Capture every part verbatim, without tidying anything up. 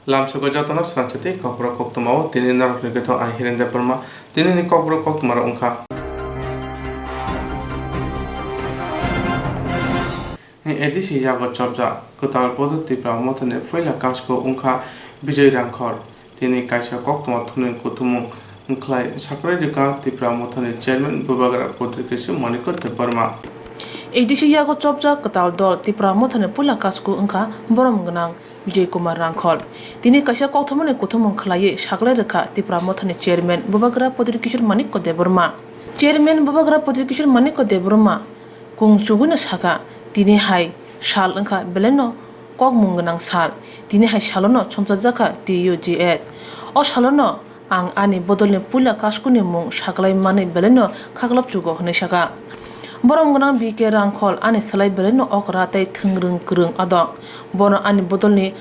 Lamsogo jotono srangchati kokborok koktwmao tini norokni githo ang Hiren Debbarma. Tinini kokborok koktwmarok wngkha. A D C yago chopjak kwtal bodol Tipra Mothani puila kasku wngkha Bijoy Rangkhol. Tini kaisa koktwma thumni kuthumung wngkhlai saklai rwkha Tipra Mothani chairman Bubagra Prodip Kishore Manikya Debbarma. A D C yago chopjak kwtal dol Tipra Mothani puila kasku wngkha borom gwnang Bijoy Kumar Rangkhol. Tini kaisa koktwmani kuthumung khlaiwi saklai rwkha Tipra Mothani chairman Bubagra Prodip Kishore Manikya Debbarma. Chairman Bubagra Prodip Kishore Manikya Debbarma kung chugwino sakha, tini hai sal wngkha belaino kokmung gwnang sal. Tini hai salono chongjak jakha T U J S. O salono ang ani bodolni puila kaskuni mung saklai manwi belaino khaklap chugo hwnwi sakha. Borom gwnang B K Rangkhol ani slai belaino okra tei thwngrwng kwrwng adong. Bono ani bodolni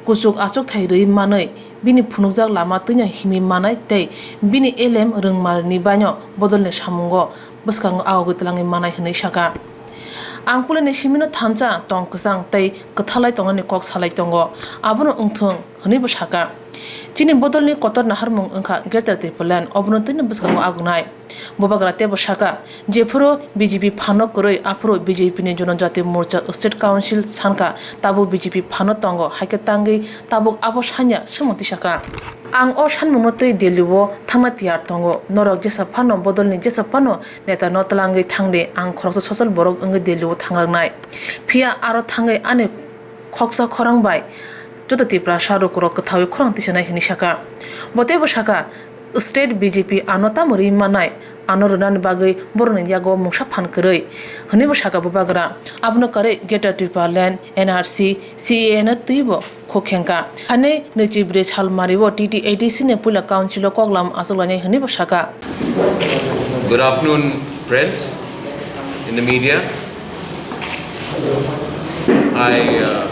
kuchuk achukthai rwi manwi, bini phunukjak lama twino himwi manai tei bini elem rwngmarni baino bodolni samungo bwskango agogwi twlangwi manai hwnwi sakha. Ang puilani simino thansa tong kwchang tei kwthalai tongnani kok salai tongo, abono wngthung hwnwibo sakha. Chini bodolni kotor naharmung wngkha Greater Tipraland, obono twino bwskango agonai. Bubagra teibo sakha, jephuru B J P phano kwrwi, aphuru B J P ni Jonojati Morcha State Council sankha, tabuk B J P phano tongo, haikhe tangwi tabuk abo sanya, sumoti sakha. Ang o sanmungno twi Delhi o thangna tiyar tongo. Norok jesa phano bodolni jesa phano neta no twlangwi thangdi, ang khoroksa sochol borok wngwi Delhi o thangraknai. Phiya aro thangwi ani khoksa khorang bai joto Tiprasa lukurok kwthaui khorang tisanai hwnwi sakha. Bo teibo sakha, state B J P ano tamo rwi mannai, ano rwnani bagwi borokni yago mungsa phan kwrwi, hwnwibo sakha Bubagra. Abono karwi Greater Tipraland, N R C, C A A no twibo khuk khengkha. Hainwi nwichi bwrwi sal mario T T A D C ni puila council o koklam achuklainai hwnwibo sakha. Good afternoon, friends in the media. I uh,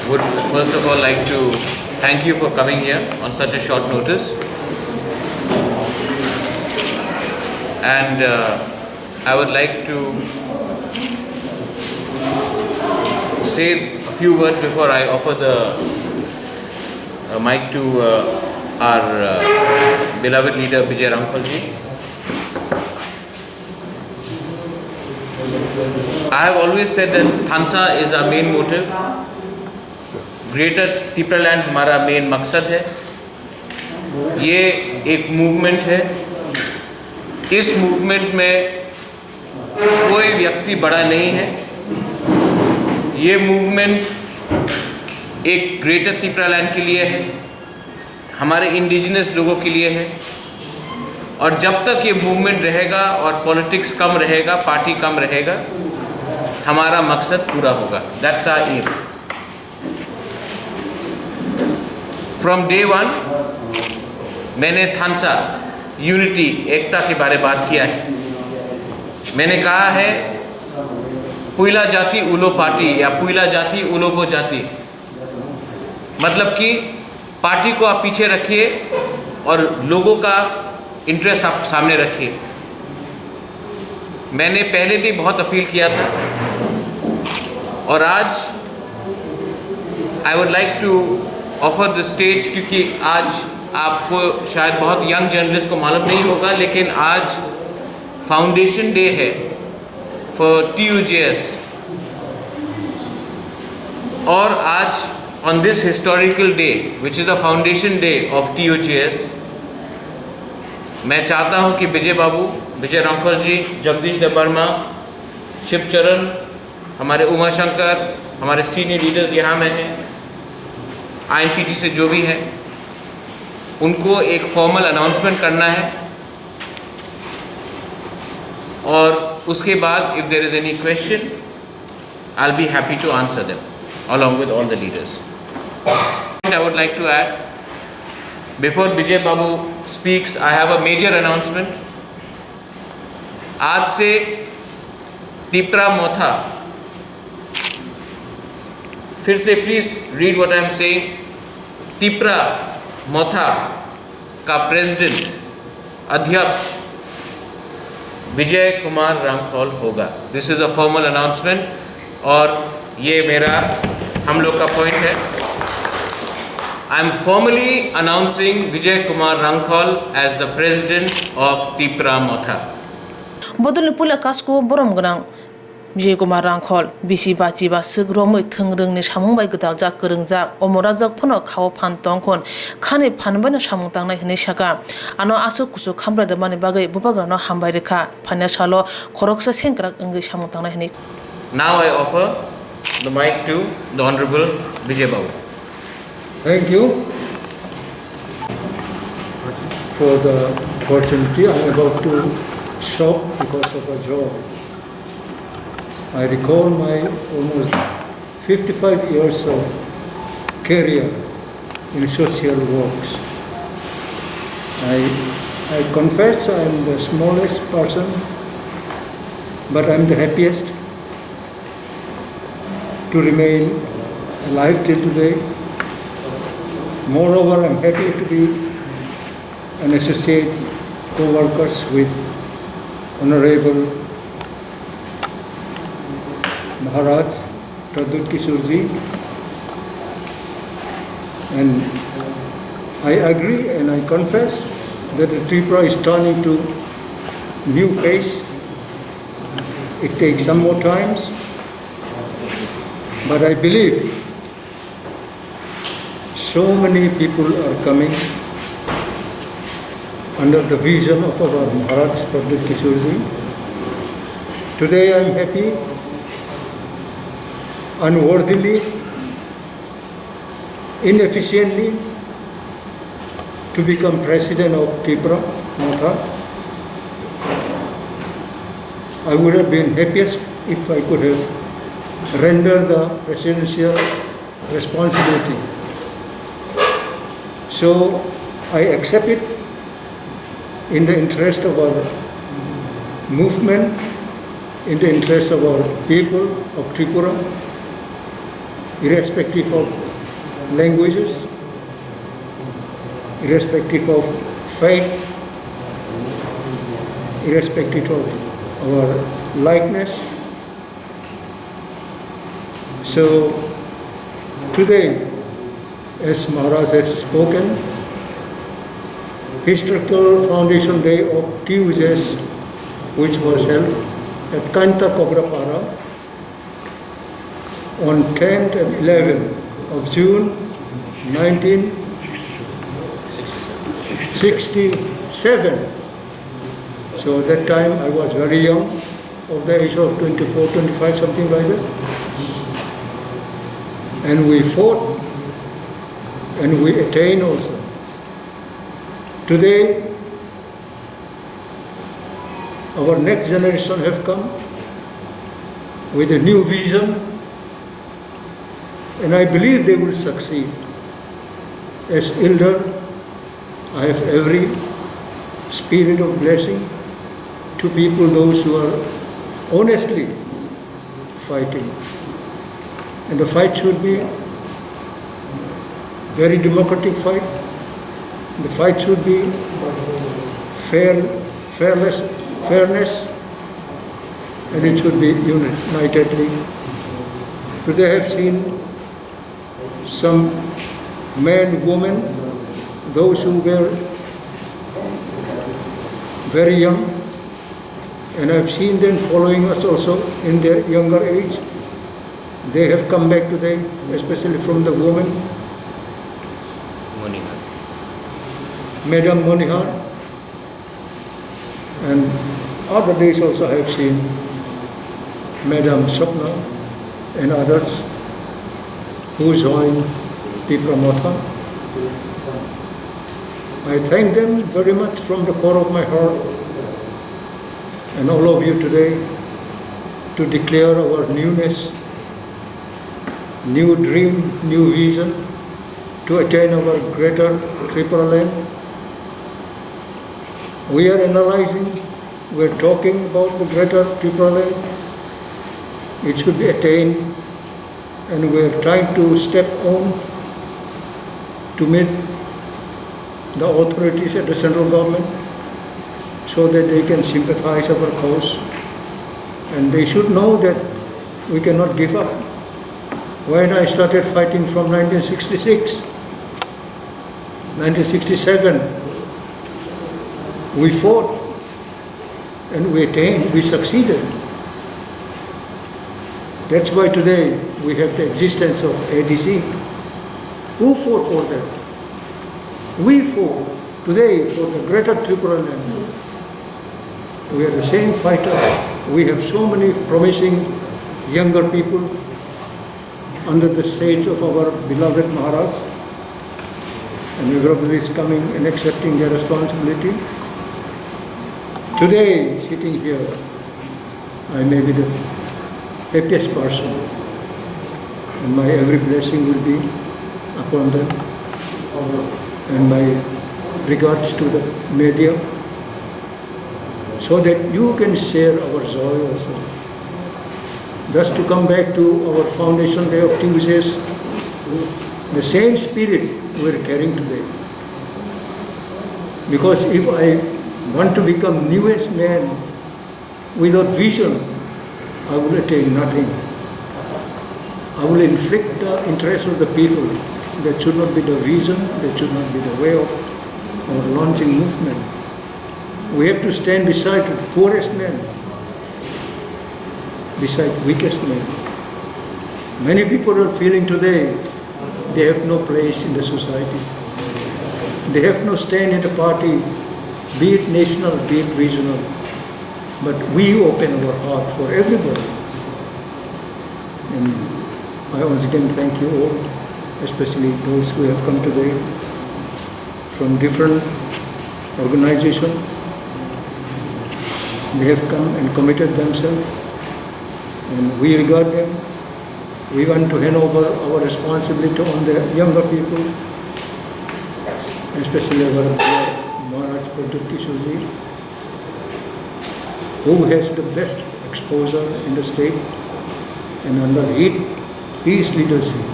would first of all like to thank you for coming here on such a short notice. And uh, I would like to say a few words before I offer the uh, mic to uh, our uh, beloved leader Bijay Rangkhal ji. I have always said that Thansa is our main motive. Greater Tipraland हमारा मेन मकसद है। ये एक मूवमेंट है। इस मूवमेंट में कोई व्यक्ति बड़ा नहीं है। ये मूवमेंट एक ग्रेटर तिप्रालैंड के लिए है, हमारे इंडिजिनस लोगों के लिए है। और जब तक ये मूवमेंट रहेगा और पॉलिटिक्स कम रहेगा, पार्टी कम रहेगा, हमारा मकसद पूरा होगा। That's our aim. From day one मैंने थानसा, यूनिटी, एकता के बारे बात किया है। मैंने कहा है, पुइला जाति उलो पार्टी या पुइला जाति उलो वो जाति, मतलब कि पार्टी को आप पीछे रखिए और लोगों का इंटरेस्ट आप सामने रखिए। मैंने पहले भी बहुत अपील किया था और आज I would like to offer the stage, क्योंकि आज आपको शायद बहुत यंग जर्नलिस्ट को मालूम नहीं होगा, लेकिन आज फाउंडेशन डे है for T U J S। और आज, on this historical day, which is the foundation day of T U J S, मैं चाहता हूं कि विजय बाबू, विजय रामफल जी, जगदीश देवर्मा, शिवचरण, हमारे उमा शंकर, हमारे सीनियर लीडर्स यहां में हैं, आईएनपीटी से जो भी हैं, उनको एक फॉर्मल अनाउंसमेंट करना है। और उसके बाद, if there is any question, I'll be happy to answer them along with all the leaders. And I would like to add, before Bijay Babu speaks, I have a major announcement. आज से तिपरा मोथा, फिर से, please read what I am saying, Tipra मोथा का प्रेसिडेंट, अध्यक्ष विजय कुमार रामखोल होगा। This is a formal announcement। और ये मेरा, हम लोग का पॉइंट है। I am formally announcing Vijay Kumar Rangkhol as the president of Tipra Motha. Bodolni puila kasku borom gwnang Vijay Kumar Rangkhol, bisi bachi ba swk romwi thwngrwngni samung bai gwdaljak kwrwngjak, omo rajak phano khao phan tongkhon, khani phan baino samung tangnai hwnwi saka. Ano aswk kuchuk khambai rwmani bagwi bubagrano hambai rwkha. Phaina salo khoroksa sengkrak wngwi samung tangnai hwnwi. Now I offer the mic to the Honorable Vijay Babu. Thank you for the opportunity. I'm about to shock because of a job. I recall my almost fifty-five years of career in social works. I, I confess I am the smallest person, but I am the happiest to remain alive till today. Moreover, I am happy to be an associate co-workers with Honorable Maharaj Pradyut Kishore ji, and I agree and I confess that the Tripura is turning to new phase. It takes some more times, but I believe so many people are coming under the vision of our Maharaj Pradyut Kishore ji. Today I am happy, unworthily, inefficiently to become president of Tipra Motha. I would have been happiest if I could have rendered the presidential responsibility. So I accept it in the interest of our movement, in the interest of our people of Tripura, irrespective of languages, irrespective of faith, irrespective of our likeness. So today, as Maharaj has spoken, historical foundation day of T U J S, which was held at Kanta Kograpara on tenth and eleventh of June nineteen sixty-seven. So that time I was very young, of the age of twenty-four, twenty-five, something like that. And we fought and we attained also. Today, our next generation have come with a new vision, and I believe they will succeed. As elder, I have every spirit of blessing to people, those who are honestly fighting. And the fight should be very democratic fight. The fight should be fair, fairness, fairness, and it should be unitedly. Today I have seen some men, women, those who were very young, and I've seen them following us also in their younger age. They have come back today, especially from the women. Monihar. Madam Monihar, and other days also I have seen Madam Swapna and others who joined Tipra Motha. I thank them very much from the core of my heart and all of you today to declare our newness, new dream, new vision to attain our greater Tripura land. We are analyzing, we are talking about the greater Tripura land. It should be attained, and we are trying to step on to meet the authorities at the central government so that they can sympathize our cause. And they should know that we cannot give up. When I started fighting from nineteen sixty-six, Nineteen sixty-seven, we fought and we attained, we succeeded. That's why today we have the existence of A D C. Who fought for that? We fought today for the greater Tripura land. We are the same fighter. We have so many promising younger people under the shades of our beloved Maharaj, and everybody is coming and accepting their responsibility. Today, sitting here, I may be the happiest person, and my every blessing will be upon them. And my regards to the media, so that you can share our joy also. Just to come back to our foundation day of T U J S, the same spirit we're carrying today. Because if I want to become newest man without vision, I will attain nothing. I will inflict the interest of the people. That should not be the vision, that should not be the way of our launching movement. We have to stand beside the poorest man, beside weakest man. Many people are feeling today they have no place in the society. They have no stand in the party, be it national, be it regional. But we open our heart for everybody. And I once again thank you all, especially those who have come today from different organization. They have come and committed themselves, and we regard them. We want to hand over our responsibility on the younger people, especially our dear Maharaj Pradyut Kishore ji, who has the best exposure in the state, and under his, his leadership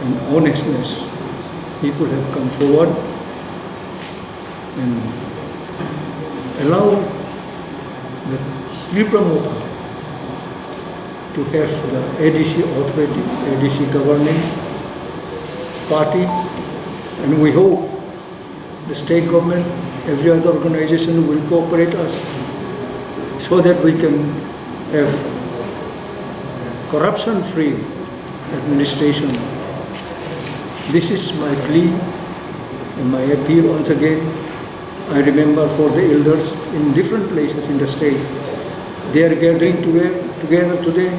and honestness, people have come forward and allow the Tipra Motha to have the A D C authority, A D C governing party, and we hope the state government, every other organization will cooperate us so that we can have corruption-free administration. This is my plea and my appeal once again. I remember for the elders in different places in the state, they are gathering toge-, together today,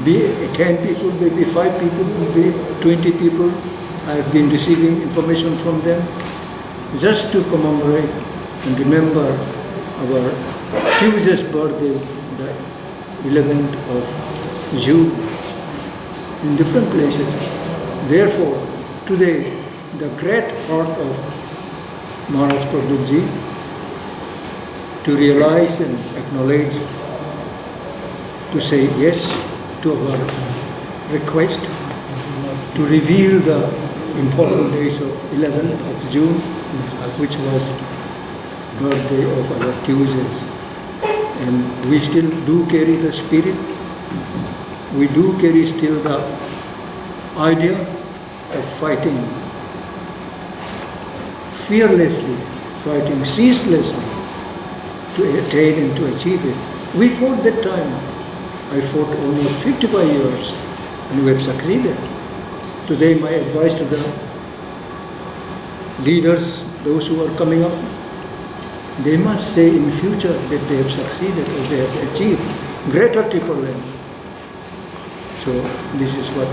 be it ten people, maybe five people, maybe twenty people. I have been receiving information from them just to commemorate and remember our Tuesday's birthday, the eleventh of June, in different places. Therefore, today, the great heart of Maharaj Pradyut ji to realize and acknowledge, to say yes to our request to reveal the important days of eleventh of June, which was birthday of our Tuesdays. And we still do carry the spirit. We do carry still the idea of fighting fearlessly, fighting ceaselessly to attain and to achieve it. We fought that time. I fought almost fifty-five years, and we have succeeded. Today, my advice to the leaders, those who are coming up, they must say in future that they have succeeded or they have achieved greater Tipraland. So this is what,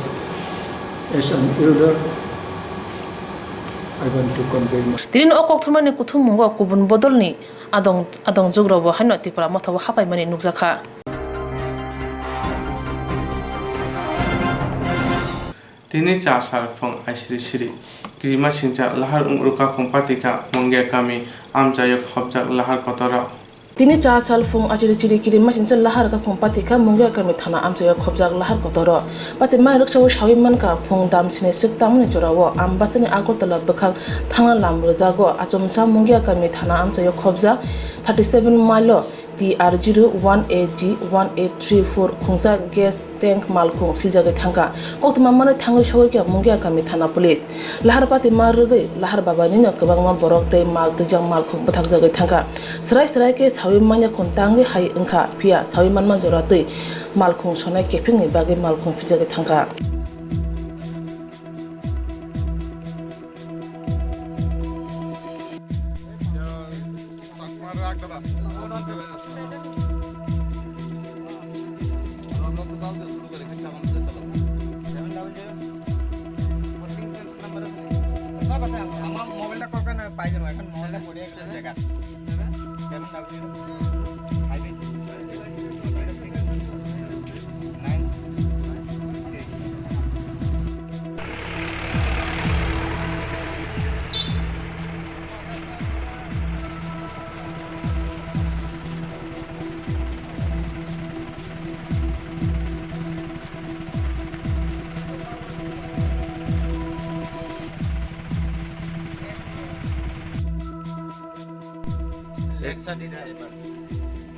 as an elder, I want to convey my Tini o kokthumani kuthummungo kubun bodolni adong, adong jugrokbo haino Tipra Mothao hapaimani nukjakha. Tini char sal phung aisiri siri kirima singcha lahar wng rwkha Khungpatikha Mungia kami amchaio khopjak lahar kotoro. Tini char sal phung aisiri siri kirima singcha lahar wngkha Khungpatikha Mungia kami thana amchaio khopjak lahar kotoro. Patimani rwksao sawi mankha, phung dam sini swk tangmani jorao Ambasani Agartala bwkhak thangna lam rwjago. Achomsa Mungia kami thana amchaio khopjak thirty seven mile o T R zero one A G one eight three four khungsa gas tank malkhung philjagwi thangkha. Koktwma manwi thangwi sogwi kha Mungia kami thana police. Laharpati ma rwgwi lahar babainino kwbangma borok tei mal twijak malkhung bwthakjagwi thangkha. Srai srai khe sawi manya khun tangwi hai wngkha, phiya sawi manma jora twi malkhung sonai kephingni bagwi malkhung philjagwi thangkha.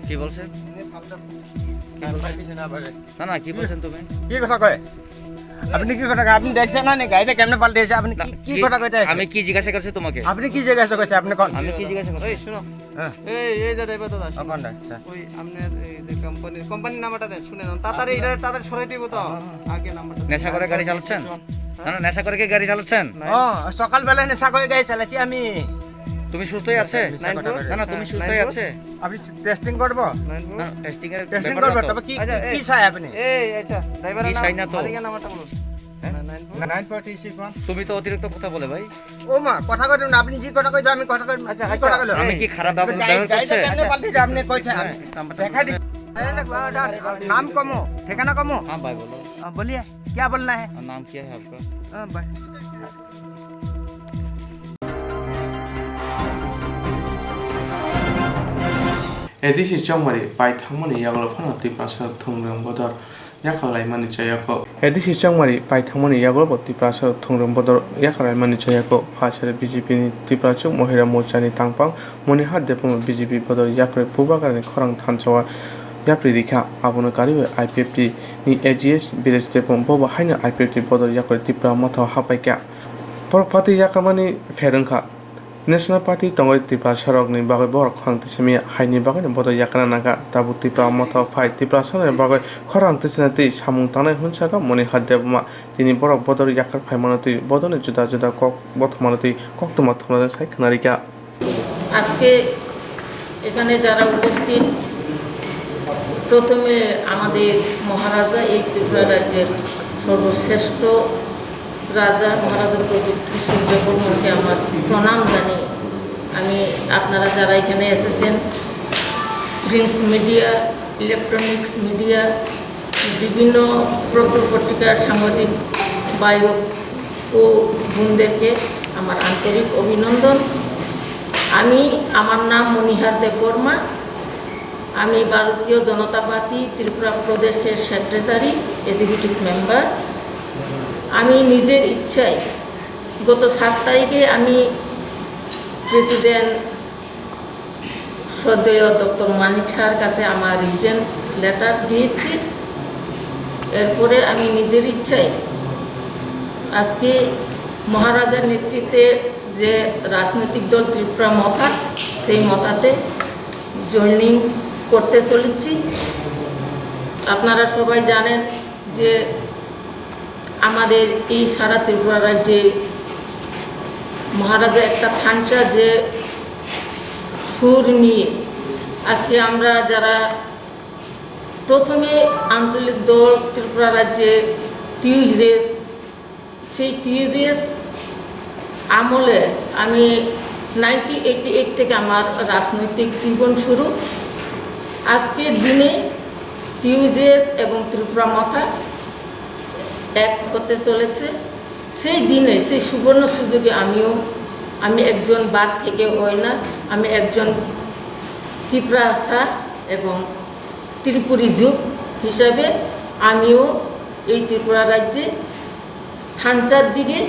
কি বলছেন? না, না, কি বলছেন তুমি? কি কথা কয়? আপনি কি কথা কয়? আপনি দেখছেন না নি গাড়িটা কেমনে পাল্টে এসে? আপনি না, কি, কি কি, কথা কইতে আছে? আমি কি জিজ্ঞাসা করছি তোমাকে? আপনি কি জিজ্ঞাসা করছে? আপনি কোন? আমি কি জিজ্ঞাসা করছি? এই, শোনো। হ্যাঁ। এই, এই যে ড্রাইভার দাদা, শোনো। কোনটা? আচ্ছা। ওই আপনার এই যে কোম্পানির, কোম্পানির নাম্বারটা দেন, শুনে নেন। তাড়াতাড়ি এটা তাড়াতাড়ি সরাই দিব তো। হ্যাঁ, হ্যাঁ। আগে নাম্বারটা দেন। নেশা করে গাড়ি চালাচ্ছেন? হ্যাঁ। না, না, নেশা করে কি গাড়ি চালাচ্ছেন? না। হ্যাঁ, সকালবেলায় নেশা করে গাড়ি চালাচ্ছি আমি। তুমি সুস্থই আছে? মিছা কথা বলে। না, না, তুমি সুস্থই আছে? আপনি টেস্টিং করবো? না, টেস্টিং এর টেস্টিং ব্যাপার করবো, না তো। তবে কি, আচ্ছা, কি এই, চাই আপনি? এই, আচ্ছা, ড্রাইভারের কি নাম, চাই না তো? মালিকের নাম্বারটা বলুন। হ্যাঁ? না, nine four. Nine four three six one. তুমি তো অতিরিক্ত কথা বলে ভাই। ও মা, কথা কইতো না, আপনি যে কথা কইতো, আমি কথা কই, আচ্ছা, কি আচ্ছা, কথা কইলো? আমি কি খারাপ ব্যবহার ব্যবহার গাড়ি, গাড়িটা করছে? কেমনে পাল্টে যায়? আপনি কইছেন, হ্যাঁ, আমি নাম্বারটা দেখা দিচ্ছি। আরে, নাম কমো, ঠিকানা কমো। हाँ भाई, बोलो। हाँ, बोलिए, क्या बोलना है? और नाम क्या है आपका? हाँ, बस। A D C chongmari pai thangmani yagulo phano Tiprasa thungrwng bodol yakar laimani chayako. A D C chongmari pai thangmani yagulo bo Tiprasa thungrwng bodol yakar laimani chayako. Phasare B J P ni Tiprachuk Mohila Morcha ni tangpang Moniha Debbarma B J P bodol yakarwi Bubagrani khorang thansa o yapri rikha. Abono karwi I P F T ni A G S Biraj Debbarma bobo haino I P F T bodol yakarwi Tipra Motha o hapaikha. Borok phatwi yakarmani pher wngkha. National Party tongwi Tiprasarokni bagwi borok khorang tisimiya haini bagwino bodol yakarna nangkha. Tabuk Tipra Motha phai Tiprasarokni bagwi khorang tisina twi samung tangnai hwnjak Moniha Debbarma. Tini borok bodol yakar phaimano twi bodolni juda juda kok bothomano twi koktwma thumnajak sai khwnarikha. আজকে এখানে যারা উপস্থিত, প্রথমে আমাদের মহারাজা, এই ত্রিপুরা রাজ্যের সর্বশ্রেষ্ঠ রাজা মহারাজা প্রদ্যুৎ কিশোর দেববর্মাকে আমার প্রণাম জানিয়ে আমি, আপনারা যারা এখানে এসেছেন, প্রিন্টস মিডিয়া, ইলেকট্রনিক্স মিডিয়া, বিভিন্ন পত্র পত্রিকার সাংবাদিক ভাই ও বোনদেরকে আমার আন্তরিক অভিনন্দন। আমি, আমার নাম মণিহার দেববর্মা। আমি ভারতীয় জনতা পার্টি ত্রিপুরা প্রদেশের সেক্রেটারি, এক্সিকিউটিভ মেম্বার। আমি নিজের ইচ্ছায় গত সাত তারিখে আমি প্রেসিডেন্ট শ্রদ্ধেয় ডক্টর মানিক শাহর কাছে আমার রিজেন লেটার দিয়েছি। এরপরে আমি নিজের ইচ্ছায় আজকে মহারাজার নেতৃত্বে যে রাজনৈতিক দল ত্রিপুরা মথা, সেই মথাতে জয়েনিং করতে চলেছি। আপনারা সবাই জানেন যে আমাদের এই সারা ত্রিপুরা রাজ্যে মহারাজা একটা থানচা যে সুর নিয়ে আজকে আমরা যারা প্রথমে আঞ্চলিক দল ত্রিপুরা রাজ্যে টিউজেস, সেই টিউজেস আমলে আমি নাইনটিন এইটি এইট থেকে আমার রাজনৈতিক জীবন শুরু। আজকের দিনে টিউজেস এবং ত্রিপুরা মথা এক হতে চলেছে। সেই দিনে, সেই সুবর্ণ সুযোগে আমিও, আমি একজন বাদ থেকে হয় না, আমি একজন তিপ্রাসা এবং ত্রিপুরী যুগ হিসাবে আমিও এই ত্রিপুরা রাজ্যে থানচার দিকে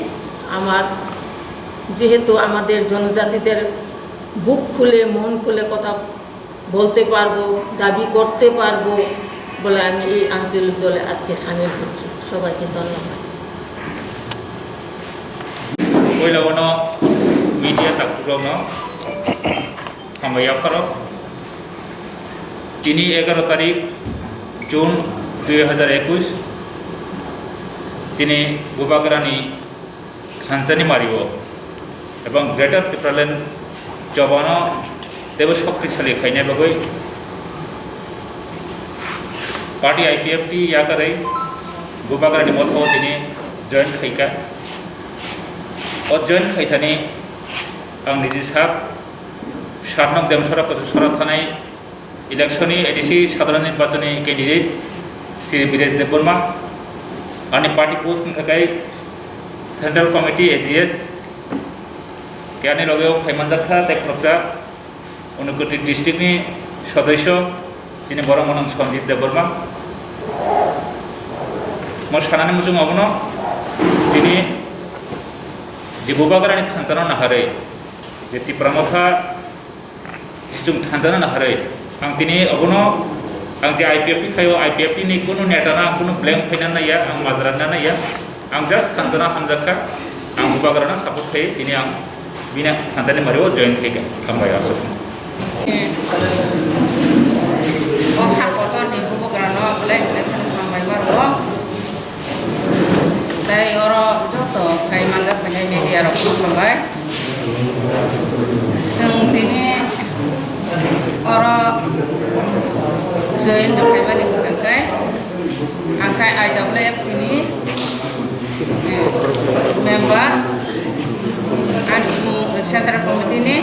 আমার, যেহেতু আমাদের জনজাতিদের বুক খুলে, মন খুলে কথা বলতে পারবো, দাবি করতে পারবো বলে আমি এই আঞ্চলিক দলে আজকে সামিল হচ্ছি। সবাইকে ধন্যবাদ। Poila o no media takhukrokno hambai yapharo. Tini egaro tarik June dui hajar ekush, tini Bubagrani thansani mario ebong Greater Tipraland chobano teibo shoktisali khaina bagwi party I P F T yakarwi Bubagrani motha o tini join khaikha. O join khaithani ang niji sak, sat nok Demsora Kosisora thanai election ni A D C sadharon nirbachon ni candidate Shri Biresh Debbarma, ani party post wngkha khe Central Committee A G S, khe ani loge o phaimanjak kha tei khoroksa Unakoti district ni sodosyo, chini borok mwnang Sanjit Debbarma. Mo sanani muchung abono, tini je Bubagrani thansano naharwi, je Tipra Motha chwng thansano naharwi, ang tini abono, ang je I P F T khaio, I P F T ni kunu neta no ang kunu blame khaina naiya, ang majra na naiya. Ang just thansano hamjak kha, ang Bubagrano support khai, tini ang bini thansani mario join khai kha. Hambai aswk. O ha kotor ni Bubagrano belai belai kheno hambai ma rwo. Tei oro joto khai manjak phainai media rok khulumbai. Chwng tini oro join rwkhaimani hwnkha khe, ang khai I W F T ni, eh, member, ani bumung Central Committee ni,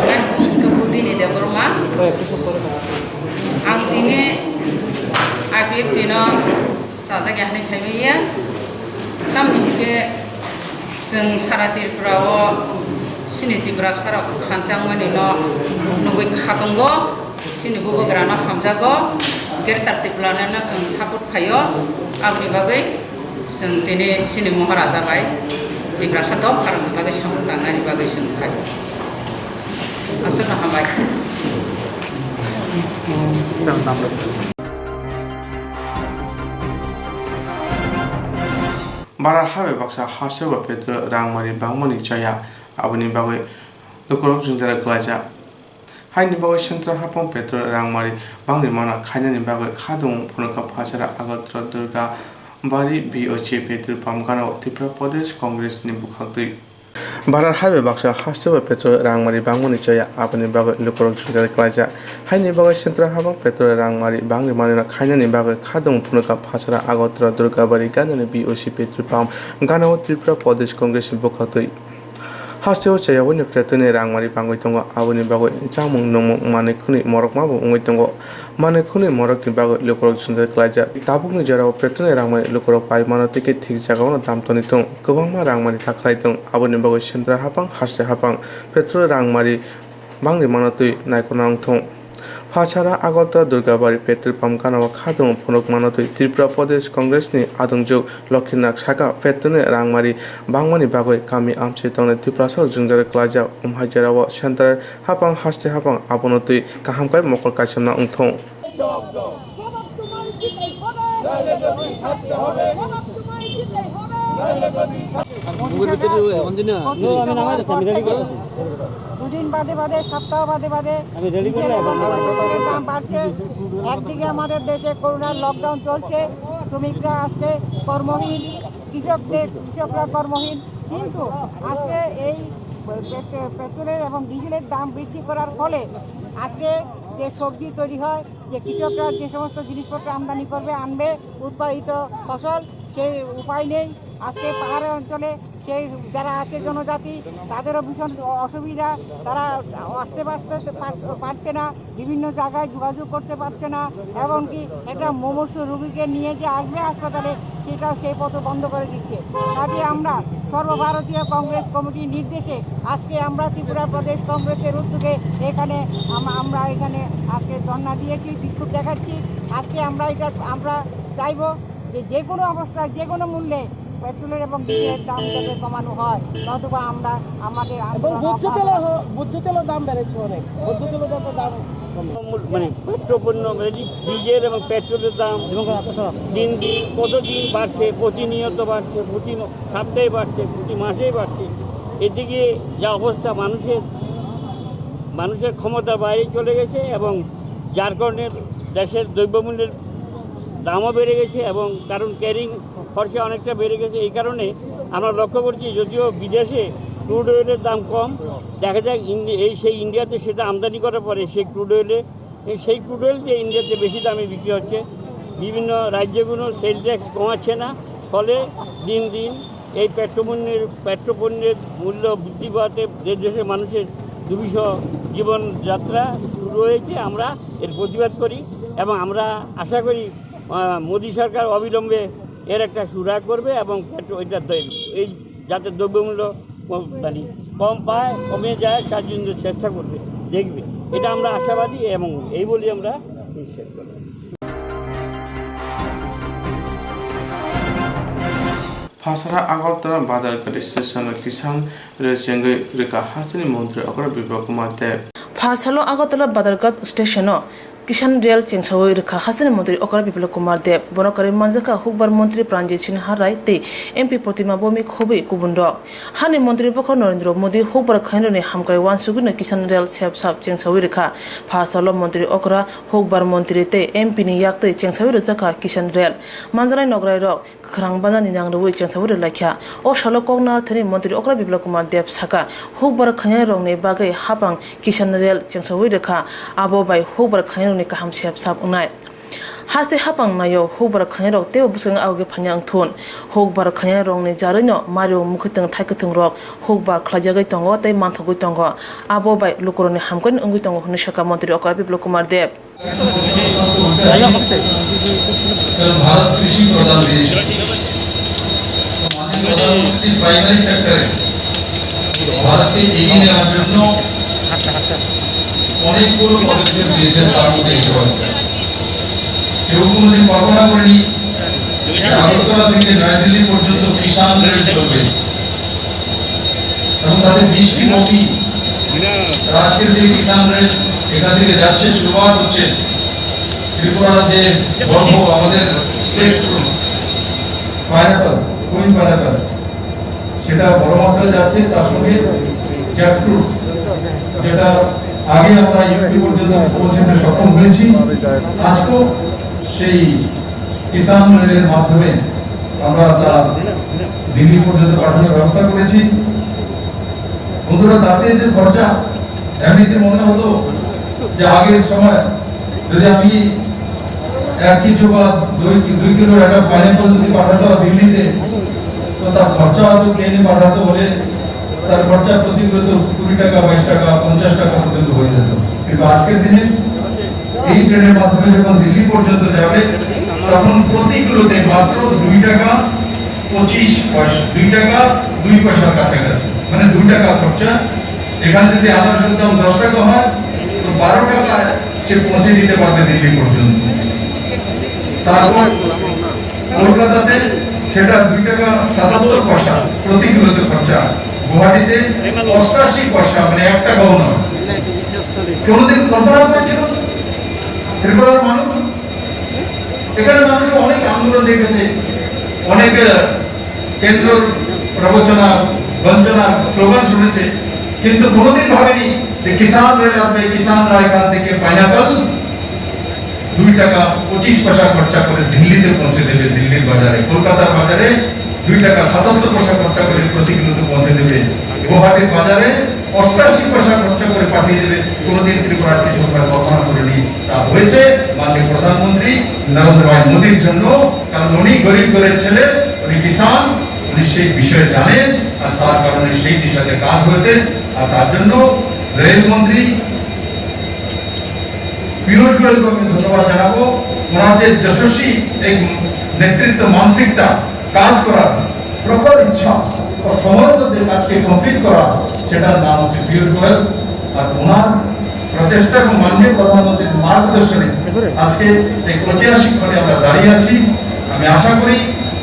ani bumung khe Budini Debbarma. Ang tini I P F T no Sajak ya hinwi phaimaya, tamni hinkhe chwng sara Tripura o chini Tiprasa rok khanchangmani no nugwi kha tongo, chini Bubagra no hamjago, Greater Tipraland no chwng support khaio, aboni bagwi chwng tini chini Moharaja bai Tiprasa dopha rokni bagwi samung tangnani bagwi chwng khaio. Aswkno hambai. Barar ha bai baksa hasteo ba petrol rangmari bangmani chaya, aboni bagwi lukurok jwngjal klaijak. Haini bagwi Central haphang petrol rangmari bangni mana khainani bagwi khadung phunukha Phasara Agartala Durga Bari B O C petrol pump gana o Tripura Pradesh Congress ni bwkhaktwi. Barar ha bai baksa hasteo ba petrol rangmari bangmani chaya, aboni bagwi lukurok jwngjal klaijak. Haini bagwi Central haphang petrol rangmari bangni manwino khainani bagwi khadung phunukha Phasara Agartala Durgabari ganani B O C petrol pump gana o Tripura Pradesh Congress ni bwkhaktwi. Hasteo chaya bai petrol ni rangmari bangwi tongo, aboni bagwi chamung nungmung manwi khwnwi morokma bo wngwi tongo. Manwi khwnwi morokni bagwi lukurok jwngjal klaijak. Tabukni jorao petrol ni rangmari lukurok pai mano tei khe thik jagao no dam toni thung. Kwbangma rangmari ta khlai thung, aboni bagwi Central haphang, haste haphang petrol rangmari bangni mano twi naikolna wng thung. Phasara Agartala Durgabari petrol pump gana o khadung phunuk mano twi Tripura Pradesh Congress ni adungjuk Lokhinath saka petrol ni rangmari bangmani bagwi kami amchai tongnai Tiprasa rok jwngjal klaijak. Umhai jorao Central haphang haste haphang abono twi kaham khe mokol kaichomna wng thung. জবাব তোমার দিতেই হবে। জবাব তোমার দিতেই হবে। দুদিন বাদে বাদে, সপ্তাহ বাদে বাদে পেট্রোলের দাম বাড়ছে। একদিকে আমাদের দেশে করোনার লকডাউন চলছে, শ্রমিকরা আজকে কর্মহীন, কৃষকদের, কৃষকরা কর্মহীন। কিন্তু আজকে এই পেট্রো-, পেট্রোলের এবং ডিজেলের দাম বৃদ্ধি করার ফলে আজকে যে সবজি তৈরি হয়, যে কৃষকরা যে সমস্ত জিনিসপত্র আমদানি করবে, আনবে, উৎপাদিত ফসল, সেই উপায় নেই। আজকে পাহাড় অঞ্চলে সেই যারা আছে জনজাতি, তাদেরও ভীষণ অসুবিধা, তারা আসতে পারতে পার-, পারছে না, বিভিন্ন জায়গায় যোগাযোগ করতে পারছে না, এমনকি একটা মুমূর্ষু রোগীকে নিয়ে যে আসবে হাসপাতালে, সেটাও সেই পথ বন্ধ করে দিচ্ছে। কাজে আমরা সর্বভারতীয় কংগ্রেস কমিটির নির্দেশে আজকে আমরা ত্রিপুরা প্রদেশ কংগ্রেসের উদ্যোগে এখানে আম-, আমরা এখানে আজকে ধর্ণা দিয়েছি, বিক্ষোভ দেখাচ্ছি। আজকে আমরা এটা, আমরা চাইবো যে যে কোনো অবস্থায়, যে কোনো মূল্যে পেট্রোলের এবং ডিজেলের দাম যাতে কমানো হয়, নতুবা আমরা আমাদের এবং আন্দোলন ভোজ্য অব্যাহত তেলের রাখবো। হ-, ভোজ্য তেলের দাম বেড়েছে অনেক, ভোজ্য তেলের যাতে দাম মানে পেট্রোপণ্য, মানে ডি-, ডিজেল এবং পেট্রোলের দাম দিন দিন কতদিন বাড়ছে, প্রতিনিয়ত বাড়ছে, প্রতি ম-, সপ্তাহে বাড়ছে, প্রতি মাসেই বাড়ছে। এদিকে যা অবস্থা, মানুষের, মানুষের ক্ষমতার বাইরে চলে গেছে এবং যার কারণে দেশের দ্রব্যমূল্যের দামও বেড়ে গেছে এবং কারণ ক্যারিং খরচা অনেকটা বেড়ে গেছে। এই কারণে আমরা লক্ষ্য করছি, যদিও বিদেশে ক্রুড অয়েলের দাম কম, দেখা যাক ইন্ডি-, এই সেই ইন্ডিয়াতে সেটা আমদানি করার পরে সেই ক্রুড অয়েলে, এই সেই ক্রুড অয়েল যে ইন্ডিয়াতে বেশি দামে বিক্রি হচ্ছে, বিভিন্ন রাজ্যগুলো সেল ট্যাক্স কমাচ্ছে না, ফলে দিন দিন এই পেট্রোপণ্যের, পেট্রোপণ্যের মূল্য বৃদ্ধি পাওয়াতে দেশ দেশের মানুষের দুর্বিষহ জীবনযাত্রা শুরু হয়েছে। আমরা এর প্রতিবাদ করি এবং আমরা আশা করি, আহ, মোদী সরকার অবিলম্বে এর একটা সুরাহা করবে এবং পেট্রো-, এটা দ-, এই যাতে দ্রব্যমূল্য কম, মানে, কম পায়, কমে যায়, তার জন্য চেষ্টা করবে, দেখবে। এটা আমরা আশাবাদী এবং এই বলি আমরা নিশ্চিত করলাম। Phasalo Agartala Badarghat Station o Kisan Rail chengwi rwkha hasteni montri okra Biplab Kumar Deb. Phasalo Agartala Badarghat Station o Kisan Rail chengsawi rwkha hasteni montri okra Biplab Kumar Deb. Bono kwrwi manjakha hukbar montri Pranjit Singha Rai tei M P Protima Bhowmik khobwi kubun rok. Hani montri bokha Narendra Modi hukbar khainrokni hamkrai uansugwino Kisan Rail sep sap chengsawi rwkha. Phasalo montri okra, hukbar montri tei M P ni yaktwi chengsawi rwjakha Kisan Rail. Manjaknai nokrai rok kwkhrang banani nang rwui chengsawi rwlaikha. O salo kok narwkthani montri okra Biplab Kumar Deb sakha, hukbar khainai rokni bagwi hapang Kisan Rail chengsawi rwkha, abo bai hukbar khainai rokni kaham sep sap wngnai. Haste hapang naio hukbar khainai rok teibo bwskango agogwi phaina wngthun. Hukbar khainai rokni jarwino mario mukhwtwng thaikwthwng rok hukbar khlaijagwi tongo tei manthogwi tongo, abo bai lukurokni hamkrai wngwi tongo hwnwi sakha montri okra Biplab Kumar Deb. কারণ ভারত কৃষি প্রধান দেশ। তো মাননীয় প্রধানমন্ত্রী প্রাইমারি সেক্টরে ভারতকে এগিয়ে নেওয়ার জন্য অনেকগুলো পদক্ষেপ নিয়েছেন, তার মধ্যে এগুলো একটা। কেউ কোনোদিন কল্পনা করেনি যে আগরতলা থেকে নয়াদিল্লি পর্যন্ত কিষাণ রেল চলবে। এবং তাতে বিশটি বগি, আর আজকের যে কিষাণ রেল এখান থেকে যাচ্ছে, শুরুয়াত হচ্ছে ত্রিপুরার যে গর্ব, আমাদের state fruit, pineapple, queen pineapple, সেটা বড় মাত্রায় যাচ্ছে। তার সঙ্গে জ্যাকফ্রুট, যেটা আগে আমরা ইউপি পর্যন্ত পৌঁছতে সক্ষম হয়েছি, আজকেও সেই কিষাণ রেলের মাধ্যমে আমরা তা দিল্লি পর্যন্ত পাঠানোর ব্যবস্থা করেছি। বন্ধুরা, তাতে যে খরচা, এমনিতে মনে হতো যে আগের সময় যদি আমি এক কিলো বা দুই, দুই কিলোর একটা পাইনাপল যদি পাঠাতে হয় দিল্লিতে, তো তার খরচা হয়তো প্লেনে পাঠাতে হলে তার খরচা প্রতি কিলোতে কুড়ি টাকা, বাইশ টাকা, পঞ্চাশ টাকা পর্যন্ত হয়ে যেত। কিন্তু আজকের দিনে এই ট্রেনের মাধ্যমে যখন দিল্লি পর্যন্ত যাবে, তখন প্রতি কিলোতে মাত্র দুই টাকা পঁচিশ পয়সা, দুই টাকা দুই পয়সার কাছাকাছি, মানে দুই টাকা খরচা। এখানে যদি আনারসের দাম দশ টাকা হয়, তো বারো টাকায় সে পৌঁছে দিতে পারবে দিল্লি পর্যন্ত। তারপর কলকাতাতে সেটা দুই টাকা সাতাত্তর পয়সা প্রতি কিলোতে খরচা, গুয়াহাটিতে অষ্টাশি পয়সা, মানে এক টাকাও নয়। কোনোদিন কল্পনা করেছিল ত্রিপুরার মানুষ? এখানে মানুষ অনেক আন্দোলন দেখেছে, অনেক, আহ, কেন্দ্রর প্রবচনা, বঞ্চনার স্লোগান শুনেছে, কিন্তু কোনোদিন ভাবেনি যে কিষাণ রেল আসবে, কিষাণরা এখান থেকে পাইনাপল দুই টাকা পঁচিশ পয়সা খরচা করে দিল্লিতে পৌঁছে দেবে, দিল্লির বাজারে, কলকাতার বাজারে দুই টাকা সাতাত্তর পয়সা খরচা করে প্রতি কিলোতে পৌঁছে দেবে, গুয়াহাটির বাজারে অষ্টাশি পয়সা খরচা করে পাঠিয়ে দেবে। কোনোদিন ত্রিপুরার কৃষকরা কল্পনা করেনি, তা হয়েছে মাননীয় প্রধানমন্ত্রী নরেন্দ্র ভাই মোদীর জন্য। কারণ উনি গরিব ঘরের ছেলে, উনি কিষাণ, উনি সেই বিষয়ে জানেন, আর তার কারণে সেই দিশাতে কাজ হয়েছে। আর তার জন্য রেলমন্ত্রী পীযূষ গোয়েলকে আমি ধন্যবাদ জানাবো। ওনার যে যশস্বী এই নেতৃত্ব মানসিকতা, কাজ করার প্রখর ইচ্ছা ও সময়ের মধ্যে কাজকে কমপ্লিট করা, সেটার নাম হচ্ছে পীযূষ গোয়েল। আর ওনার প্রচেষ্টা এবং মাননীয় প্রধানমন্ত্রীর মার্গদর্শনে আজকে এই ঐতিহাসিক ক্ষণে আমরা দাঁড়িয়ে আছি। আমি আশা করি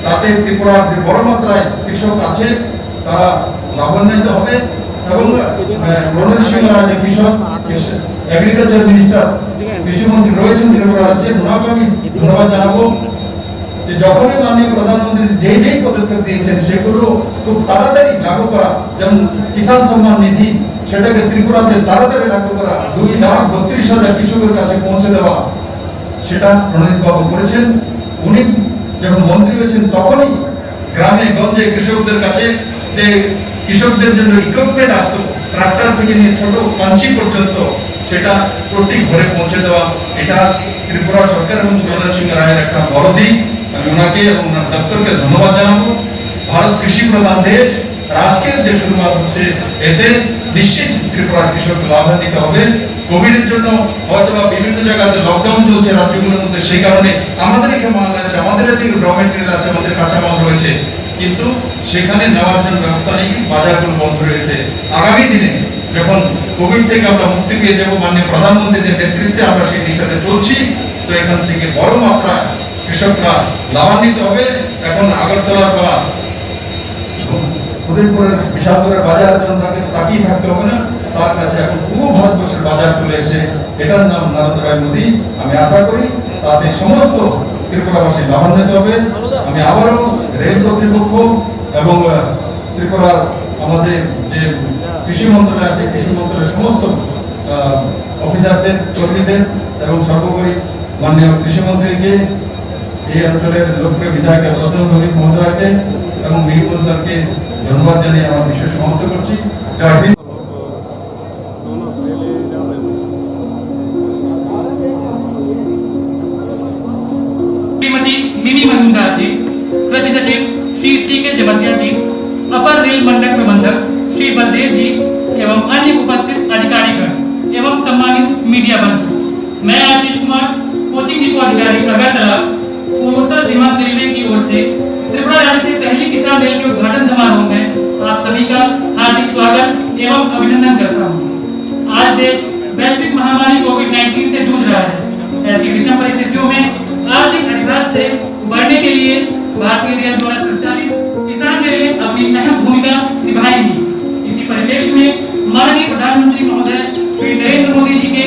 তাতে ত্রিপুরার যে বড় মাত্রায় কৃষক আছে, তারা লাভান্বিত হবে এবং, আহ, রণজিৎ সিংহ রায় যে কৃষক, এগ্রিকালচার মিনিস্টার, কৃষি মন্ত্রী রয়েছেন ত্রিপুরা রাজ্যের, ওনাকে আমি ধন্যবাদ জানাবো যে যখনই মাননীয় প্রধানমন্ত্রী যে যেই পদক্ষেপ দিয়েছেন সেগুলো খুব তাড়াতাড়ি লাগু করা, যেমন কিষাণ সম্মান নিধি, সেটাকে ত্রিপুরাতে তাড়াতাড়ি লাগু করা, দুই লাখ বত্রিশ হাজার কৃষকের কাছে পৌঁছে দেওয়া, সেটা প্রণীত বাবু করেছেন। উনি যখন মন্ত্রী হয়েছেন তখনই গ্রামে গঞ্জে কৃষকদের কাছে যে কৃষকদের জন্য ইকুইপমেন্ট আসতো, ট্রাক্টর থেকে নিয়ে ছোট পাঞ্চি পর্যন্ত, সেটা প্রতি ঘরে পৌঁছে দেওয়া, এটা ত্রিপুরা সরকার এবং প্রধান সিংহ রায়ের একটা বড় দিক। আমি ওনাকে এবং ওনার দপ্তরকে ধন্যবাদ জানাবো। ভারত কৃষি প্রধান দেশ, আর আজকের যে শুরুয়াত হচ্ছে, এতে নিশ্চিত ত্রিপুরার কৃষক লাভান্বিত হবে। কোভিড এর জন্য হয়তো বা বিভিন্ন জায়গাতে লকডাউন চলছে রাজ্যগুলোর মধ্যে, সেই কারণে আমাদের এখানে মাল রয়েছে, আমাদের এদিকে র ম্যাটেরিয়াল আছে, আমাদের কাঁচামাল রয়েছে, কিন্তু সেখানে নেওয়ার জন্য ব্যবস্থা নেই, বাজারগুলো বন্ধ রয়েছে। আগামী দিনে যখন কোভিড থেকে আমরা মুক্তি পেয়ে যাব, মাননীয় প্রধানমন্ত্রীর নেতৃত্বে আমরা সেই দিশাতে চলছি, তো এখান থেকে বড় মাত্রায় কৃষকরা লাভান্বিত হবে। এখন আগরতলার বা উদয়পুরের বিশালগড়ের বাজারের জন্য তাকে তাকিয়ে থাকতে হবে না, তার কাছে এখন পুরো ভারতবর্ষের বাজার চলে এসেছে। এটার নাম নরেন্দ্র ভাই মোদী। আমি আশা করি তাতে সমস্ত ত্রিপুরাবাসী লাভান্বিত হবে। আমি আবারও রেল কর্তৃপক্ষ এবং, আহ, ত্রিপুরার আমাদের যে কৃষি মন্ত্রণালয় আছে, কৃষি মন্ত্রণালয়ের সমস্ত, আহ, অফিসারদের, কর্মীদের এবং সর্বোপরি মাননীয় কৃষি মন্ত্রীকে, এই অঞ্চলের লোকপ্রিয় বিধায়ক রতন ভৌমিক মহোদয়কে এবং মিনি মহোদয়কে ধন্যবাদ জানিয়ে আমার বিষয় সমাপ্ত করছি। জয় হিন্দ। श्रीमती मिमी मजूमदार जी, कृषि सचिव श्री सी के जमातिया जी, अपर रेल मंडल प्रबंधक श्री बलदेव जी एवं अन्य उपस्थित अधिकारीगण एवं सम्मानित मीडिया बंधु, मैं आशीष कुमार, कोचिंग डिपो अधिकारी अगरतला, पूर्वोत्तर सीमांत रेलवे की ओर से त्रिपुरा राज्य से पहली किसान रेल के उद्घाटन समारोह में आप सभी का हार्दिक स्वागत एवं अभिनंदन करता हूँ। आज देश वैश्विक महामारी कोविड नाइनटीन से जूझ रहा है। ऐसी विषम परिस्थितियों में आर्थिक अतिभ्रांत से उबरने के लिए भारतीय रेल द्वारा संचालित किसान रेलें अपनी अहम भूमिका निभाएंगी। इसी परिप्रेक्ष्य में माननीय प्रधानमंत्री महोदय श्री नरेंद्र मोदी जी के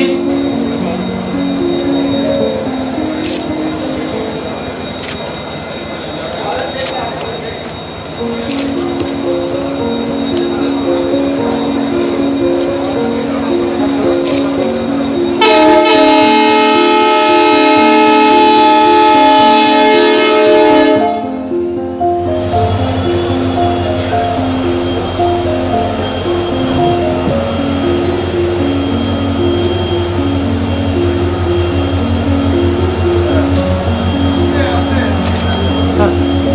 স্যার,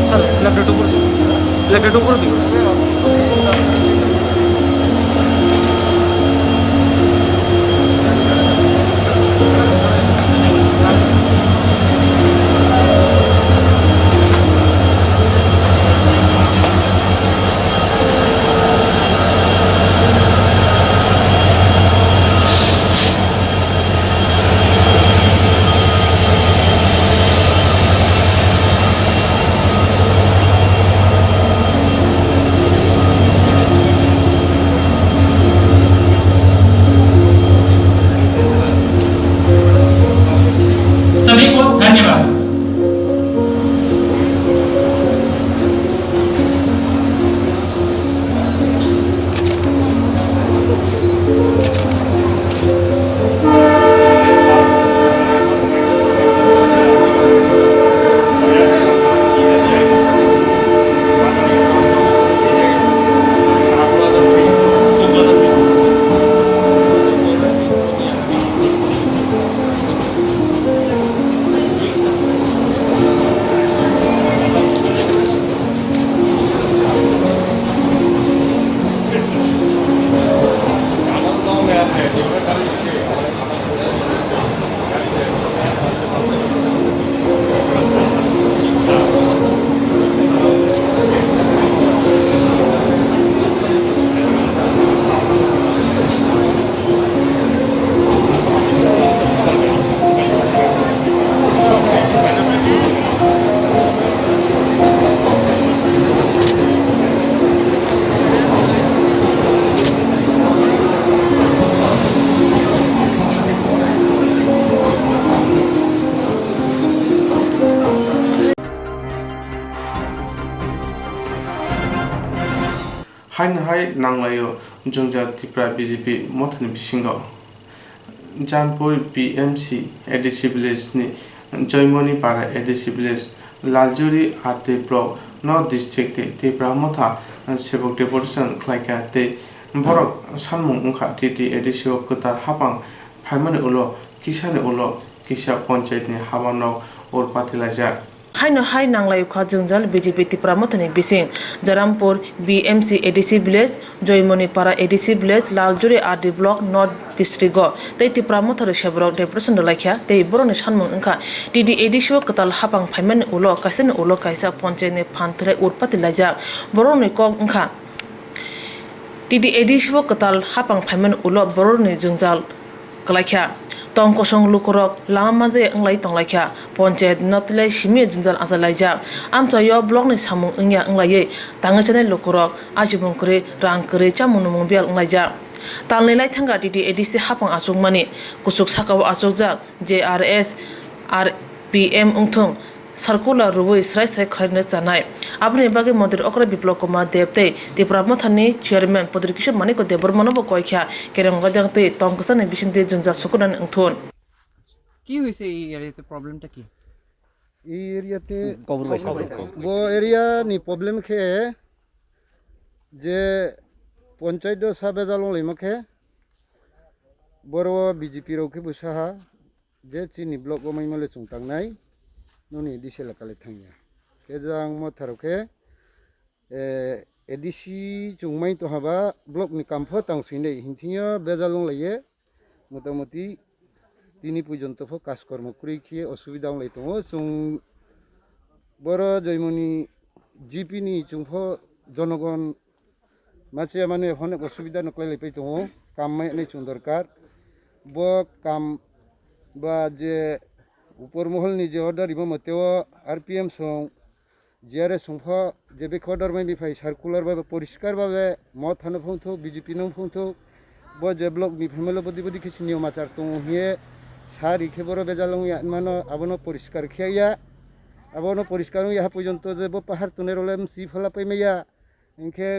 স্যার, ফ্ল্যাগটা একটু উপরে দিন। ফ্ল্যাগটা একটু উপরে দিন। Haino hai nanglaio jwngjal Tripura B J P mothani bisingo. Jampui B M C A D C village ni Joymoni Para A D C village, Laljuri R D block, North district tei Tipra motha sebok deputation khlaikha tei borok sanmung wngkha T T A D C o kwtal hapang phaimani ulo kisani ulo kisa panchayat ni haba nok urpati laijak. Haino hai nanglai kha jwngjal B J P Tipra mothani bising Jarampur B M C A D C village, Joymoni Para A D C village, Laljuri R D block, North district o tei Tipra mothari seborok deputation rwlaikha tei borokni sanmung wngkha T T A D C o kwtal hapang phaimani ulo kaisani ulo kaisa panchayat ni phan thwlai urpati laijak. Borokni kok wngkha T T A D C o kwtal hapang phaimani ulo borokni jwngjal kwlaikha. Tong kosong lukurok lama manjaya wnglai tonglaikha. Panchayat no twilai simi jwngjal achalaijak. Amchaio block ni samung wngya wnglaiwi tangwi chanai lukurok achimung kwrwi, rang kwrwi, chamung nwmung biyal wnglaijak. Talni laithanga T T A D C hapang achukmani, kuchuk sakao achukjak J R S, R P M wngthung, circular rwui srai srai khlaina chanai. Aboni bagwi montri okra Biplab Kumar Deb tei Tipra mothani chairman Pradyot Kishore Manikya Debbarmano bo koi kha kereng gadang tei tong kwchangni bisingtwi jwngjal sukurani wngthun. কি হৈছে এই এৰিয়াতে, প্ৰব্লেমটা কি? এই এৰিয়াতে খবৰ পাইছে। খবৰ, খবৰ। ব এৰিয়া নি প্ৰব্লেম খে যে পঞ্চায়ত সাবে জালং লেমা খে বড় বিজেপি রাও খে বুসাহা যে চিনি ব্লক ও মাইমালে চুংতাংনাই ননি দিসে লাকালে থাংয়া। Khe jang mo tharo khe, eh, A D C chungmai to haba block ni kampho tang suinai hinthingyo bejal wng laiye, motamoti tini pujonto pho kaskormo kwrwi khe osubida wng lai tongo. Chwng boro Joymoni G P ni chwng pho jonogon machiya mane honek osubida no kwlai lai pai tongo, kam mai nai chwng dorkar. Bo kam ba je upor mohol ni je order rimo mote o R P M song G R S songpho je bikho dormai biphai circular babe poriskar babe mo thano phongthok, B J P no phongthok, bo je block ni family bodi bodi khe sini machar tongo hiye sari khe boro bejal wngya mano abono poriskar khe ya, abono poriskar wngya ha porjonto je bo pahar tongnai role msi phala paimaya hinkhe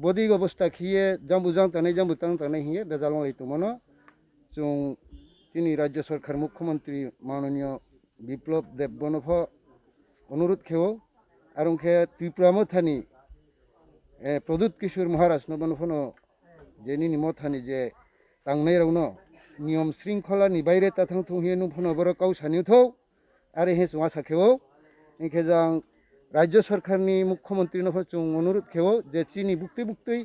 bodi obosta khiye jambu jang tanai jambu tang tanai hiye bejal wng lai tongmano. Chwng chini rajya sarkar mukhyamantri mananiya Biplab Deb bono pho onurudh khe-o, aro hwnkhe Tripura mothani, eh, Pradyot Kishore Maharaj no bono phano je nini mothani je tangnai rokno niyom shringkhola ni baire ta thang thung hiye nung phano borok kau sani thou, are he chwng asa khe-o, hinkhe jang rajya sarkar ni mukhyamantri no pho chwng onurudh khe-o je chini buktwi buktwi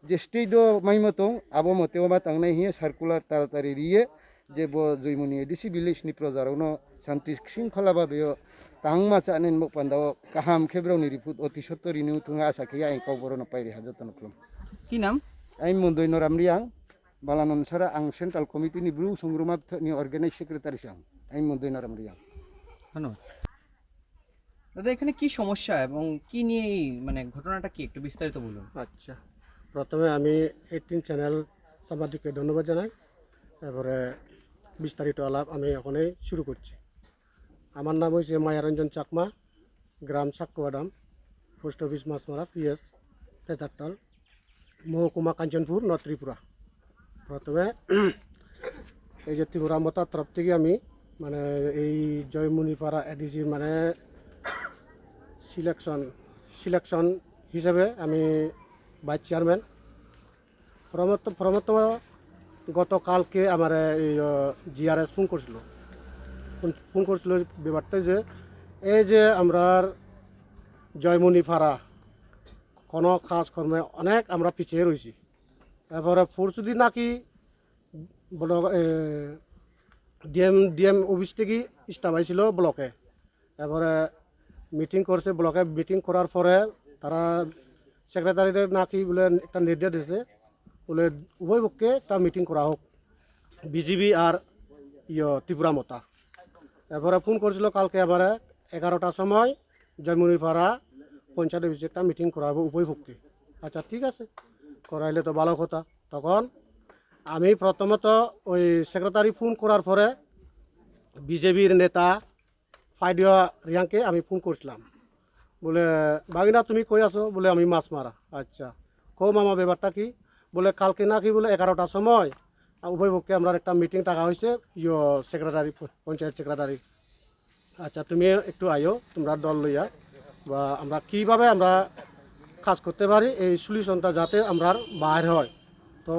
je state o maima tong abo mote o ma tangnai hiye circular taratari riye, je bo Joymoni A D C village ni proja rokno shanti shringkhola babe o tangma chanai ni bok panda o kaham khe borok ni report oti sotto rini wng thung asa khe ayang kok borok no pai ri ha joto no khulum. কি নাম? Aing Mondoi Noram Riang, Balanonsara ang central committee ni bru songruma ni organize secretary se ang. Aing Mondoi Noram Riang. ধন্যবাদ। দাদা, এখানে কি সমস্যা এবং কি নিয়ে এই, মানে, ঘটনাটা কি, একটু বিস্তারিত বলুন। আচ্ছা, প্রথমে আমি এইটিন চ্যানেল সাংবাদিককে ধন্যবাদ জানাই। এবারে বিস্তারিত আলাপ আমি এখনই শুরু করছি। আমার নাম হচ্ছে মায়ারঞ্জন চাকমা, গ্রাম সাক্কুয়াডাম, পোস্ট অফিস মাছমারা, পিএস তেতারতাল, মহকুমা কাঞ্চনপুর, নর্থ ত্রিপুরা। প্রথমে এই যে ত্রিপুরা মতার তরফ থেকে আমি, মানে, এই জয়মুনিপাড়া এডিসি, মানে, সিলেকশন সিলেকশন হিসেবে আমি ভাইস চেয়ারম্যান। প্রমোদ প্রমোদ গতকালকে আমার এই জিআরএস ফোন করছিল। ফোন ফোন করছিল ব্যাপারটা যে এই যে আমরার জয়মণিপাড়া কোনো কাজকর্মে অনেক আমরা পিছিয়ে রয়েছি। এরপরে পরশুদিন নাকি ব্লক, এ, ডিএম, ডিএম অফিস থেকে স্টাফ আইছিল ব্লকে। এরপরে মিটিং করছে, ব্লকে মিটিং করার পরে তারা সেক্রেটারিরে নাকি বলে একটা নির্দেশ দিয়েছে, বলে উভয় পক্ষে একটা মিটিং করা হোক, বিজেপি আর ইয়ে ত্রিপুরা মতা। এরপরে ফোন করছিল কালকে আমারে এগারোটার সময় জয়মণিপাড়া পঞ্চায়েত অফিসে একটা মিটিং করা হবে উভয় পক্ষে। আচ্ছা, ঠিক আছে, করাইলে তো ভালো কথা। তখন আমি প্রথমত ওই সেক্রেটারি ফোন করার পরে বিজেপির নেতা ফাইডিয়া রিয়াংকে আমি ফোন করছিলাম, বলে, "ভাগিনা, তুমি কই আছো?" বলে, "আমি মাছ মারা।" আচ্ছা, কো মামা, ব্যাপারটা কি? বলে, কালকে নাকি বলে এগারোটার সময়, আ, উভয় পক্ষে আমরা একটা মিটিং ডাকা হয়েছে, ইয়ো, সেক্রেটারি, প-, পঞ্চায়েত সেক্রেটারি। আচ্ছা, তুমি একটু আইও, তোমরা দল লইয়া, বা আমরা কিভাবে আমরা কাজ করতে পারি, এই সলিউশনটা যাতে আমরা বাইর হয়। তো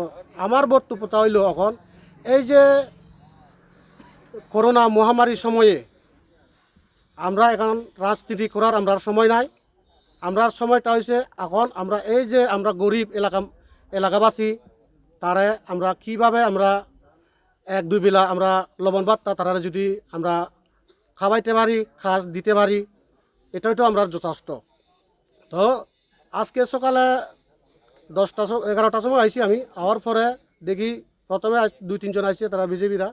আমার বক্তব্যটা হইলো, এখন এই যে করোনা মহামারীর সময়ে আমরা এখন রাজনীতি করার আমরার সময় নাই। আমরার সময়টা হইছে এখন আমরা এই যে আমরা গরিব এলাকা, এলাকাবাসী, তারে আমরা কিভাবে আমরা এক দুই বেলা আমরা লবণ ভাতটা তারারে যদি আমরা খাওয়াইতে পারি, কাজ দিতে পারি, এটাই তো আমরা যথেষ্ট। তো আজকে সকালে দশটা স-, এগারোটার সময় আইছি আমি। আওয়ার পরে দেখি প্রথমে আইস-, দুই তিনজন আইছে, তারা বিজেপিরা,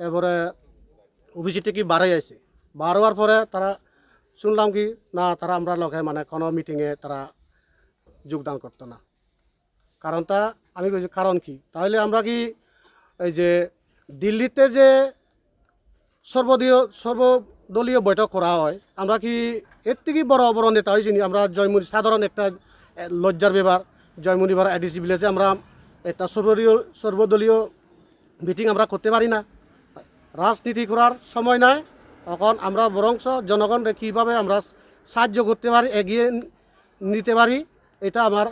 এরপরে ওবিসি থেকে বারোই আইছে। বারোয়ার পরে তারা শুনলাম কি না, তারা আমরা লগে মানে কোনো মিটিংয়ে তারা যোগদান করতো না। কারণটা আমি কইছি, কারণ কি? তাহলে আমরা কি এই যে দিল্লিতে যে সর্বদলীয়, সর্বদলীয় বৈঠক করা হয়, আমরা কি এর থেকে বড় বড় নেতা হয়েছি নি? আমরা জয়মনি সাধারণ একটা, এ, লজ্জার ব্যাপার, জয়মনিপাড়া এডিসি ভিলেজে আমরা একটা সর্বদলীয়, সর্বদলীয় মিটিং আমরা করতে পারি না। রাজনীতি করার সময় নাই। এখন আমরা বরঞ্চ জনগণরে কীভাবে আমরা সাহায্য করতে পারি, এগিয়ে নিতে পারি, এটা আমার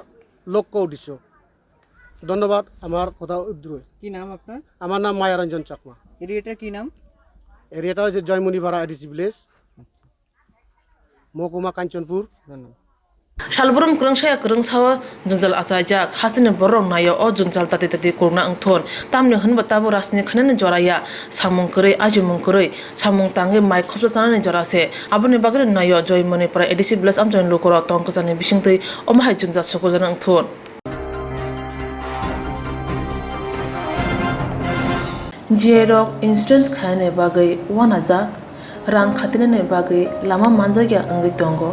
লক্ষ্য উদ্দেশ্য। ধন্যবাদ। আমার কথা উদ্রয়। কি নাম আপনার? আমার নাম মায়ারঞ্জন চাকমা। এরিয়াটার কি নাম? এরিয়াটা হচ্ছে জয়মনিপাড়া এডিসি ভিলেজ, মহকুমা কাঞ্চনপুর। ধন্যবাদ। Salbrum kwrwngsaya kwrwngsao jwngjal achaijak, hasteni bororok naio o jwngjal tati tati kwrwngna wngthun, tamni hwnba tabuk rajni khainani joraya, samung kwrwi, ajimung kwrwi, samung tangwi mai khopsa chanani jorase, aboni bagwino naio Joymoni para A D C village amchaini lukurok tong kwchangni bisingtwi omo hai jwngjal sukurjaknai wngthun. J I rok insurance khainani bagwi uanajak, rang khatinani bagwi lama manjakya wngwi tongo.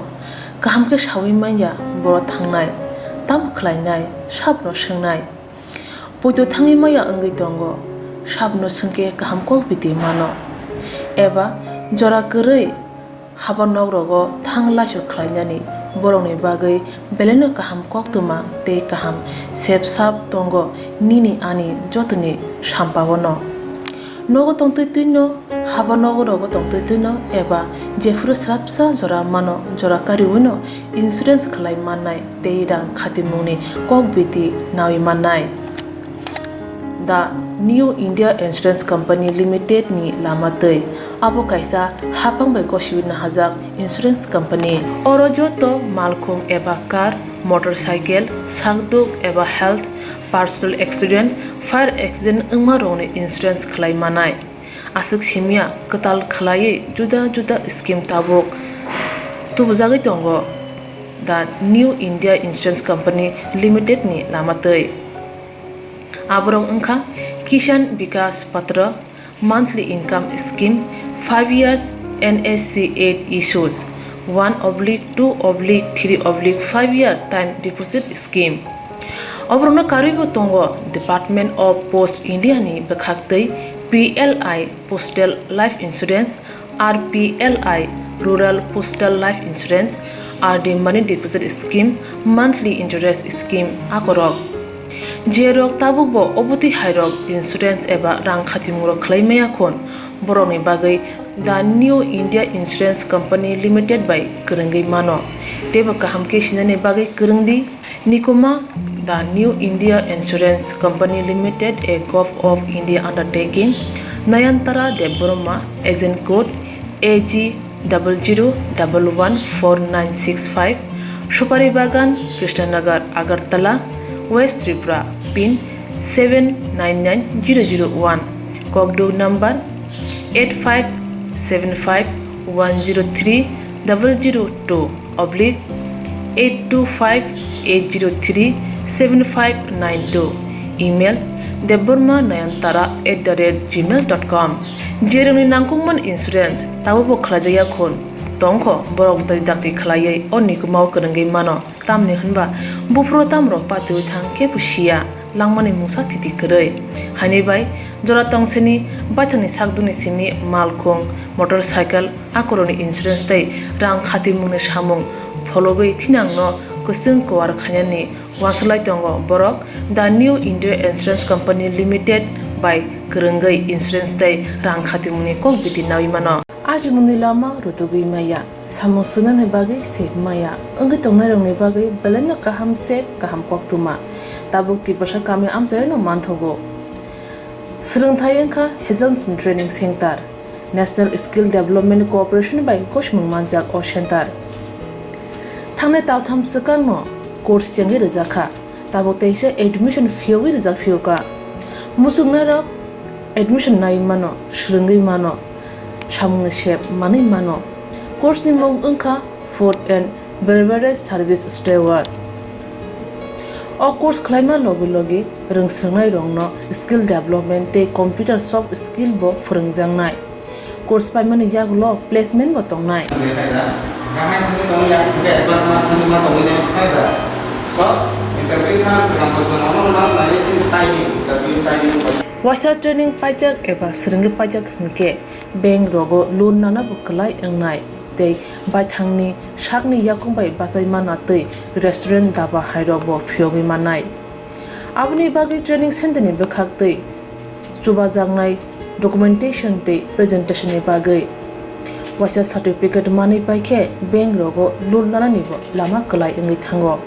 Kaham khe saui manya boro thangnai, tamo khlainai, sabono swngnai. Poito thangwi manya wngwi tongo, sabono swngkhe kaham kok biti mano. Eba jora kwrwi haba nok rogo thang laisok khlainani borokni bagwi belaino kaham koktwma tei kaham sep sap tongo nini ani jotoni sampaono. Nogo tongtwi twino, haba nogo rogo tongtwi twino eba jephuru swrapsa jora mano, jora kariwino insurance khlai mannai tei rang khatimungni kok biti naui mannai. The New India Insurance Company Limited ni lama twi. Abo kaisa haphang bai gosiwi nahajak insurance company. Oro joto malkhung eba car, motorcycle, sakduk eba health, personal accident, fire accident wngma rokni insurance khlai manai. Aswk simya kwtal khlaiwi juda juda scheme tabuk tubujagwi tongo The New India Insurance Company Limited ni lama twi. Aborok wngkha Kisan Vikas Patra, monthly income scheme, five years N S C eight issues, one oblique two oblique three oblique five year time deposit scheme. Oborokno karwibo tongo Department of Post India ni bwkhaktwi P L I Postal Life Insurance, R P L I Rural Postal Life Insurance, R D Money Deposit Scheme, Monthly Interest Scheme akorok. Jerok tabukbo obotwi hairok insurance eba rang khatimungrok khlai maya khun, borokni bagwi The New India Insurance Company Limited bai kwrwngwi mano. Teibo kaham khe sinani bagwi kwrwng di. Nikuma, The New India Insurance Company Limited, a Govt of India undertaking, Nayantara Debbarma, agent code A G double zero double one four nine six five, Supari Bagan, Krishnanagar, Agartala, West Tripura, pin seven nine nine zero zero one, Kokduk number eight five seven five one zero three double zero two oblique eight two five eight zero three seven five nine two, email debbarma nayantara at the rate gmail dot com. Jerokni nangkukmani insurance tabukbo khlaijakya khun, tongkho borok dakti dakti khlaiwi o nikumao kwrwngwi mano. Tamni hwnba buphuru tamrok patiwi thang kebo siya, langmani mungsa thiti kwrwi. Haini bai jora tongsini baithangni sakdukni simi malkhung, motorcycle, akorokni insurance tei rang khatimungni samung phologwi thinangno Bwswng kuar khainani uanswlai tongo borok The New India Insurance Company Limited bai kwrwngwi insurance tei rang khatimungni kok biti naui mano. Ajimungni lama rutugwi maya, samung swngnani bagwi sep maya, wngwi tongnairokni bagwi belaino kaham sep, kaham koktwma. Tabuk Tiprasa kami amchaino manthogo. Swrwngthai wngkha Hazelson Training Center. National Skill Development Corporation bai gosimung manjak o center. Thangnai taltham swkangno course chengwi rwjakha, tabuk teisa admission phiyogwi rwjak phiyokha. Muchungnairok admission naiwi mano, swrwngwi mano, samungni sep manwi mano. Course ni mung wngkha Food and Beverage Service Steward. O course khlaima logi logi rwngswrwngnairokno skill development tei computer soft skill bo phwrwngjaknai. Course paimani yagulo placement bo tongnai. Waisa training paijak eba swrwngwi paijak hinkhe bank rogo loan nana bo kwlai wngnai tei baithangni sakni yakung bai bachai mana tei restaurant, daba hairok bo phiyogwi mannai. Aboni bagwi training center ni bwkhak tei chubajaknai documentation tei presentation ni bagwi waisa certificate manwi paikhe bank rogo loan nanani bo lama kwlai wngwi thango.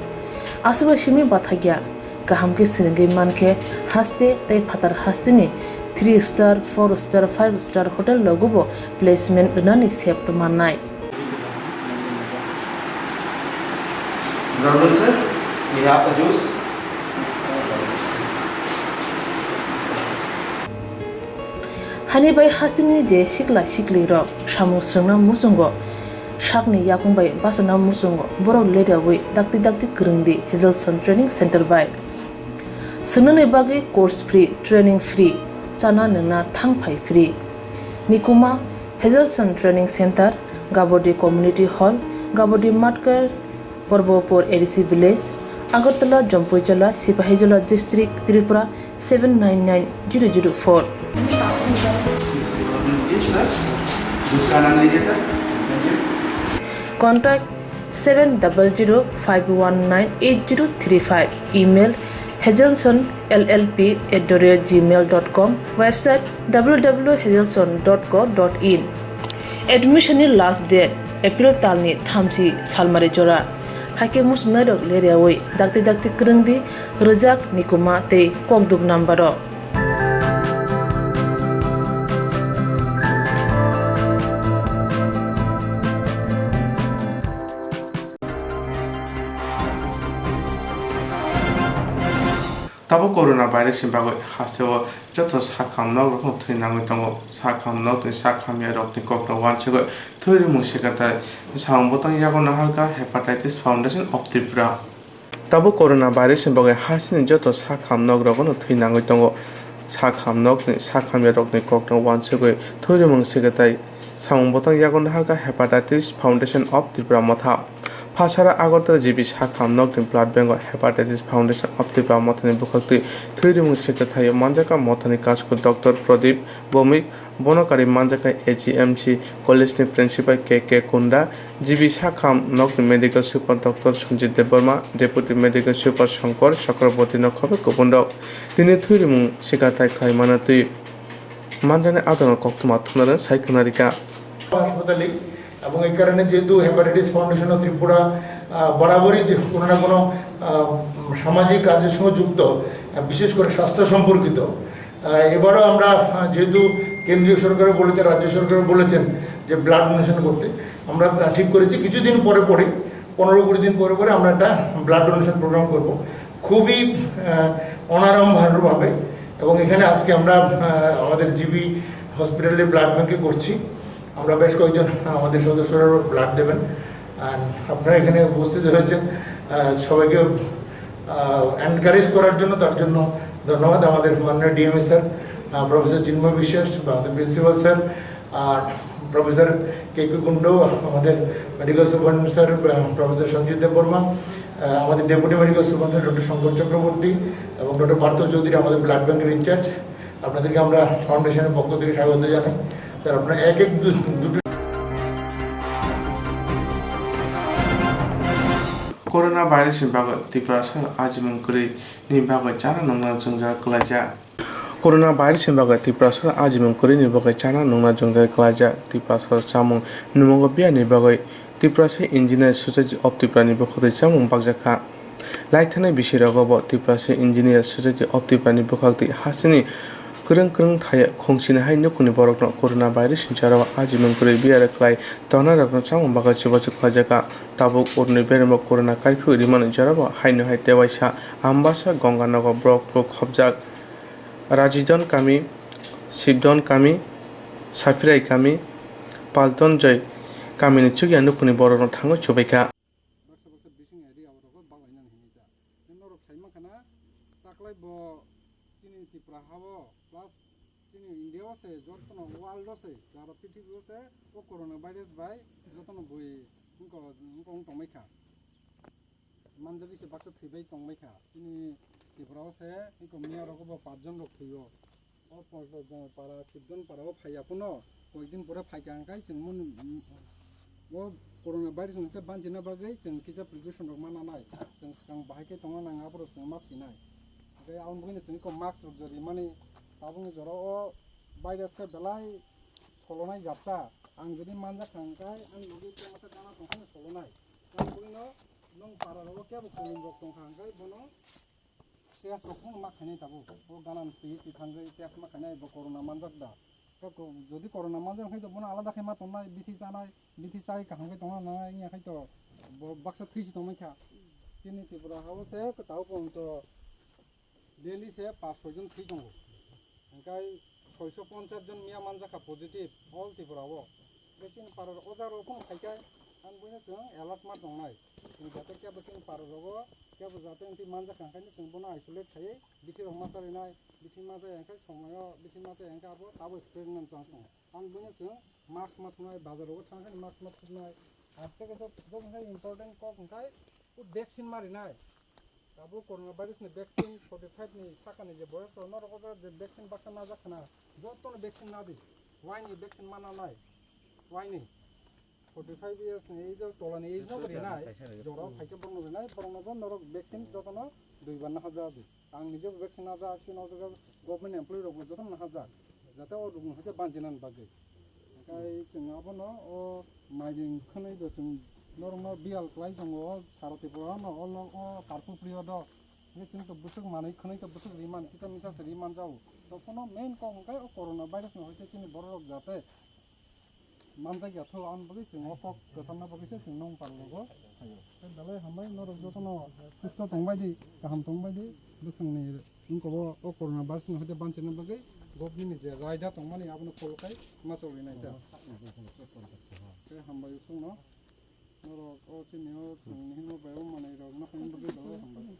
Aswkbai simi bathakya. Kaham khe swrwngwi mankhe haste tei phatar hasteni three star, four star, five star hotel rogo bo placement rwnani sep tongmannai. Brother sir, we have a juice. Hani bai hasteni je sikla siklirok samung swrwngna muchungo, sakni yakung bai bachana muchungo, borok ledaui dakti dakti kwrwngdi Hazelson Training Center bai. Swngnani bagwi course free, training free, chana nwngna thang phai free. Nikuma Hazelson Training Center, Gabodi Community Hall, Gabodi Matkar, Porbopur A D C Village, Agartala, Jampuijala, Sipahijola District, Tripura seven nine nine zero zero four. दूसरा नाम लीजिए sir. Contact seven double zero five one nine eight zero three five. Email hazelson L L P at the rate gmail dot com. Website w w w hazelson dot co dot in. Admission ni last date April talni thamchi salmari jora. Haikhe muchungnairok leriaui dakti dakti kwrwngdi rwjak nikuma tei kokduk number o. Tabuk corona virus ni bagwi hasteo joto sakham nok rokno thwi nangwi tongo. Sakham nok tei sakham ya rokni kokno wansugwi thwi rimung sikatai samung bwtang yago naharkha Hepatitis Foundation of Tripura. Tabuk corona virus ni bagwi hasteni joto sakham nok rokno thwi nangwi tongo. Sakham nokni sakham ya rokni kokno wansugwi thwi rimung sikatai samung bwtang yago naharkha Hepatitis Foundation of Tripura Motha. Phasara Agartala G B sakham nokni blood bank o Hepatitis Foundation of Tripura Mothani bwkhaktwi thwi rimung sikatai manjakha Mothani kasku Doctor Pradip Bhowmik, bono karwi manjakha A G M C College ni Principal K K Kunda, G B sakham nokni Medical Super Doctor Sanjit Debbarma, Deputy Medical Super Shankar Chakraborty no khobai kubun rok. Tini thwi rimung sikatai khlaimano twi manjaknai adorno koktwma thumnarok sai khwnarikha. হাসপাতালে এবং এই কারণে যেহেতু hepatitis foundation of Tripura, আহ, বরাবরই যে কোনো না কোনো, আহ, সামাজিক কাজের সঙ্গে যুক্ত, আহ, বিশেষ করে স্বাস্থ্য সম্পর্কিত, আহ, এবারও আমরা, আহ, যেহেতু কেন্দ্রীয় সরকারও বলেছেন, রাজ্য সরকারও বলেছেন যে ব্লাড ডোনেশন করতে, আমরা, আহ, ঠিক করেছি কিছুদিন পরে পরে, পনেরো কুড়ি দিন পরে পরে আমরা একটা ব্লাড ডোনেশন প্রোগ্রাম করব। খুবই, আহ, অনাড়ম্বরভাবে। এবং এখানে আজকে আমরা, আহ, আমাদের জিবি হসপিটালের ব্লাড ব্যাংকে করছি। আমরা বেশ কয়েকজন আমাদের সদস্যরা ব্লাড দেবেন। আর আপনারা এখানে উপস্থিত হয়েছেন, আহ, সবাইকে, আহ, এনকারেজ করার জন্য, তার জন্য ধন্যবাদ। আমাদের মাননীয় ডিএমএ স্যার, আহ, প্রফেসর চিন্ময় বিশ্বাস, আমাদের প্রিন্সিপাল স্যার, আর প্রফেসর কে কে কুন্ডু, আমাদের মেডিকেল সুপারিনটেন্ডেন্ট স্যার, আহ, প্রফেসর সঞ্জিত দেববর্মা, আহ, আমাদের deputy medical superintendent doctor Shankar Chakraborty এবং ডক্টর পার্থ চৌধুরী, আমাদের ব্লাড ব্যাংকের ইনচার্জ। আপনাদেরকে আমরা ফাউন্ডেশনের পক্ষ থেকে স্বাগত জানাই। স্যার, আপনারা এক এক দু-, দুটো Corona virus ni bagwi Tiprasa ajimung kwrwi ni bagwi chana nungna jwngjal kwlaijak. Corona virus ni bagwi Tiprasa ajimung kwrwi ni bagwi chana nungna jwngjal kwlaijak. Tiprasa chamung numungo biya ni bagwi Tiprasa Engineer Society of Tripura ni bwkhak twi chamung bakjak kha. Laithani bisi rogo bo Tiprasa Engineer Society of Tripura ni bwkhak twi hasteni kwrwng kwrwng thaya khungsini hai nukhungni borokno corona virus ni jora o ajimung kwrwi biya kwlai tongnai rokno chamung bagwi chubachu khlaijak kha. Tabuk urni beremo corona curfew rimani jorabo haino hai tewaisa Ambasa Gonganago borok khopjak Rajidon kami, Sibdon kami, Safirai kami, Palton Joy kamini chukya nukhungni borokno thangwi chubaikha. Baksa baksa bising area o rogo balainani hinwi ta. Norok sai mankha na taklai bo chini Tripura ha o plus chini India o se jotono world o se sara prithibi o se o corona virus bai jotono bui wngkha wngkha wng tongmai kha. Manjagwi se baksa thwibai tongmai kha. Chini Tripura o se eko miya rogo bo paanch jon rok thwio. O para sibdon para o phaiya phano koikdin pore phaikha hwnkhe chwng mani o corona virus hwnkhe banchina bagwi chwng kisa precaution rok ma nanai. Chwng swkang bahai khe tongna nang aphuru chwng ma sinai. Hwnkhe aboni bagwino chwng eko mask rok jodi mani tabukni jora o virus khe belai solonai jat ta. Ang jodi manjak kha hwnkhe ani logi khe masa gana tongphano solonai. Aboni bagwino nwng para rogo kebo kolom rok tongkha hwnkhe bono test rok phano ma khainai tabuk. O gana twi twi thangwi test ma khainai bo corona manjak da. Khe ko-, jodi corona manjak hwnkhe to bono alada khe ma tongnai, bithi chanai, bithi chai kaham khe tongna nangnai, wngya khe to bo baksa thwi se tongmai kha. Chini Tripura ha o se kwtal pon to daily se paanch soi jon thwi tongo. Hwnkhe soiso ponchas jon miya manjak kha positive all Tripura o. Hwnkhe chini para o jaga rok phano phai khe ang buino chwng alert ma tongnai. Chwng jate kebo chini para rogo kebo jate wngtwi manjak kha, hwnkhe chwng bono isolate khaiwi bithi rok ma charinai, bithi ma chaya hwnkhe somoyo bithi ma chaya hwnkhe abo tabuk spread nani chance tongo. Ang buino chwng mask ma thunai, bazar rogo thangkhe mask ma thunai, ar tei kaisa joto important kok hwnkhe o vaccine ma rinai. Tabuk corona virus ni vaccine forty five ni sakani je boyos rok norok o je vaccine baksa najak khna, joto no vaccine nadi. Wai ni vaccine ma nanai? Wai ni? Forty five years ni age o tola ni age no rinai, jora o phaikhe borok no rinai, borok no bo norok vaccine joto no dui bar na hajak di. Ang nije vaccine najak, chini o jaga government employee rok bo joto no najak. Jate o rok no hwnkhe banchina bagwi. Hwnkhe chwng abono o mairing khwnwi bo chwng norokno biyal kwlai tongo o sara Tripura no o log o curfew period o. Hwnkhe chwng to bwswk manwi khwnwi to bwswk ri man kisa misa se ri man jago. To phano main kok hwnkhe o corona virus no hwnkhe chini borok rok jate manjak ya tho, aboni bagwi chwng o kok kwcharna bagwi se chwng nong parlogo phaio. Tei belai hambai norok jotono susto tongbai di, kaham tongbai di, bwswngni wngkha o, o corona virus ni hoite banchina bagwi government ni je raida tongmani abono follow khai ma choli nai ta. Tei hambai wngkha no norok o chini o chwng ni himo bai o manwi rok no khaina bagwi belai hambai.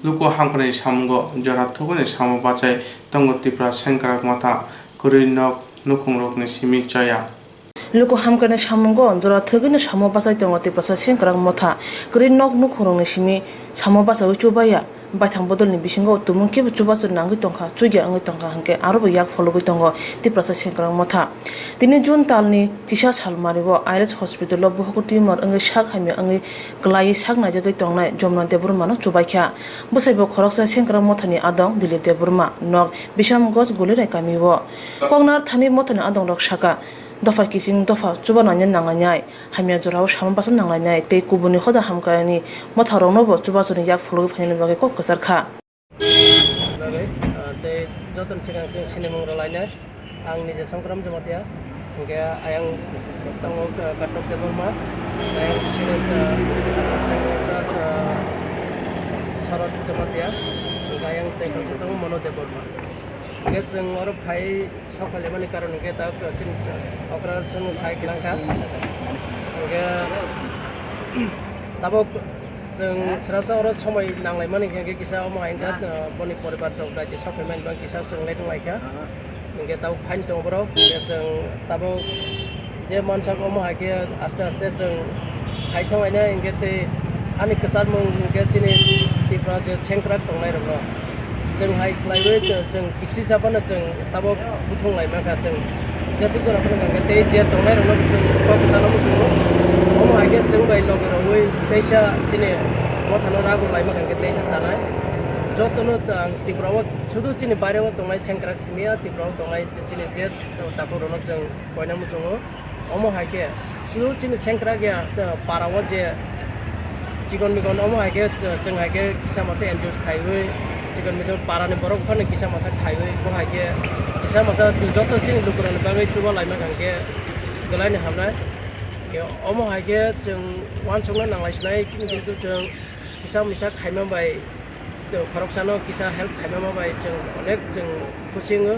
Luku hamkrai samungo jora thugwini samo bachai tongo Tripura Sengkrak Motha, kwrwi nok nukhungrokni simi choya. Luku hamkrai samungo jora thugwini samo bachai tongo Tiprasa Sengkrak Motha, kwrwi nok nukhungrokni simi samo bachaiwi chubaya. Baithang bodolni bisingo tumung kebo chubachu nangwi tongkha, chukya wngwi tongkha hwnkhe arobo yak phologwi tongo Tiprasa Sengkrak Motha. Tini June talni chisa salmario I R S hospital o buhukgo tumor wngwi sak hamya wngwi kwlaiwi sak naijagwi tongnai Jomna Debbarmano chubaikha. Bwsaibo khoroksa Sengkrak Mothani adong Dilip Debbarma, nok Bishamganj Gulirai kamio. Koknar thani Mothani adongrok sakha, dopha kiching dopha chubanani nanglainai, hamya jorao sama basa nanglainai tei kubuni hoda hamkrai ni motharoknobo chubachuni yak phologwi phainani bagwi kok kwchar kha. Bagwi, ah, tei jotono swkang chwng sinimung rwlainai. Ang nije Songkram Jamatia, hwnkhe ayang tongo, ah, Katok Debbarma, ayang, ah, Sarot Jamatia, hwnkhe ayang tei kaisa tongo Mono Debbarma. Hwnkhe chwng oro phai sok phaimani karon hwnkhe ta chini okra chwng sai kwlangkha. Hwnkhe tabuk chwng srasa oro somoi nanglaimani hwnkhe kisa omo hai wngkha, boni poribar rok daiti sok phaimani bang kisa chwng late wnglaikha. Hwnkhe tabuk phaini tongo borok, hwnkhe chwng tabuk je mansak omo hai khe aste aste chwng hai thanglainai hwnkhe tei ani kwcharmung hwnkhe chini Tripura je sengkrak tongnairokno chwng hai khlaiwi chwng kisi sa phano chwng tabuk buthung lai mankha chwng. Jasik jora phano hwnkhe tei je tongnai rokno chwng kok kwchangno muchungo. Omo hai khe chwng bai logi rogwi teisa chini mothano rago laima hwnkhe teisa chanai. Jotono ang Tripura o sudu chini baire o tongnai sengkrak simi ya, Tripura o tongnai chini je takhuk rokno chwng koina muchungo. Omo hai khe sudu chini sengkrak ya, para o je chikon mikon omo hai khe chwng hai khe kisa masa N G O khaiwi chikon mikon para ni borok phano kisa masa khaiwi bo hai khe kisa masa joto chini lukurok ni bagwi chuba laima hwnkhe belai ni hamnai. Omo hai khe chwng uansukna nanglai sinai kintu chwng kisa misa khaima bai khoroksano kisa help khaima bai chwng onek chwng khusi wngo.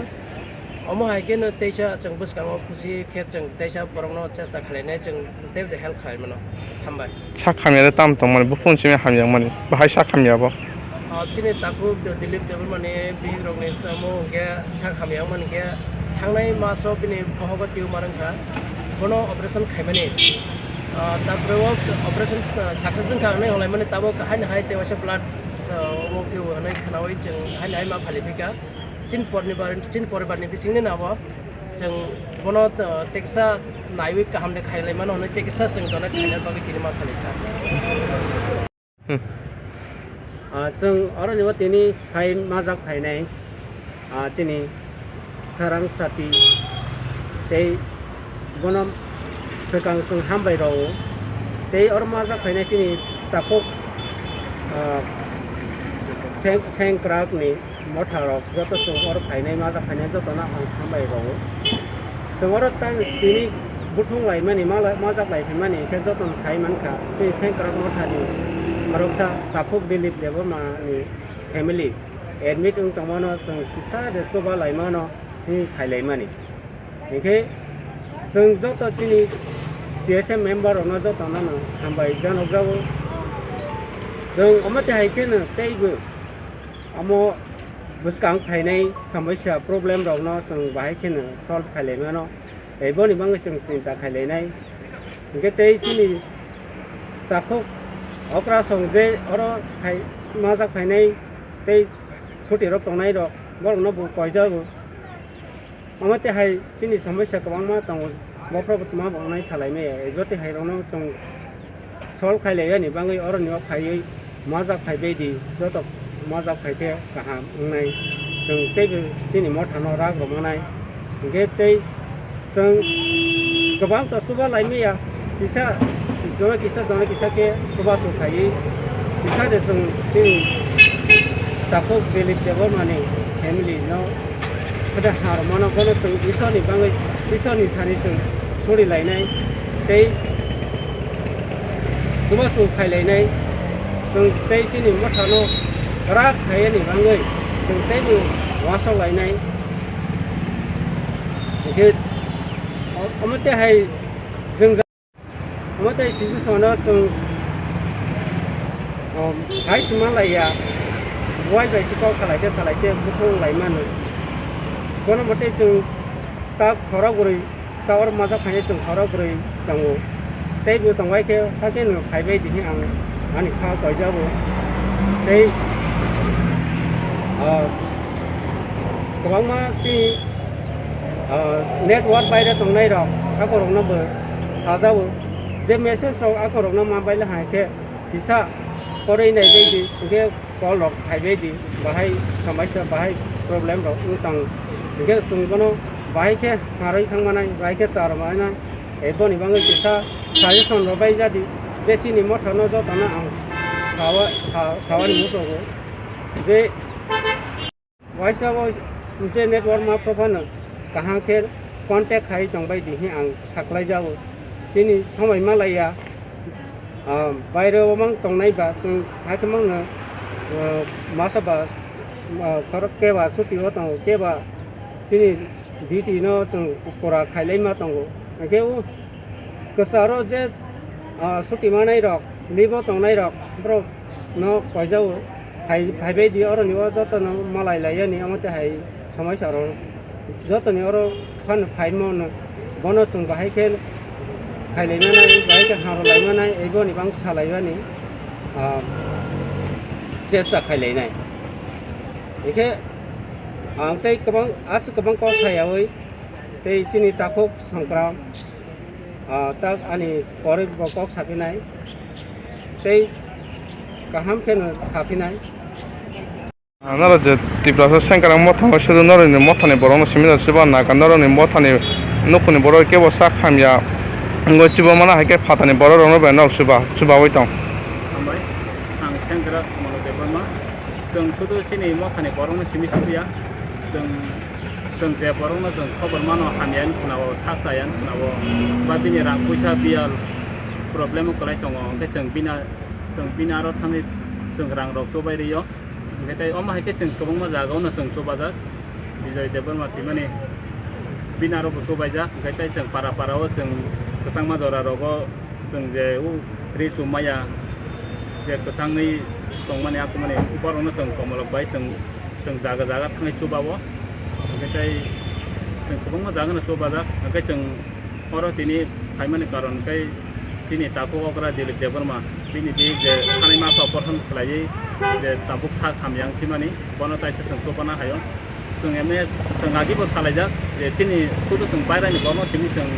Omo hai khe no teisa chwng bwskango khusi khe chwng teisa borokno chesta khlainai chwng tei de help khlai mano. Hambai. Sak hamya de tam tong mani, buphang simi hamya mani, bahai sak hamya bo. Ah, chini takhuk de Dilip Debbarmani bihik rokni samo hwnkhe sak hamya mani khe thangnai maso bini bohogo tumor wngkha, bono operation khaimani. Ah, tapre o operation, ah, success wngkha hwnwi hwnlaimani tabuk haino hai tewaisa blood, ah, omo khe hwnwi khnaui chwng haino hai ma phaliphika. Chini porni bar-, chini poribarni bisingni nabo chwng bono, uh, teksa naiwi kaham de khailai mano hwnwi teksa chwng donate khaina bagwi tini ma khalikha. Hmm. Ah, chwng oroni o tini phai majak phainai, ah, chini Sarang Sati tei bono swkang chwng hambai rwo tei oro majak phainai chini takhuk, ah, seng-, sengkrakni motha rok joto chwng oro phainai, majak phainai jotono ang hambai rwo. Chwng oro tang tini buthung laimani, mala-, majak lai phaimani khe jotono sai mankha, chini sengkrak mothani khoroksa takhuk Dilip Debbarmani family admit wng tongmano chwng kisa de chuba laimano hwnwi phailaimani. Hinkhe chwng joto chini T S M member rokno jotono no hambai janokjago. Chwng omo twi hai kheno teibo omo bwskang phainai somosya problem rokno chwng bahai kheno solve khailai mano. Tei boni bagwi chwng chinta khailai nai. Hinkhe tei chini takhuk okra song je oro phai majak phainai tei chuti rok tongnai rok borokno bo koijago. Omo twi hai chini somosya kwbangma tongo, bophro bo tongma bo wngnai salai maya, ebo twi hai rokno chwng solve khai lai yani bagwi oroni o phaiwi majak phai bai di, joto majak phai khe kaham wngnai, chwng teibo chini mothano rak rw manai, hinkhe tei chwng kwbang to chuba lai maya. Kisa jona kisa, jona kisa khe chubachu khaiwi kisa de chwng chini takhuk Dilip Debbarmani family no khe de harmano bono chwng Iswrni bagwi, Iswrni thani chwng suri lainai tei chubachu khai lainai, chwng tei chini mothano rak khaiyani bagwi chwng teibo uansuk lainai. Hinkhe omo tei hai chwng Omo tei sijisongno chwng, um, hai se manlaiya, buai bai se kok salai khe salai khe buphang lai mano. Bono mote chwng ta khorok rwi, ta oro majak phainai chwng khorok rwi tongo. Tei bo tongbai khe hakhe no phaibai di hwnwi ang ani kha koijago. Tei, ah, kwbangma chini, ah, network baire tongnai rok akorokno bo sajago. Je message rok akorokno ma baila hai khe kisa koroi nai bai di, hingke call rok khai bai di, bahai somosya, bahai problem rok wng tang, hingke chwng bono bahai khe harwi thang manai, bahai khe cha rw manai, tei boni bagwi kisa suggestion rw bai ja di, je chini motha no joto no ang sawa, sa-, sawani muchungo je Waisa o je network ma phano kaham khe contact khai tong bai di hwnwi ang saklai jago. Chini somoi ma laiya, ah, baire o mang tongnai ba chwng hakhe mangno, ah, masa ba, ah, khorok keba chuti o tongo, keba chini duty no chwng pura khailai ma tongo. Hingke o kwcharo je, ah, chuti manai rok, leave o tongnai rok, borok no koijago, phai, phaibai di, oroni o joto no malai lai yani, omo tei hai somosya rok joto ni oro phano phaimo no, bono chwng bahai khe khailai manai, bahai khe hamrwlai manai, ebo ni bang salai mani, ah, chesta khailai nai. Hingke ang tei kwbang, aswk kwbang kok sayawi, Tei chini takhuk Songkram, ah, tak ani koroi bo kok saphinai, tei kaham kheno saphinai. Norok je Tiprasa Sengkrak mothano sudu norokni mothani borokno simi rw siba naka norokni mothani nukuni borok kebo sak hamya wngwi chubamano hai khe phatani borokrokno bai norok chuba chubaui tong. Hambai, ang Sengkrak Mano Debbarma. Chwng sudu chini mothani borokno simi sibiya. Chwng, chwng je borokno chwng khobor mano hamya wngwi khwnao, sak chaya wngwi khwnao, ba bini rang puisa biyal problem o kwlai tongo, hwnkhe chwng bini, chwng bini aro thangwi chwng rang rok chubai rw-o. Hwnkhe tei omo hai khe chwng kwbangma jaga o no chwng chubajak, Bijoy Debbarma twimani bini aro bo chubaijak, hwnkhe tei chwng para para o chwng kwchangma jora rogo chwng je o ri chumaya je kwchangwi tongmani akumani borokno chwng komolok bai chwng, chwng jaga jaga thangwi chuba-o, hwnkhe tei chwng kwbangma jaga no chubajak, hwnkhe chwng Oro tini phaimani karon khe chini takhuk okra Dilip Debbarma, bini di je thanai masa operation khlaiwi je tabuk sak hamya wng thimani, bono taisa chwng chubana hai-o. Chwng M A, chwng agi bo salaijak je chini sudu chwng bairani borno simi chwng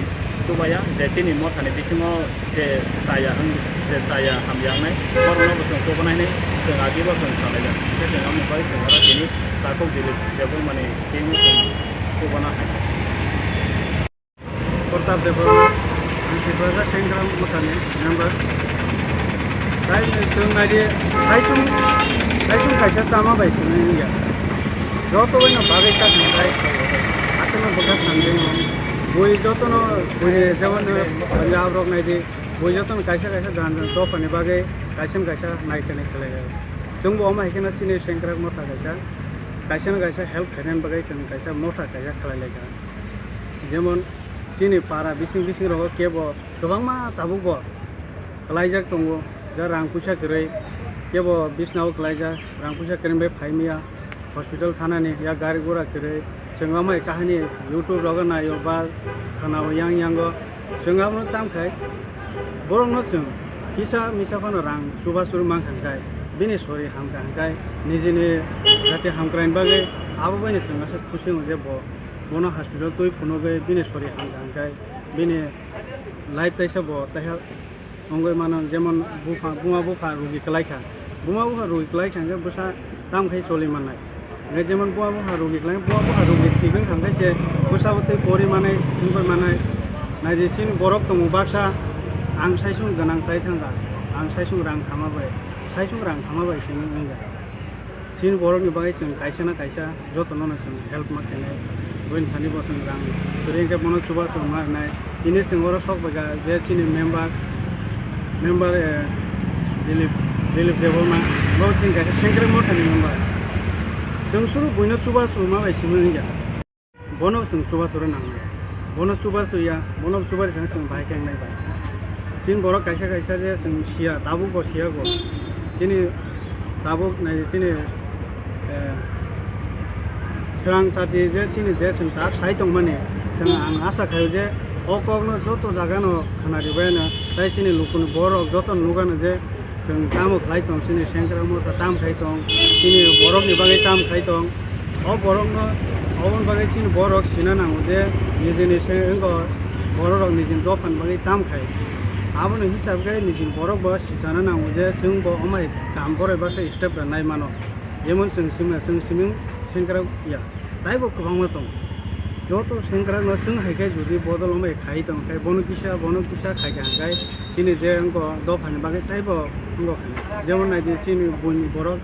chubaya, je chini mothani bisingo je chaya wng, je chaya hamya wngnai, borokno bo chwng chubana hinwi chwng agi bo chwng salaijak. Khe chwng aboni bagwi chwng oro tini takhuk Dilip Debbarmani team-o chwng chubana hai. Pratap Debbarma, ang Tiprasa Sengkrak Mothani member. Tai chwng naidi, saisung, saisung kaisa chama bai simi wngya. Joto bai no bagwi ta thangkhai, aswkno bwkha thangwi no. Bui jotono, bui jemon, Punjab rok naidi, bui jotono kaisa kaisa jan jan dophani bagwi kaisa no kaisa naikani khlai lai. Chwngbo omo hai kheno chini Sengkrak Motha kaisa, kaisa no kaisa help khainani bagwi chwng kaisa motha kaisa khlai lai kha. Jemon chini para bising bising rogo kebo kwbangma tabuk bo kwlaijak tongo, ja rang puisa kwrwi kebo bisnao kwlaijak, rang puisa kwrwi bai phaimaya hospital thanani, ya gari gura kwrwi. Chwng amai kahani YouTube rogo naio ba khanao yang yango, chwng abono tamkhai borokno chwng kisa misa phano rang chubachu mankha hwnkhe bini sori hamkha hwnkhe nijini jati hamkraini bagwi abo baino chwng aswk khusi wngo je bo bono hospital twi phunugwi bini sori hamkha hwnkhe bini life taisa bo taiha wngwi mano, jemon bupha, buma bupha rugi kwlaikha, buma bupha rugi kwlaikha hwnkhe bwsa tamo khe choli mannai, hwnkhe jemon buma bupha rugi kwlai, buma bupha rugi thigwi hwnkhe se bwsabo tei pori manai, wngwi manai. Naidi chini borok tongo baksa, ang saisung gwnang chai thangkha, ang saisung rang khama bai, saisung rang khama bai simi wngya. Chini borokni bagwi chwng kaisa na kaisa jotono no chwng help ma khainai. Buini thani bo chwng rang kwrwi hwnkhe bono chubachu ma rwnai. Tini chwng oro sok bai kha je chini member, member, eh, Dilip, Dilip Debbarma, bo chini kaisa Sengkrak Mothani member. Chwng suru buino chubachu ma bai simi wngya. Bono chwng chubachu rw nangnai. Bono chubachu ya, bono chuba rwsano chwng bahai khe wngnai bai. Chini borok kaisa kaisa je chwng siya, tabuk bo siya go. Chini tabuk nai chini, eh, swrang chati je chini je chwng tak sai tongmani, chwng ang asa khaio je o kokno joto jagano khwnaribaino, tai chini lukuni borok joto nukgano je Chwng tamo khlai tong, chini Sengkrak Motha tam khai tong, chini borokni bagwi tam khai tong. O borokno, oboni bagwi chini borok sina nango je nijini se wngkha, bororok nijini dophani bagwi tam khai. Abono hisab khe nijini borok bo sichana nango je chwng bo omai kam goroi baksa step rwnai mano. Jemon chwng sima, chwng siming Sengkrak ya. Taibo kwbangma tongo. Joto Sengkrakno chwng hai khe jodi bodol wngbai khai tong khe, bono kisa, bono kisa khai kha hwnkhe chini je wngkha dophani bagwi taibo wngkha khe. Jemon naidi chini buini borok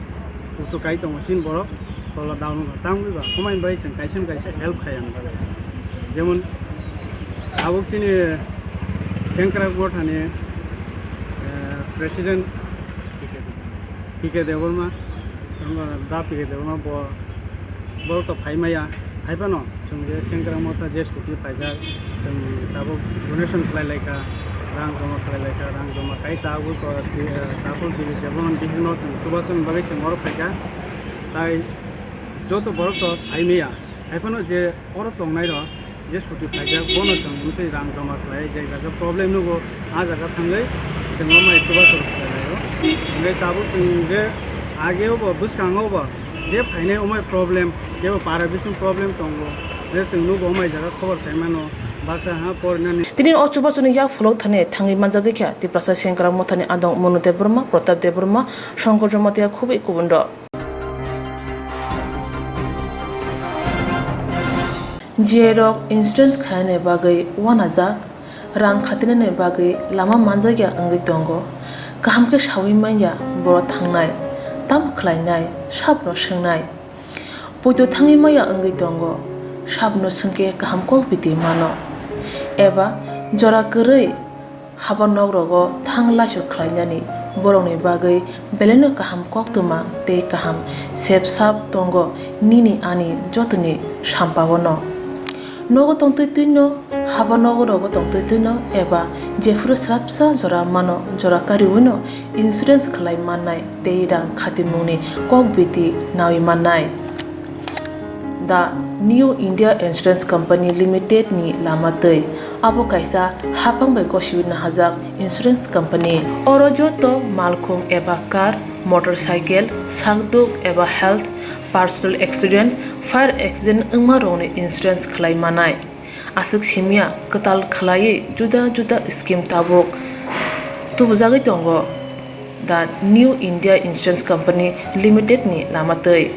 kuchuk kai tongo, chini borok tola down wngkha. Tamoni ba, omoni bai chwng kaisa na kaisa help khai ang bagwi. Jemon tabuk chini Sengkrak Mothani, eh, president P K Debbarma, wngkha da P K Debbarma bo, bo to phai maya, hai phano chwng je Sengkrak Motha je chuti phaijak, chwng tabuk donation khlai lai kha, rang joma khlai lai kha, rang joma khai tabuk to, eh, tabuk Dilip Debbarma bihikno chwng chubachu bagwi chwng oro phai kha, tai joto borok to phai maya, hai phano je oro tongnai rok je chuti phaijak, bono chwng wngtwi rang joma khlai, je jaga problem nugo, a jaga thangwi chwng omai chubachu khlai laio. Hwnkhe tabuk chwng je ageo bo, bwskango bo je phainai omai problem, kebo para bising problem tongo, Je chwng nugo, o mai jaga khobor sai mano, baksa ha porinani. Tini o chubachuni yak pholok thani thangwi manjagwi kha Tiprasa Sengkrak Mothani adong Monu Debbarma, Pratap Debbarma, Shankar Jamatia khubui kubun rok. J I rok insurance khainani bagwi uanajak, rang khatinani bagwi lama manjakya wngwi tongo. Kaham khe saui manya borok thangnai, tamo khlainai, sabono swngnai. Poito thangwi maya wngwi tongo, sabono swngkhe kaham kok biti mano. Eba jora kwrwi haba nok rogo thang laisu khlainani borokni bagwi belaino kaham koktwma tei kaham sep sap tongo nini ani jotoni sampao no. Nogo tongtwi twino, haba nogo rogo tongtwi twino eba jephuru swrapsa jora mano, jora kariwino insurance khlai mannai tei rang khatimungni kok biti naui mannai. The New India Insurance Company Limited ni lama twi. Abo kaisa haphang bai gosiwi nahajak insurance company. Oro joto malkhung eba car, motorcycle, sakduk eba health, personal accident, fire accident wngma rokni insurance khlai manai. Aswk simya kwtal khlaiwi juda juda scheme tabuk tubujagwi tongo The New India Insurance Company Limited ni lama twi.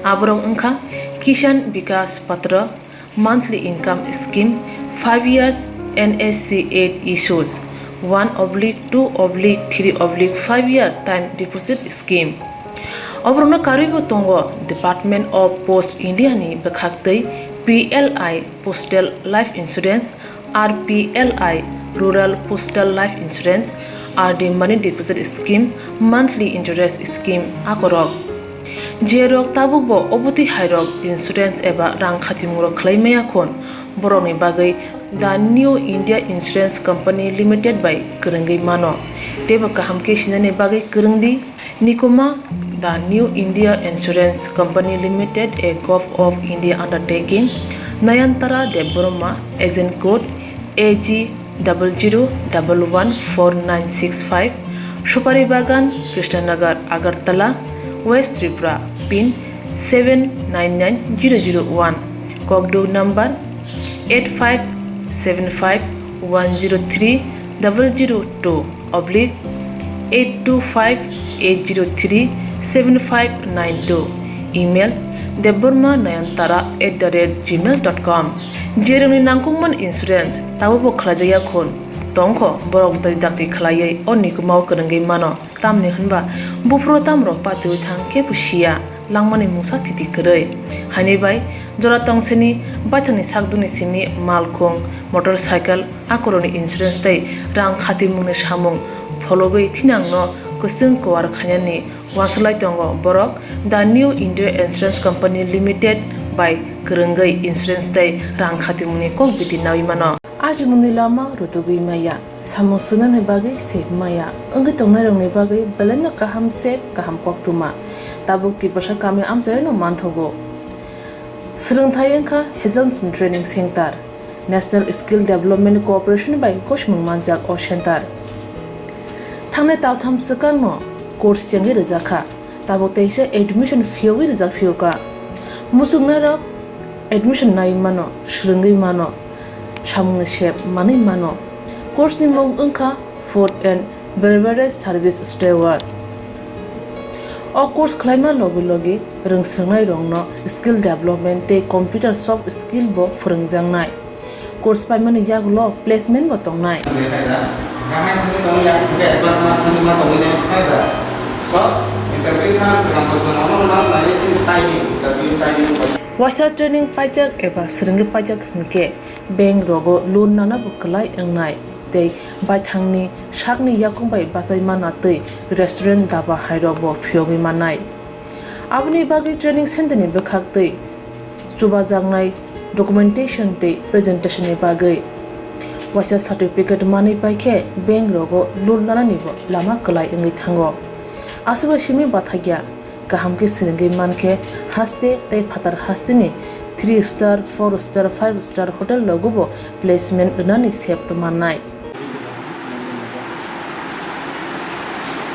Aborok wngkha Kisan Vikas Patra, monthly income scheme, five years N S C eight issues, one oblique two oblique three oblique five year time deposit scheme. Oborokno karwibo tongo Department of Post India ni bwkhaktwi P L I Postal Life Insurance, R P L I Rural Postal Life Insurance, R D Money Deposit Scheme, Monthly Interest Scheme akorok. Jerok tabukbo obotwi hairok insurance eba rang khatimungrok khlai maya khun, borokni bagwi The New India Insurance Company Limited bai kwrwngwi mano. Teibo kaham khe sinani bagwi kwrwngdi. Nikuma, The New India Insurance Company Limited, a Govt of India undertaking, Nayantara Debbarma, agent code A G double zero double one four nine six five, Supari Bagan, Krishnanagar, Agartala, West Tripura, pin seven nine nine zero zero one, Kokduk number eight five seven five one zero three double zero two oblique eight two five eight zero three seven five nine two, email debbarma nayantara at the rate gmail dot com. Jerokni nangkukmani insurance tabukbo khlaijakya khun, tongkho borok twi dakti khlaiwi o nikumao kwrwngwi mano. Tamni hwnba buphuru tamrok patiwi thang kebo siya, langmani mungsa thiti kwrwi. Haini bai jora tongsini baithangni sakdukni simi malkhung, motorcycle, akorokni insurance tei rang khatimungni samung phologwi thinangno kwchwng kuar khainani uansuk lai tongo borok The New India Insurance Company Limited bai kwrwngwi insurance tei rang khatimungni kok biti naui mano. Ajimungni lama rutugwi maya, samung swngnani bagwi sep maya, wngwi tongnairokni bagwi belaino kaham sep, kaham koktwma. Tabuk Tiprasa kami amchaino manthogo. Swrwngthai wngkha Hazelton Training Center, National Skill Development Corporation bai gosimung manjak o center. Thangnai taltham swkangno course chengwi rwjakha. Tabuk teisa admission phiyogwi rijak phiyokha. Muchungnairok admission naiwi mano, swrwngwi mano, samungni sep manwi mano. Course ni mung wngkha Food and Beverage Service Steward. O course khlaima logi logi rwngswrwngnairokno skill development tei computer soft skill bo phwrwngjaknai. Course paimani yagulo placement bo tongnai. Waisa training paijak eba swrwngwi paijak hwnkhe bank rogo loan nana bo kwlai wngnai tei baithangni sakni yakung bai bachai manna twi restaurant, daba hairok bo phiyogwi mannai. Aboni bagwi training center ni bwkhaktwi chubajaknai documentation tei presentation ni bagwi waisa certificate manwi paikhe bank rogo loan nanani bo lama kwlai wngwi thango. Aswkbai simi bathakya kaham khe swrwngwi mankhe haste tei phatar hasteni three star, four star, five star hotel rogo bo placement rwnani sep tongmannai.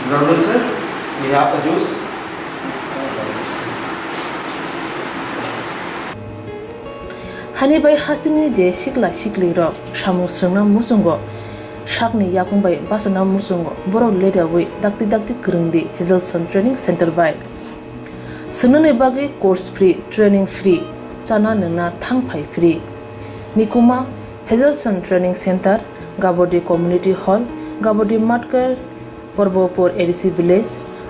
Good afternoon, sir. We have a juice. Hani bai hasteni je sikla siklirok samung swrwngna muchungo, sakni yakung bai bachana muchungo borok leriawi dakti dakti kwrwngdi Hazelson Training Center bai. Swngnani bagwi course free, training free, chana nwngna thang phai free. Nikuma, Hazelson Training Center, Gabodi Community Hall, Gabodi Matkar, Porbopur A D C Village,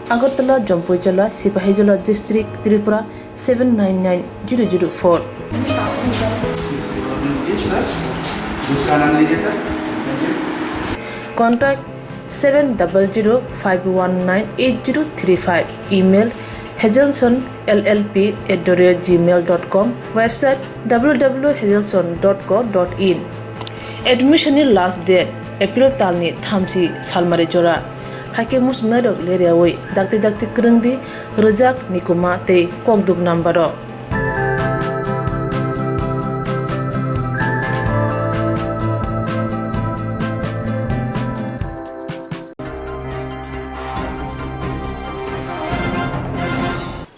Agartala, Jompuijola, Sipahijola District, Tripura seven nine nine zero zero four. दूसरा नाम लीजिए sir. Contact seven double zero five one nine eight zero three five. Email, hazelson L L P at the rate gmail dot com. Website, W W W hazelson dot co dot in. Admission ni last date April talni thamchi salmari jora. Haikhe muchungnairok leriawi dakti dakti kwrwngdi, rwjak, nikuma tei kokduk number o.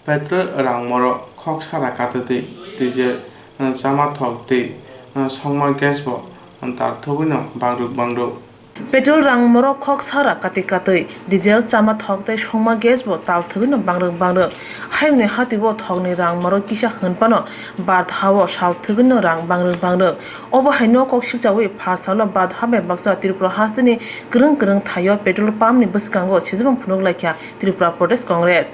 Petrol rang morok khok sara katwi twi, twi je, eh, chama thok twi, eh, songma gas bo, eh, tar thugwino bangruk bangruk. Petrol rang morok khok sara katwi katwi, diesel, chama thok tei songma gas bo tal thwgwino bangrwk bangrwk. Hayungni hatwi bo thokni rang morok kisa hwn phano bar tha o sal thwgwino rang bangrwk bangrwk. Obo haino kok sikchawi pha salo bar tha bai baksa Tripura hasteni kwrwng kwrwng thaio petrol pump ni bwskango sejabang phunuk laikha Tripura Pradesh Congress.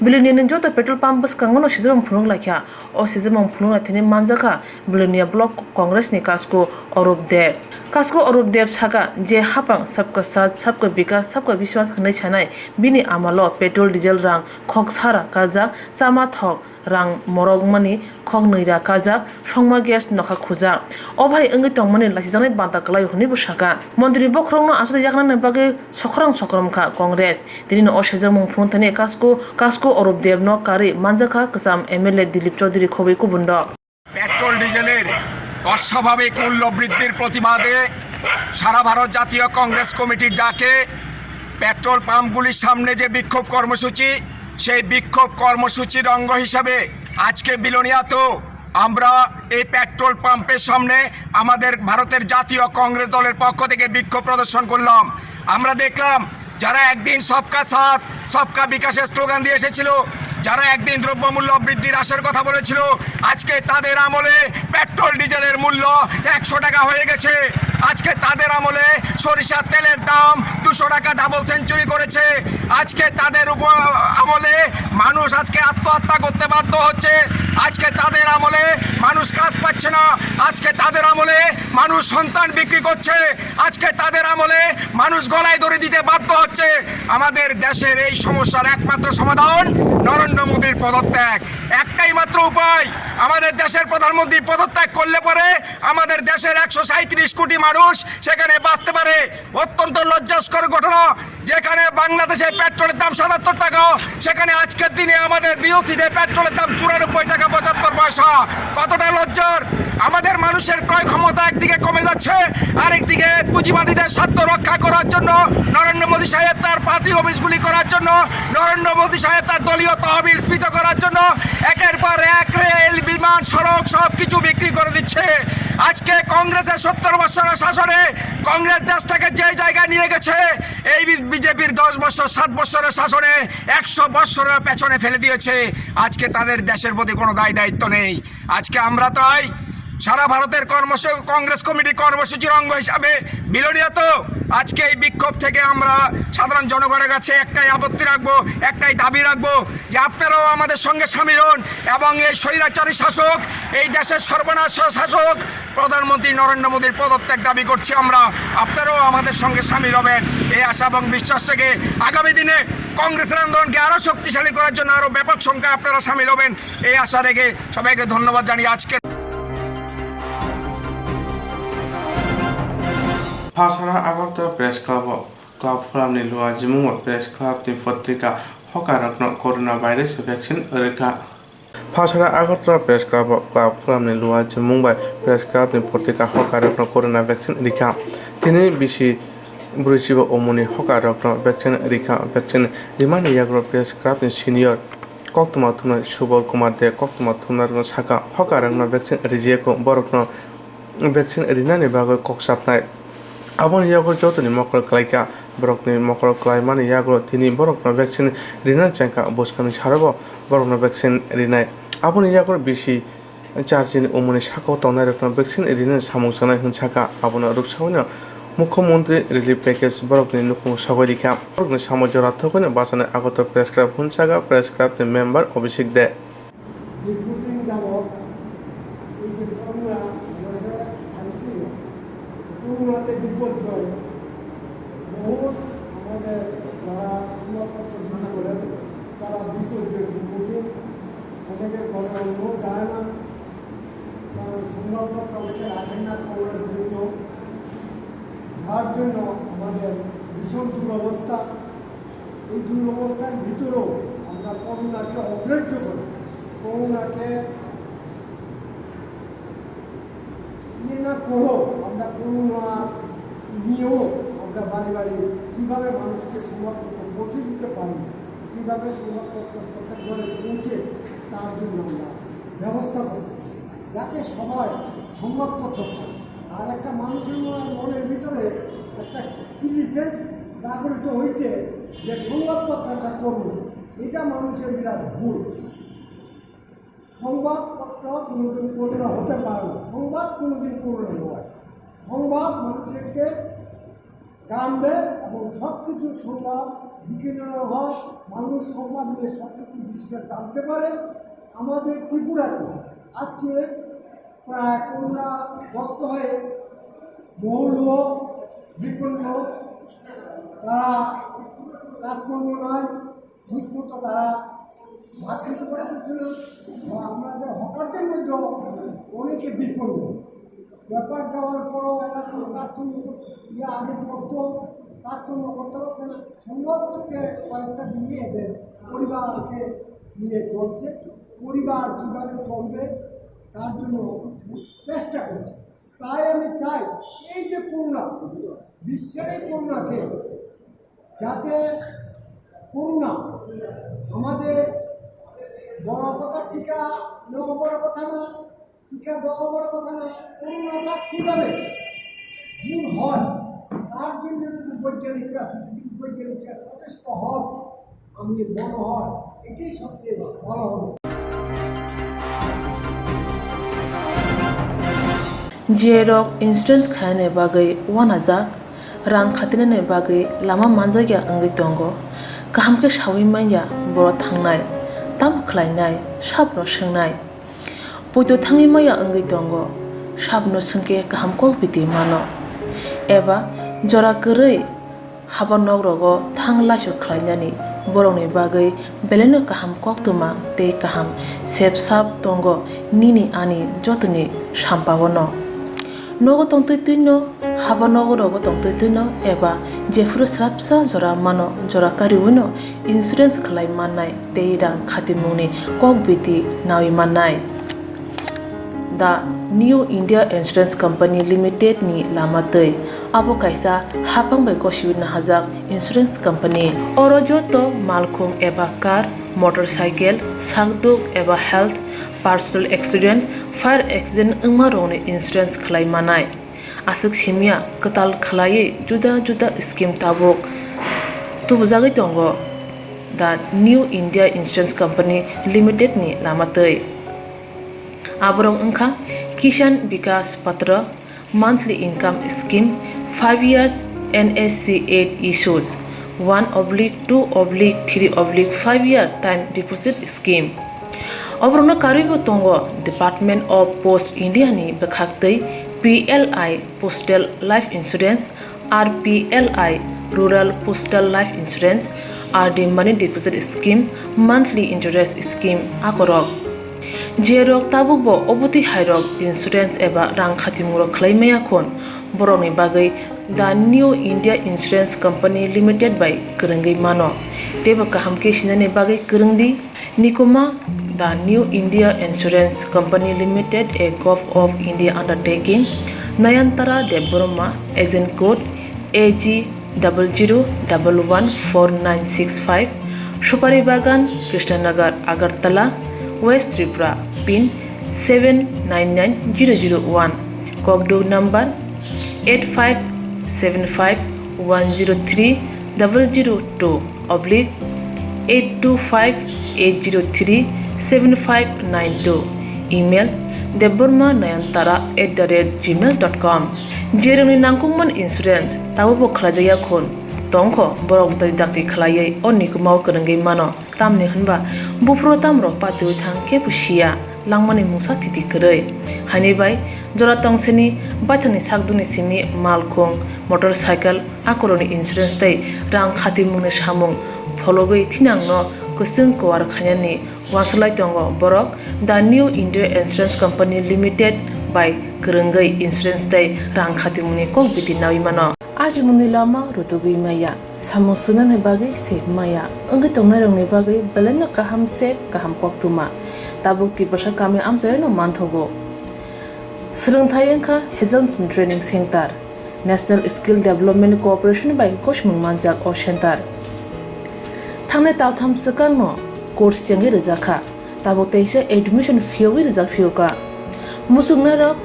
Bilonia ni joto petrol pump bwskango no sejabang phunuk laikha. O sejamung phunukna thani manjakha Bilonia Block Congress ni Kasku Orup Deb. Kasku Orup Deb saka je hapang Sabka Saath, Sabka Vikas, Sabka Vishwas hwnwi sanai, bini amalo petrol, diesel rang khok sara kajak, chama thok rang morok mani khok nwi ra kajak, songma gas nokha khujak. O bai wngwi tongmani lachijaknai banta kwlaio hwnwi bo saka. Montri bokhorokno aswk yaknani bagwi sokrong sokrong kha Congress. Tini no o sejamung phunuk thani Kasku, Kasku Orup Deb no karwi manjakha kwcham M L A Dilip Chaudhary khobwi kubun rok. Petrol ডিজেলের অস্বাভাবিক মূল্য বৃদ্ধির প্রতিবাদে সারা ভারত জাতীয় কংগ্রেস কমিটির ডাকে পেট্রোল পাম্পগুলির সামনে যে বিক্ষোভ কর্মসূচি, সেই বিক্ষোভ কর্মসূচির অঙ্গ হিসাবে আজকে বিলোনিয়াতেও আমরা এই পেট্রোল পাম্পের সামনে আমাদের ভারতের জাতীয় কংগ্রেস দলের পক্ষ থেকে বিক্ষোভ প্রদর্শন করলাম। আমরা দেখলাম যারা একদিন সবকা সাথ, সবকা বিকাশের স্লোগান দিয়ে এসেছিল, যারা একদিন দ্রব্যমূল্য বৃদ্ধির হ্রাসের কথা বলেছিল, আজকে তাদের আমলে পেট্রোল ডিজেলের মূল্য একশো টাকা হয়ে গেছে। আজকে তাদের আমলে সরিষার তেলের দাম দুশো টাকা ডাবল সেঞ্চুরি করেছে। আজকে তাদের উপ-, আমলে মানুষ আজকে আত্মহত্যা করতে বাধ্য হচ্ছে। আজকে তাদের আমলে মানুষ কাজ পাচ্ছে না। আজকে তাদের আমলে মানুষ সন্তান বিক্রি করছে। আজকে তাদের আমলে মানুষ গলায় দড়ি দিতে বাধ্য হচ্ছে। আমাদের দেশের এই সমস্যার একমাত্র সমাধান নরেন্দ্র মোদীর পদত্যাগ। একটাই মাত্র উপায়, আমাদের দেশের প্রধানমন্ত্রী পদত্যাগ করলে পরে আমাদের দেশের একশো সাঁইত্রিশ কোটি মানুষ সেখানে বাঁচতে পারে। অত্যন্ত লজ্জাস্কর ঘটনা, যেখানে বাংলাদেশে পেট্রোলের দাম সাতাত্তর টাকা, সেখানে আজকের দিনে আমাদের বিওসিতে পেট্রোলের দাম চুরানব্বই টাকা পঁচাত্তর পয়সা। কতটা লজ্জার! আমাদের মানুষের ক্রয় ক্ষমতা একদিকে কমে যাচ্ছে, আরেকদিকে পুঁজিবাদীদের স্বার্থ রক্ষা করার জন্য নরেন্দ্র মোদী সাহেব তার পার্টি অফিসগুলি করার জন্য, নরেন্দ্র মোদী সাহেব তার দলীয় তহবিল স্ফীত করার জন্য একের পর এক রেল, বিমান, সড়ক সব কিছু বিক্রি করে দিচ্ছে। আজকে কংগ্রেসের সত্তর বছরের শাসনে কংগ্রেস দেশটাকে যে জায়গায় নিয়ে গেছে, এই বি-, বিজেপির দশ বছর, সাত বছরের শাসনে একশো বছরের পেছনে ফেলে দিয়েছে। আজকে তাদের দেশের প্রতি কোনো দায় দায়িত্ব নেই। আজকে আমরা তাই সারা ভারতের কর্মসূ-, কংগ্রেস কমিটি কর্মসূচির অঙ্গ হিসাবে বিলোনিয়াতেও আজকে এই বিক্ষোভ থেকে আমরা সাধারণ জনগণের কাছে একটাই আপত্তি রাখবো, একটাই দাবি রাখবো যে আপনারাও আমাদের সঙ্গে সামিল হন এবং এই স্বৈরাচারী শাসক, এই দেশের সর্বনাশ শাসক প্রধানমন্ত্রী নরেন্দ্র মোদীর পদত্যাগ দাবি করছি আমরা। আপনারাও আমাদের সঙ্গে সামিল হবেন এই আশা এবং বিশ্বাস থেকে আগামী দিনে কংগ্রেসের আন্দোলনকে আরও শক্তিশালী করার জন্য আরও ব্যাপক সংখ্যায় আপনারা সামিল হবেন এই আশা রেখে সবাইকে ধন্যবাদ জানিয়ে আজকের Phasara Agartala Press Club o Club Forum ni luajimungo Press Club ni potrika hokarokno Corona virus vaccine rwkha. Phasara Agartala Press Club o Club Forum ni luajimung bai Press Club ni potrika hokarokno Corona vaccine rikha. Tini bisi brwichiba omoni hokarokno vaccine rikha. Vaccine rimani yagulo Press Club ni senior Koktwma thumnai Subal Kumar De koktwma thumnairokno sakha, hokarokno vaccine rijiyago, borokno vaccine rinani bagwi kok chapnai. Aboni yago jotoni mokol klaikha, borokni mokol klaimani yago tini borokno vaccine rinani chengkha, bwskangni sarobo borokno vaccine rinai. Aboni yago bisi charjini umuni sakao tongnairokno vaccine rinani samung chanai hwn sakha. Abono rwksaui no Mukhyamantri Relief Package borokni nukhungo sogwi rikha. Borokni samo jora thogwino bachanai Agartala Press Club hwn sakha, Press Club ni member Abhishek De. দীর্ঘদিন যাবৎ এই যে করোনা ভাইরাসে আইসিইউ, করোনাতে বিপর্যয়, বহু আমাদের যারা সংবাদপত্র শুরু করেন, তারা বিপর্যয়ের সম্মুখীন। অনেকের ঘরে অন্ন যায় না, কারণ সংবাদপত্র অনেকে রাখেন না করোনার জন্য, যার জন্য আমাদের ভীষণ দুরবস্থা। এই দুরবস্থার ভিতরেও আমরা করোনাকে অগ্রাহ্য করে, করোনাকে ইয়ে না করেও আমরা করোনা নিয়েও আমরা বাড়ি বাড়ি কীভাবে মানুষকে সংবাদপত্র পৌঁছে দিতে পারি, কীভাবে সংবাদপত্র প্রত্যেক ঘরে পৌঁছে, তার জন্য আমরা ব্যবস্থা করতেছি, যাতে সবাই সংবাদপত্র পায়। আর একটা মানুষের মনে, মনের ভিতরে একটা ক্রিটিসিজম জাগরিত হয়েছে যে সংবাদপত্র একটা করোনা, এটা মানুষের বিরাট ভুল। সংবাদপত্র কোনোদিন করোনা হতে পারে না, সংবাদ কোনোদিন করোনা নয়। সংবাদ মানুষকে জ্ঞান দেয় এবং সব কিছু সংবাদ বিকিরণ হয়, মানুষ সংবাদ নিয়ে সব কিছু বিশ্বে জানতে পারে। আমাদের ত্রিপুরাতে আজকে প্রায় করোনাগ্রস্ত হয়ে বহু লোক বিপন্ন, তারা কাজকর্ম নাই, ঠিক মতো তারা ভাত খেতে পারতেছে না, বা আমাদের হকারদের মধ্যে অনেকে বিপন্ন। ব্যাপার দেওয়ার পরও এরা কোনো কাজকর্ম কর-, ইয়ে আগে করতো, কাজকর্ম করতে পারছে না। সংবাদপত্রে কয়েকটা দিয়ে এদের পরিবারকে নিয়ে চলছে। পরিবার কীভাবে চলবে তার জন্য চেষ্টা করছে। তাই আমি চাই এই যে করোনা, বিশ্বের এই করোনাকে যাতে করোনা আমাদের বড় কথা, টিকা নেওয়া বড় কথা না, টিকা দেওয়া বড় কথা না, করোনাটা কীভাবে দূর হয় তার জন্য কিন্তু বৈজ্ঞানিকরা, পৃথিবীর বৈজ্ঞানিকরা সচেষ্ট হন, আমি মনে হয় এটাই সবচেয়ে ভালো হবে। J rok insurance khainani bagwi uanajak, rang khatinani bagwi lama manjakya wngwi tongo. Kaham khe saui manya borok thangnai, tamo khlainai, sabono swngnai. Poito thangwi maya wngwi tongo, sabono swngkhe kaham kok biti mano. Eba jora kwrwi haba nok rogo thang laisu khlainani borokni bagwi belaino kaham koktwma tei kaham sep sap tongo nini ani jotoni sampao no. Nogo tongtwi twino, haba nogo rogo tongtwi twino eba jephuru swrapsa jora mano, jora kariwino insurance khlai mannai tei rang khatimungni kok biti naui mannai. The New India Insurance Company Limited ni lama twi. Abo kaisa haphang bai gosiwi nahajak insurance company. Oro joto malkhung eba car, motorcycle, sakduk eba health, personal accident, fire accident wngma rokni insurance khlai manai. Aswk simya kwtal khlaiwi juda juda scheme tabuk tubujagwi tongo the New India Insurance Company Limited ni lama twi. Aborok wngkha Kisan Vikas Patra, monthly income scheme, five years N S C eight issues, one oblique two oblique three oblique five year time deposit scheme. Oborokno karwibo tongo Department of Post India ni bwkhaktwi P L I Postal Life Insurance, R P L I Rural Postal Life Insurance, R D Money Deposit Scheme, Monthly Interest Scheme akorok. Jerok tabukbo obotwi hairok insurance eba rang khatimungrok khlai maya khun, borokni bagwi The New India Insurance Company Limited bai kwrwngwi mano. Teibo kaham khe sinani bagwi kwrwng di. Nikoma, The New India Insurance Company Limited, a Govt of India undertaking, Nayantara Debbarma, agent code A G double zero double one four nine six five, Supari Bagan, Krishnanagar, Agartala, West Tripura, pin seven nine nine zero zero one, kokduk number eight five seven five one zero three double zero two oblique eight two five eight zero three seven five nine two, email debbarma nayantara at the rate gmail dot com. Jerwngni nangkukmani insurance tabukbo khlaijakya khun tongkho, borok dakti dakti khlaiwi o nikumao kwrwngwi mano. Tamni hwnba buphuru tamrok patiwi thang kebo siya, langmani mungsa thiti kwrwi. Haini bai jora tongseni baithangni sakdukni simi malkhung, motorcycle, akorokni insurance tei rang khatimungni samung phologwi thinangno kwchwng kuar khainani uansuk lai tongo borok The New India Insurance Company Limited bai kwrwngwi insurance tei rang khatimungni kok biti naui mano. Ajimungni lama rutugwi maya, samung swngnani bagwi sep maya, wngwi tongnairokni bagwi belaino kaham sep, kaham koktwma. Tabuk Tiprasa kami amchaino manthogo. Swrwngthai wngkha Hazelson Training Center, National Skill Development Corporation bai gosimung manjak o center. Thangnai taltham swkangno course chengwi rwjakha, tabuk teisa admission phiyogwi rwjak phiyokha. Muchungnairok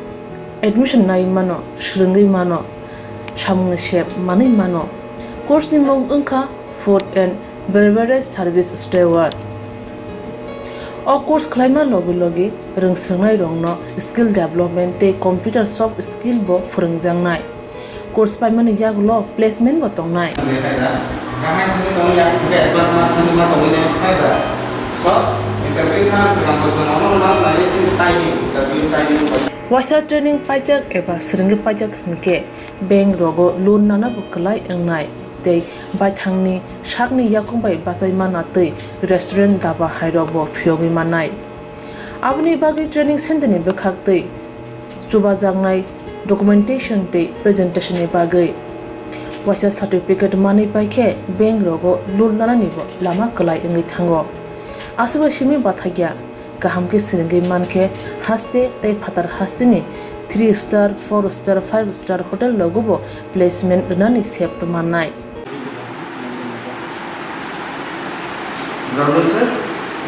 admission nai mano, swrwngwi mano, samungni sep manwi mano. Course ni mung wngkha Food and Beverage Service Steward. O course khlaima logi logi rwngswrwngnairokno skill development tei computer soft skill bo phwrwngjaknai. Course paimani yagulo placement bo tongnai. Waisa training paijak eba swrwngwi paijak hwnkhe bank rogo loan nana bo kwlai wngnai tei baithangni sakni yakung bai bachai mana tei restaurant, daba hairok bo phiyogwi mannai. Aboni bagwi training center ni bwkhak tei chubajaknai documentation tei presentation ni bagwi waisa certificate manwi paikhe bank rogo loan nanani bo lama kwlai wngwi thango. Aswk bai simi bathakya. Kaham khe swrwngwi mankhe haste tei phatar hasteni three star, four star, five star hotel rogobo placement rwnani sep tongmannai. Good afternoon, sir.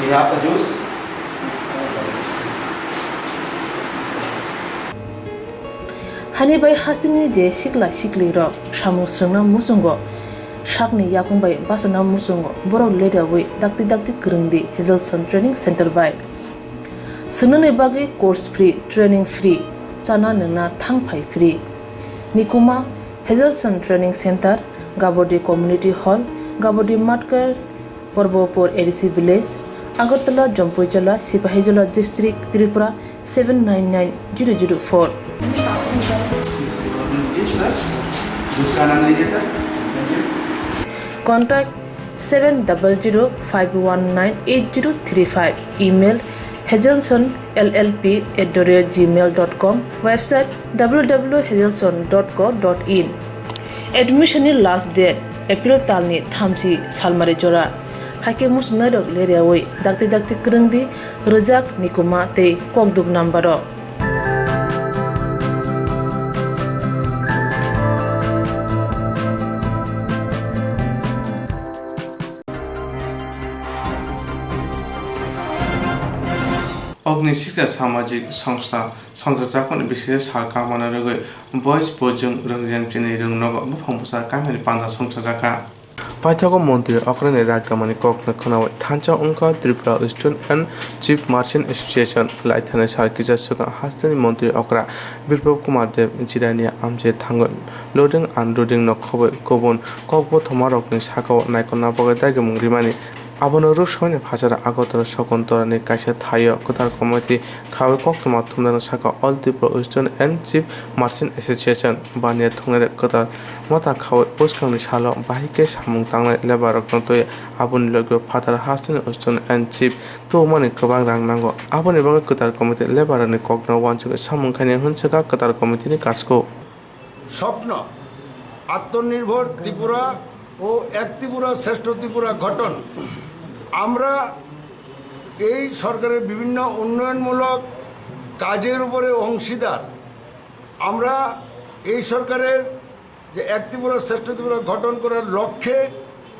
We have a juice. Hani bai hasteni je sikla siklirok samung swrwngna muchungo, sakni yakung bai bachana muchungo borok leriawi dakti dakti kwrwngdi Hazelson Training Center bai. Swngnani bagwi course free, training free, chana nwngna thang phai free. Nikuma, Hazelson Training Center, Gabodi Community Hall, Gabodi Matkar, Parbopur A D C Village, Agartala, Jampuijala, Sipahijola District, Tripura seven nine nine zero zero four. Contact seven double zero five one nine eight zero three five, email hazelson L L P at the rate gmail dot com, website W W W hazelson dot co dot in. Admission ni last date April talni thamchi salmari jora. Haikhe muchungnairok leriawi dakti dakti kwrwngdi, rwjak, nikuma tei kokduk number rok. Ogni siksa samajik songstha songchajakmani bisingtwi sal kaham rwgwi boys bojwng rwngjwng chini rwngnogo buphang bwsa kamiyani panda songchajakha. Paithago montri okrani ragamani kokno khwnawi thansa wngkha Tripura Student and Chief Merchant Association. Laithani sal kisa swkang hasteni montri okra Biplab Kumar Deb jirania amchai thangwi loading unloading no khobwi kubun kokbo thomarokni sakao naikolna bagwi dagimung rimani. Abono rwsongni phasar Agartala Sakuntarani kaisa thaio kwtal committee khawi koktwma thumjakna saka All Tripura Student and Chief Merchant Association baniya thungnai kwtal motha khawi bwskangni salo bahai khe samung tangnai labour rokno twi aboni logi phatar hasteni student and chief tubumani kwbang rang nango. Aboni bagwi kwtal committee labour rokni kokno uansugwi samung khainai hwnwi swkha kwtal committee ni kasku. স্বপ্ন, আত্মনির্ভর ত্রিপুরা ও এক ত্রিপুরা শ্রেষ্ঠ ত্রিপুরা গঠন। আমরা এই সরকারের বিভিন্ন উন্নয়নমূলক কাজের উপরে অংশীদার। আমরা এই সরকারের যে এক ত্রিপুরা শ্রেষ্ঠ ত্রিপুরা গঠন করার লক্ষ্যে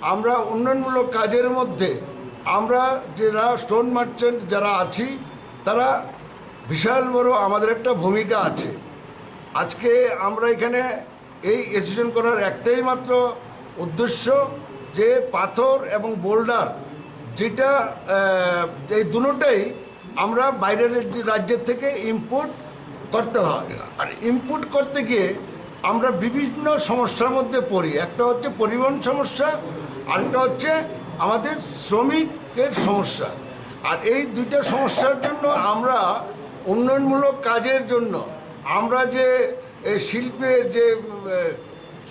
আমরা উন্নয়নমূলক কাজের মধ্যে আমরা যারা স্টোন মার্চেন্ট যারা আছি, তারা বিশাল বড় আমাদের একটা ভূমিকা আছে। আজকে আমরা এখানে এই অ্যাসোসিয়েশন করার একটাই মাত্র উদ্দেশ্য, যে পাথর এবং বোল্ডার যেটা, আহ, এই দুটোটাই আমরা বাইরের রাজ্য-, রাজ্যের থেকে ইম্পোর্ট করতে হয়। আর ইম্পোর্ট করতে গিয়ে আমরা বিভিন্ন সমস্যার মধ্যে পড়ি। একটা হচ্ছে পরিবহন সমস্যা, আরেকটা হচ্ছে আমাদের শ্রমিকের সমস্যা। আর এই দুইটা সমস্যার জন্য আমরা উন্নয়নমূলক কাজের জন্য আমরা যে এই শিল্পের যে, উম, আহ,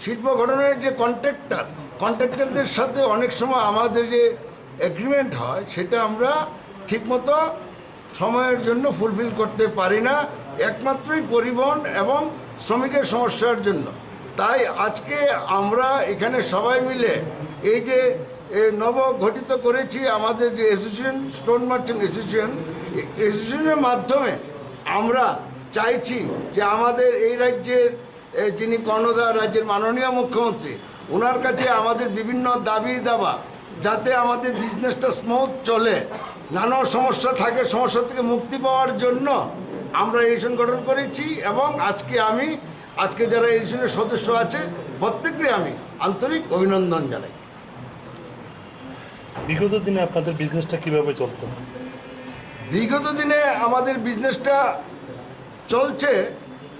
শিল্প গঠনের যে কন্ট্রাক্টর, কন্ট্রাক্টরদের সাথে অনেক সময় আমাদের যে এগ্রিমেন্ট হয়, সেটা আমরা ঠিকমতো সময়ের জন্য ফুলফিল করতে পারি না, একমাত্রই পরিবহন এবং শ্রমিকের সমস্যার জন্য। তাই আজকে আমরা এখানে সবাই মিলে এই যে, এ, নব গঠিত করেছি আমাদের যে অ্যাসোসিয়েশন, স্টোন মার্চেন্ট অ্যাসোসিয়েশন, এই অ্যাসোসিয়েশনের মাধ্যমে আমরা চাইছি যে আমাদের এই রাজ্যের, এ, যিনি কর্ণধার, রাজ্যের মাননীয় মুখ্যমন্ত্রী, ওনার কাছে আমাদের বিভিন্ন দাবি দাবা, যাতে আমাদের বিজনেসটা স্মুথ চলে, নানা সমস্যা থাকে, সমস্যা থেকে মুক্তি পাওয়ার জন্য আমরা এই সংগঠন করেছি। এবং আজকে আমি, আজকে যারা এই সংগঠনের সদস্য আছে, প্রত্যেককে আমি আন্তরিক অভিনন্দন জানাই। বিগত দিনে আপনাদের বিজনেসটা কিভাবে চলতো? বিগত দিনে আমাদের বিজনেসটা চলছে,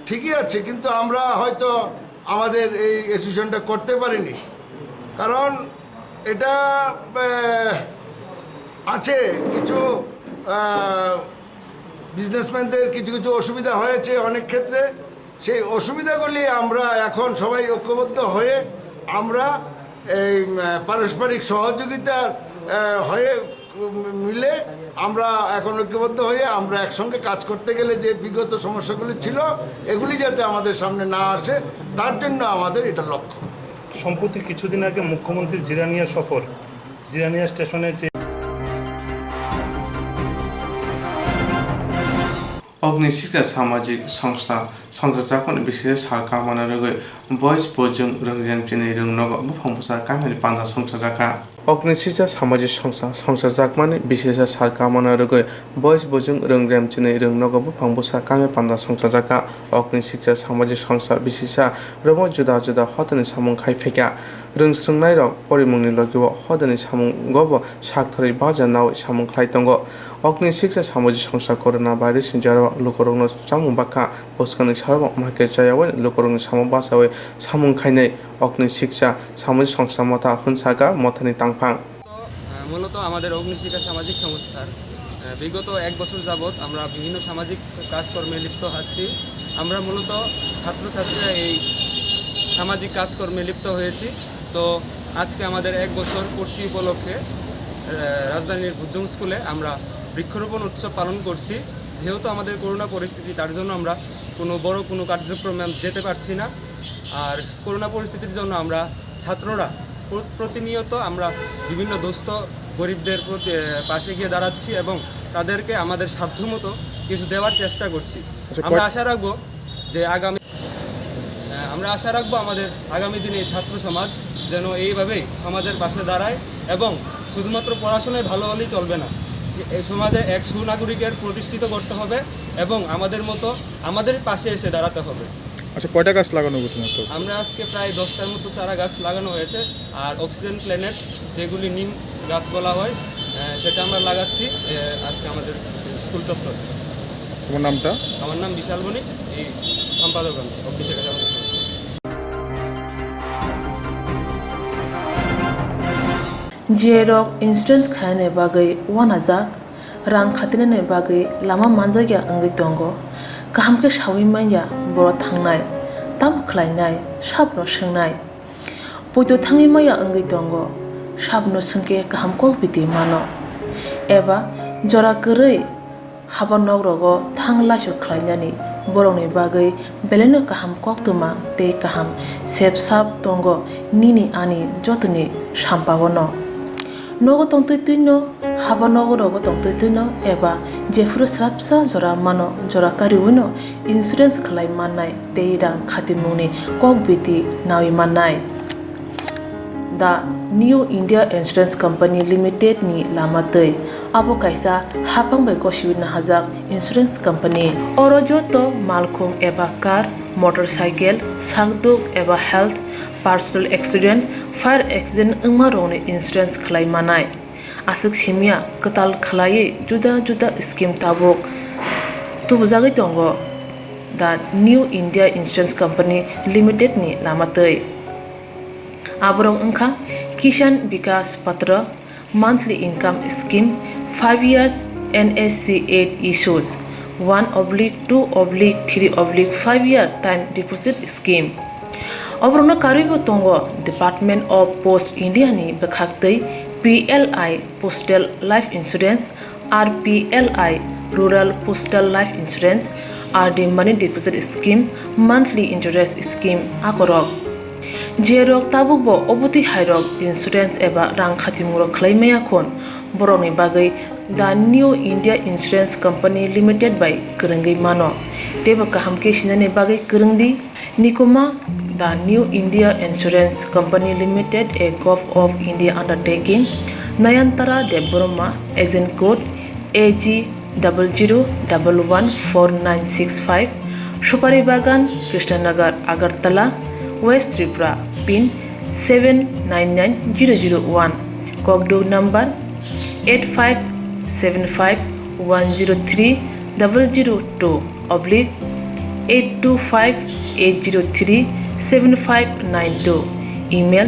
ঠিকই আছে, কিন্তু আমরা হয়তো আমাদের এই অ্যাসোসিয়েশনটা করতে পারিনি, কারণ এটা, আহ, আছে কিছু, আহ, বিজনেসম্যানদের কিছু কিছু অসুবিধা হয়েছে অনেক ক্ষেত্রে। সেই অসুবিধাগুলি আমরা এখন সবাই ঐক্যবদ্ধ হয়ে আমরা এই, উম, পারস্পরিক সহযোগিতার, আহ, হয়ে, উম, মিলে আমরা এখন ঐক্যবদ্ধ হয়ে আমরা একসঙ্গে কাজ করতে গেলে যে বিগত সমস্যাগুলি ছিল, এগুলি যাতে আমাদের সামনে না আসে, তার জন্য আমাদের এটা লক্ষ্য। সম্প্রতি কিছুদিন আগে মুখ্যমন্ত্রীর জিরানিয়া সফর, জিরানিয়া স্টেশনে যে Okni siksa samajik songsa songsa chakmani bisingsa sal kaham manna rwgwi boys bojwng rwng rem chini rwng nogo buphang bwsa kamiyani panda songsa jakha. Okni siksa samajik songsa songsa jakmani bisingsa sal kaham manna rwgwi boys bojwng rwng rem chini rwng nogo buphang bwsa kami panda songsa jakha. Okni siksa samajik songsa bisingsa rwmo juda juda hotani samung khai phaikha. Rwng swrwngnairok porimungni logi-o hodani samungobo sakthorwi baja naui samung khlai tongo. Okni siksa samajik songsa corona virus ni jorao lukurokno chamung bakha, bwskangni sarokbo mahke chayaui lukurokni samung bachaui samung khainai. Okni siksa samajik songsa motha hwnsa kha mothani tangphang. আহ, মূলত আমাদের অগ্নিশিখা সামাজিক সংস্থার, আহ, বিগত এক বছর যাবৎ আমরা বিভিন্ন সামাজিক কাজকর্মে লিপ্ত আছি। আমরা মূলত ছাত্রছাত্রীরা এই সামাজিক কাজকর্মে লিপ্ত হয়েছি। তো আজকে আমাদের এক বছর পূর্তি উপলক্ষে, আহ, রাজধানীর ভুজং স্কুলে আমরা বৃক্ষরোপণ উৎসব পালন করছি। যেহেতু আমাদের করোনা পরিস্থিতি, তার জন্য আমরা কোনো বড় কোনো কার্যক্রমে যেতে পারছি না। আর করোনা পরিস্থিতির জন্য আমরা ছাত্ররা প্র-, প্রতিনিয়ত আমরা বিভিন্ন দুস্থ গরিবদের প্রতি, আহ, পাশে গিয়ে দাঁড়াচ্ছি এবং তাদেরকে আমাদের সাধ্যমতো কিছু দেওয়ার চেষ্টা করছি। আচ্ছা, আমরা কয়- আশা রাখবো যে আগামী, আহ, আমরা আশা রাখবো আমাদের আগামী দিনে এই ছাত্র সমাজ যেন এইভাবেই সমাজের পাশে দাঁড়ায় এবং শুধুমাত্র পড়াশোনায় ভালো হলেই চলবে না, এই সমাজে এক সুনাগরিকের প্রতিষ্ঠিত করতে হবে এবং আমাদের মতো আমাদের পাশে এসে দাঁড়াতে হবে। আচ্ছা, কয়টা গাছ লাগানো হয়েছে মোট? আমরা আজকে প্রায় দশটার মতো চারা গাছ লাগানো হয়েছে, আর অক্সিজেন প্ল্যানেট, যেগুলি নিম গাছ বলা হয়, আহ, সেটা আমরা লাগাচ্ছি, আহ, আজকে আমাদের স্কুল চত্বরে। তোমার নামটা? আমার নাম বিশাল বণিক, এই সম্পাদক আমি, অগ্নিশিখা সমাজ। J rok insurance khainani bagwi uanajak. Rang khatinani bagwi lama manjakya wngwi tongo. Kaham khe saui manya borok thangnai, tamo khlainai, sabono swngnai. Poito thangwi manya wngwi tongo, sabono swngkhe kaham kok biti mano. Eba jora kwrwi haba nok rogo thang laisok khlainani borokni bagwi belaino kaham koktwma tei kaham sep sap tongo nini ani jotoni sampao no. Nogo tongtwi twino, haba nogo rogo tongtwi twino, eba jephuru swrapsa jora mano, jora kariwino insurance khlai mannai tei rang khatimungni kok biti naui mannai. The New India Insurance Company Limited ni lama twi. Abo kaisa haphang bai gosiwi nahajak insurance company. Oro joto malkhung eba car, motorcycle, sakduk eba health, personal accident, fire accident wngma rokni insurance khlai manai. Aswk simya kwtal khlaiwi juda juda scheme tabuk tubujagwi tongo the New India Insurance Company Limited ni lama twi. Aborok wngkha Kisan Vikas Patra, monthly income scheme, five years N S C eight issues, one oblique two oblique three oblique five year time deposit scheme. Oborokno karwibo tongo Department of Post India ni bwkhaktwi P L I Postal Life Insurance, R P L I Rural Postal Life Insurance, R D Money Deposit Scheme, Monthly Interest Scheme akorok. Jerok tabukbo obotwi hairok insurance eba rang khatimungrok khlai maya khun, borokni bagwi The New India Insurance Company Limited bai kwrwngwi mano, teibo kaham khe sinani bagwi kwrwng di. Nikuma, The New India Insurance Company Limited, a Govt of India undertaking, Nayantara Debbarma, agent code A G double zero double one four nine six five, Supari Bagan, Krishnanagar, Agartala, West Tripura, pin seven nine nine zero zero one, kokduk number eight five seven five one zero three double zero two oblique eight two five eight zero three seven five nine two, email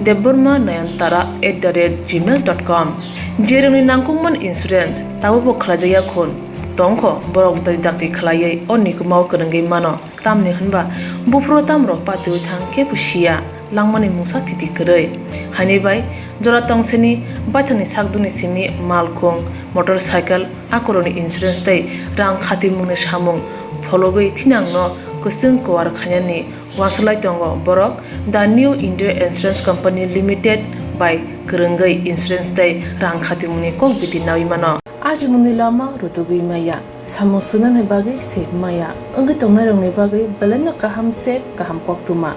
debbarma nayantara at the rate gmail dot com. Jerokni nangkukmani insurance tabukbo khlaijakya khun tongkho, borok dakti dakti khlaiwi o nikumao kwrwngwi mano. Tamni hwnba buphuru tamrok patiwi thang khe bo siya, langmani mungsa thiti kwrwi. Haini bai jora tongsini baithangni sakdukni simi malkhung, motorcycle, akorokni insurance tei rang khatimungni samung phologwi thinangno kwchwng kuar khainani uansuk lai tongo borok The New India Insurance Company Limited bai kwrwngwi insurance tei rang khatimungni kok biti naui mano. Ajimungni lama rutugwi maya, samung swngnani bagwi sep maya, wngwi tongnairokni bagwi belaino kaham sep, kaham koktwma.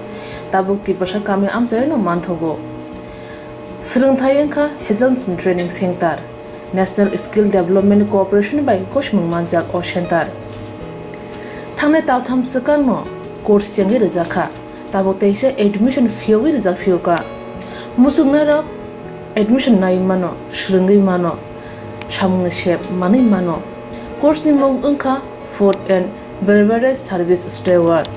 Tabuk Tiprasa kami amchaino manthogo. Swrwngthai wngkha Hazelson Training Center, National Skill Development Corporation bai gosimung manjak o center. Thangnai taltham swkangno course chengwi rwjakha. Tabuk teisa admission phiyogwi rijak phiyokha. Muchungnairok admission naiwi mano, swrwngwi mano, samungni sep manwi mano. Course ni mung wngkha Food and Beverage Service Steward.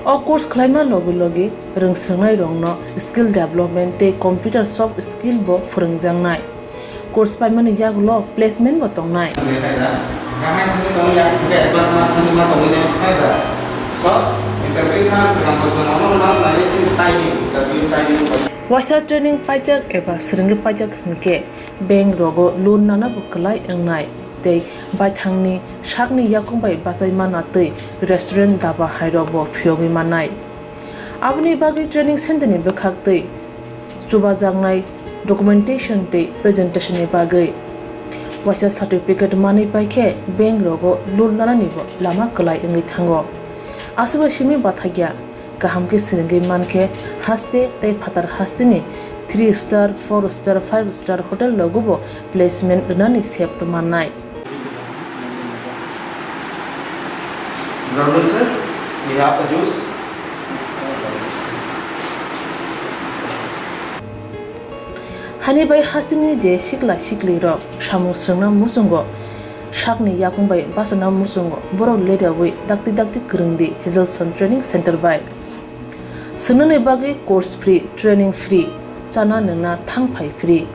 O course khlaima logi logi rwngswrwngnairokno skill development tei computer soft skill bo phwrwngjaknai. Course paimani yagulo placement bo tongnai. Waisa training paijak eba swrwngwi paijak hinkhe bank rogo loan nana bo kwlai wngnai tei baithangni sakni yakung bai bachai mana twi restaurant, daba hairok bo phiyogwi mannai. Aboni bagwi training center ni bwkhak twi chubajaknai documentation tei presentation ni bagwi waisa certificate manwi paikhe bank rogo loan nanani bo lama kwlai wngwi thango. Aswkbai simi bathakya kaham khe swrwngwi mankhe haste tei phatar hasteni three star, four star, five star hotel rogo bo placement rwnani sep tongmannai. Brother sir, we have a juice. Hani bai hasteni je sikla sikli rok samung swrwngna muchungo, sakni yakung bai bachana muchungo, borok leriawi dakti dakti kwrwngdi Hazelson Training Center bai. Swrwngnani bagwi course free, training free, chana nwngna thang phai free.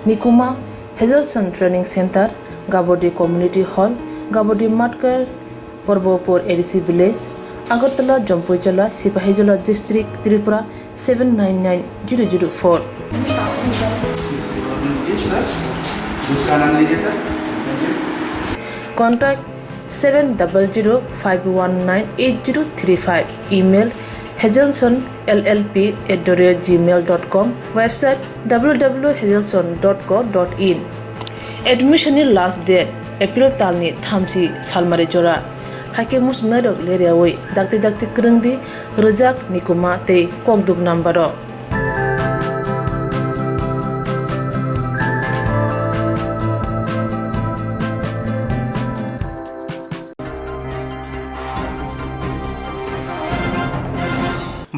Nikuma Hazelson Training Center, Gabodi Community Hall, Gabodi Matkar, Porbopur A D C Village, Agartala, Jampuijala, Sipahijola District, Tripura seven nine nine zero zero four. Contact seven double zero five one nine eight zero three five. Email hazelson L L P at the rate gmail dot com. Website W W W hazelson dot co dot in. Admission ni last date April talni thamchi salmari jora. Haikhe muchungnairok leriawi dakti dakti kwrwngdi rwjak nikuma tei kokduk number o.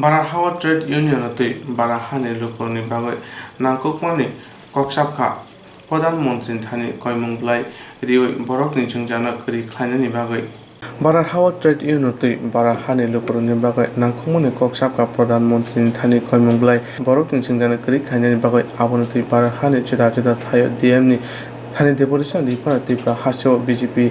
Bara hao trade union twi bara hani lukurokni bagwi nangkukmani kok sapkha. Pradhan Mantri ni thani koimung bwlai riwi borokni jwngjano kwrwi khlainani bagwi. Bara hao trade union twi bara hani lukurokni bagwi nangkukmani kok sapkha. Pradhan Mantri ni thani koimung bwlai borokni jwngjano kwrwi khlainani bagwi, aboni twi bara hani juda juda thaio D M ni thani deputation rifano Tripura hasteo B J P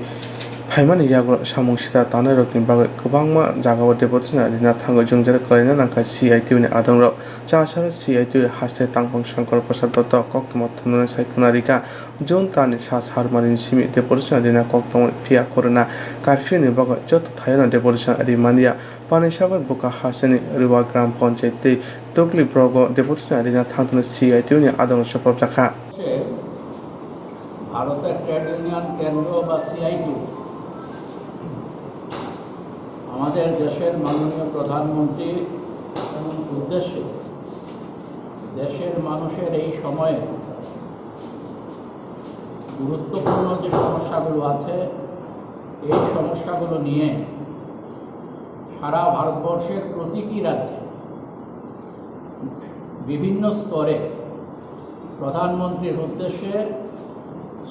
phaimani yago samung sita tanairokni bagwi kwbangma jagao deputation rina thango jwngjal kwlaina nangkha C I T U ni adongrok. Chasaro C I T U haste tangphang Shankar Prasad Dotto koktwma thumnani sai khwna rikha. June talni sa Sarmari ni simi deputation rina koktwma phiya corona curfew ni bagwi joto thaiono deputation rimaniya. Panisagar buka hasteni Riwa Gram Panchayat tei Tukli Brogo deputation rina thangthano C I T U ni adongrok chopropjakha. ভারতের trade union কেন্দ্র বা সিআইটিউ আমাদের দেশের মাননীয় প্রধানমন্ত্রীর উদ্দেশ্যে দেশের মানুষের এই সময়ে গুরুত্বপূর্ণ যে সমস্যাগুলো আছে, এই সমস্যাগুলো নিয়ে সারা ভারতবর্ষের প্রতিটি রাজ্যে বিভিন্ন স্তরে প্রধানমন্ত্রীর উদ্দেশ্যে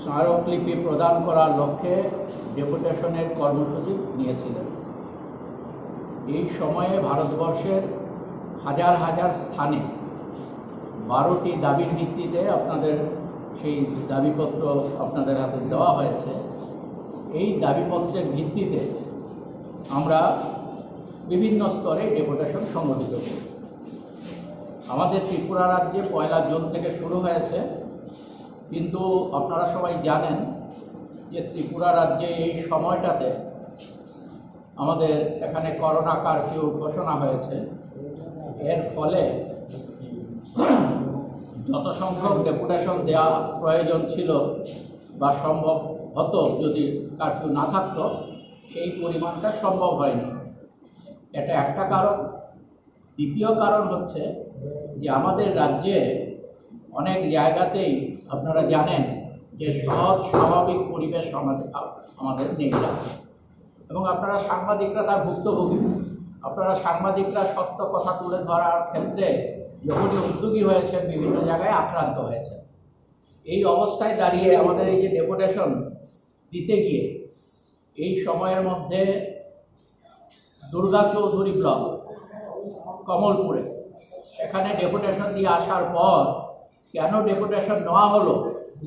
স্মারকলিপি প্রদান করার লক্ষ্যে ডেপুটেশনের কর্মসূচি নিয়েছিলেন। এই সময়ে ভারতবর্ষের হাজার হাজার স্থানে বারোটি দাবির ভিত্তিতে আপনাদের সেই দাবিপত্র আপনাদের হাতে দেওয়া হয়েছে। এই দাবিপত্রের ভিত্তিতে আমরা বিভিন্ন স্তরে ডেপুটেশন সংগঠিত করি। আমাদের ত্রিপুরা রাজ্যে পয়লা জুন থেকে শুরু হয়েছে, কিন্তু আপনারা সবাই জানেন যে ত্রিপুরা রাজ্যে এই সময়টাতে আমাদের এখানে করোনা কারফিউ ঘোষণা হয়েছে। এর ফলে যত সংখ্যক ডেপুটেশন দেওয়া প্রয়োজন ছিল বা সম্ভব হতো যদি কারফিউ না থাকতো, সেই পরিমাণটা সম্ভব হয়নি। এটা একটা কারণ। দ্বিতীয় কারণ হচ্ছে যে আমাদের রাজ্যে অনেক জায়গাতেই আপনারা জানেন যে সহজ স্বাভাবিক পরিবেশ আমাদের, আমাদের নেই। এবং আপনারা সাংবাদিকরা তার ভুক্তভোগী। আপনারা সাংবাদিকরা সত্য কথা তুলে ধরার ক্ষেত্রে যখনই উদ্যোগী হয়েছেন, বিভিন্ন জায়গায় আক্রান্ত হয়েছেন। এই অবস্থায় দাঁড়িয়ে আমাদের এই যে ডেপুটেশন দিতে গিয়ে এই সময়ের মধ্যে দুর্গা চৌধুরী ব্লক কমলপুরে সেখানে ডেপুটেশন দিয়ে আসার পর কেন ডেপুটেশন নেওয়া হলো,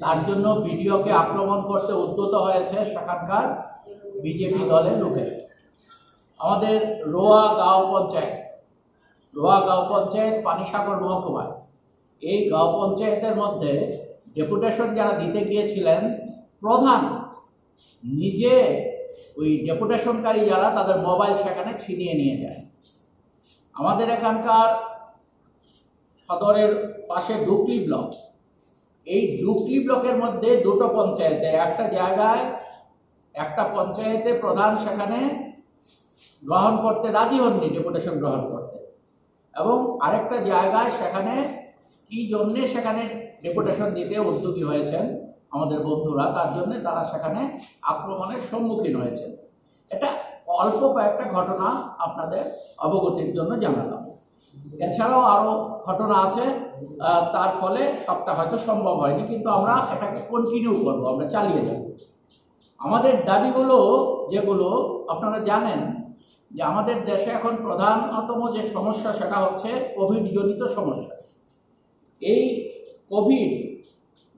তার জন্য বিডিওকে আক্রমণ করতে উদ্যত হয়েছে সেখানকার বিজেপি দলের লোকেরা। আমাদের রোয়া গাঁও পঞ্চায়েত, রোয়া গাঁও পঞ্চায়েত পানিসাগর মহকুমার, এই গাঁও পঞ্চায়েতের মধ্যে ডেপুটেশন যারা দিতে গিয়েছিলেন, প্রধান নিজে ওই ডেপুটেশনকারী যারা, তাদের মোবাইল সেখানে ছিনিয়ে নিয়ে যায়। আমাদের এখানকার সদরের পাশে ডুকলি ব্লক, এই ডুকলি ব্লকের মধ্যে দুটো পঞ্চায়েতে, একটা জায়গায় একটা পঞ্চায়েতে প্রধান সেখানে গ্রহণ করতে রাজি হননি ডেপুটেশন গ্রহণ করতে, এবং আরেকটা জায়গায় সেখানে কি জন্যে সেখানে ডেপুটেশন দিতে উদ্যোগী হয়েছেন আমাদের বন্ধুরা, তার জন্য তারা সেখানে আক্রমণের সম্মুখীন হয়েছে। এটা অল্প কয়েকটা ঘটনা আপনাদের অবগতির জন্য জানালাম। এছাড়াও আরো ঘটনা আছে, আহ, তার ফলে সবটা হয়তো সম্ভব হয়নি, কিন্তু আমরা এটাকে কন্টিনিউ করবো, আমরা চালিয়ে যাব। আমাদের দাবিগুলো যেগুলো আপনারা জানেন যে আমাদের দেশে এখন প্রধানতম যে সমস্যা সেটা হচ্ছে কোভিড জনিত সমস্যা। এই কোভিড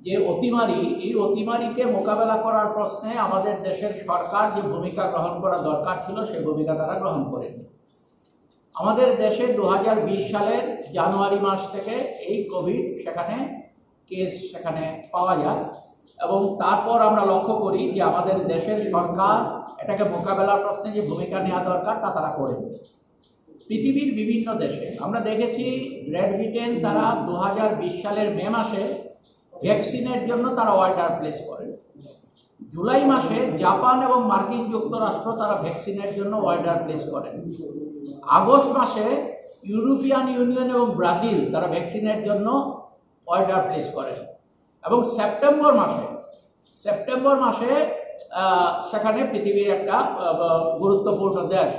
যে অতিমারি, এই অতিমারিকে মোকাবেলা করার প্রশ্নে আমাদের দেশের সরকার যে ভূমিকা গ্রহণ করা দরকার ছিল, সেই ভূমিকা তারা গ্রহণ করেনি। আমাদের দেশে দু হাজার বিশ সালের জানুয়ারি মাস থেকে এই কোভিড সেখানে কেস সেখানে পাওয়া যায়, এবং তারপর আমরা লক্ষ্য করি যে আমাদের দেশের সরকার এটাকে মোকাবেলার প্রশ্নে যে ভূমিকা নেওয়া দরকার তা তারা করেনি। পৃথিবীর বিভিন্ন দেশে আমরা দেখেছি, গ্রেট ব্রিটেন তারা দু হাজার বিশ সালের মে মাসে ভ্যাকসিনের জন্য তারা অর্ডার প্লেস করেন। জুলাই মাসে জাপান এবং মার্কিন যুক্তরাষ্ট্র তারা ভ্যাকসিনের জন্য অর্ডার প্লেস করেন। আগস্ট মাসে ইউরোপিয়ান ইউনিয়ন এবং ব্রাজিল তারা ভ্যাকসিনের জন্য অর্ডার প্লেস করেন। এবং সেপ্টেম্বর মাসে, সেপ্টেম্বর মাসে, আহ, সেখানে পৃথিবীর একটা, আহ, গুরুত্বপূর্ণ দেশ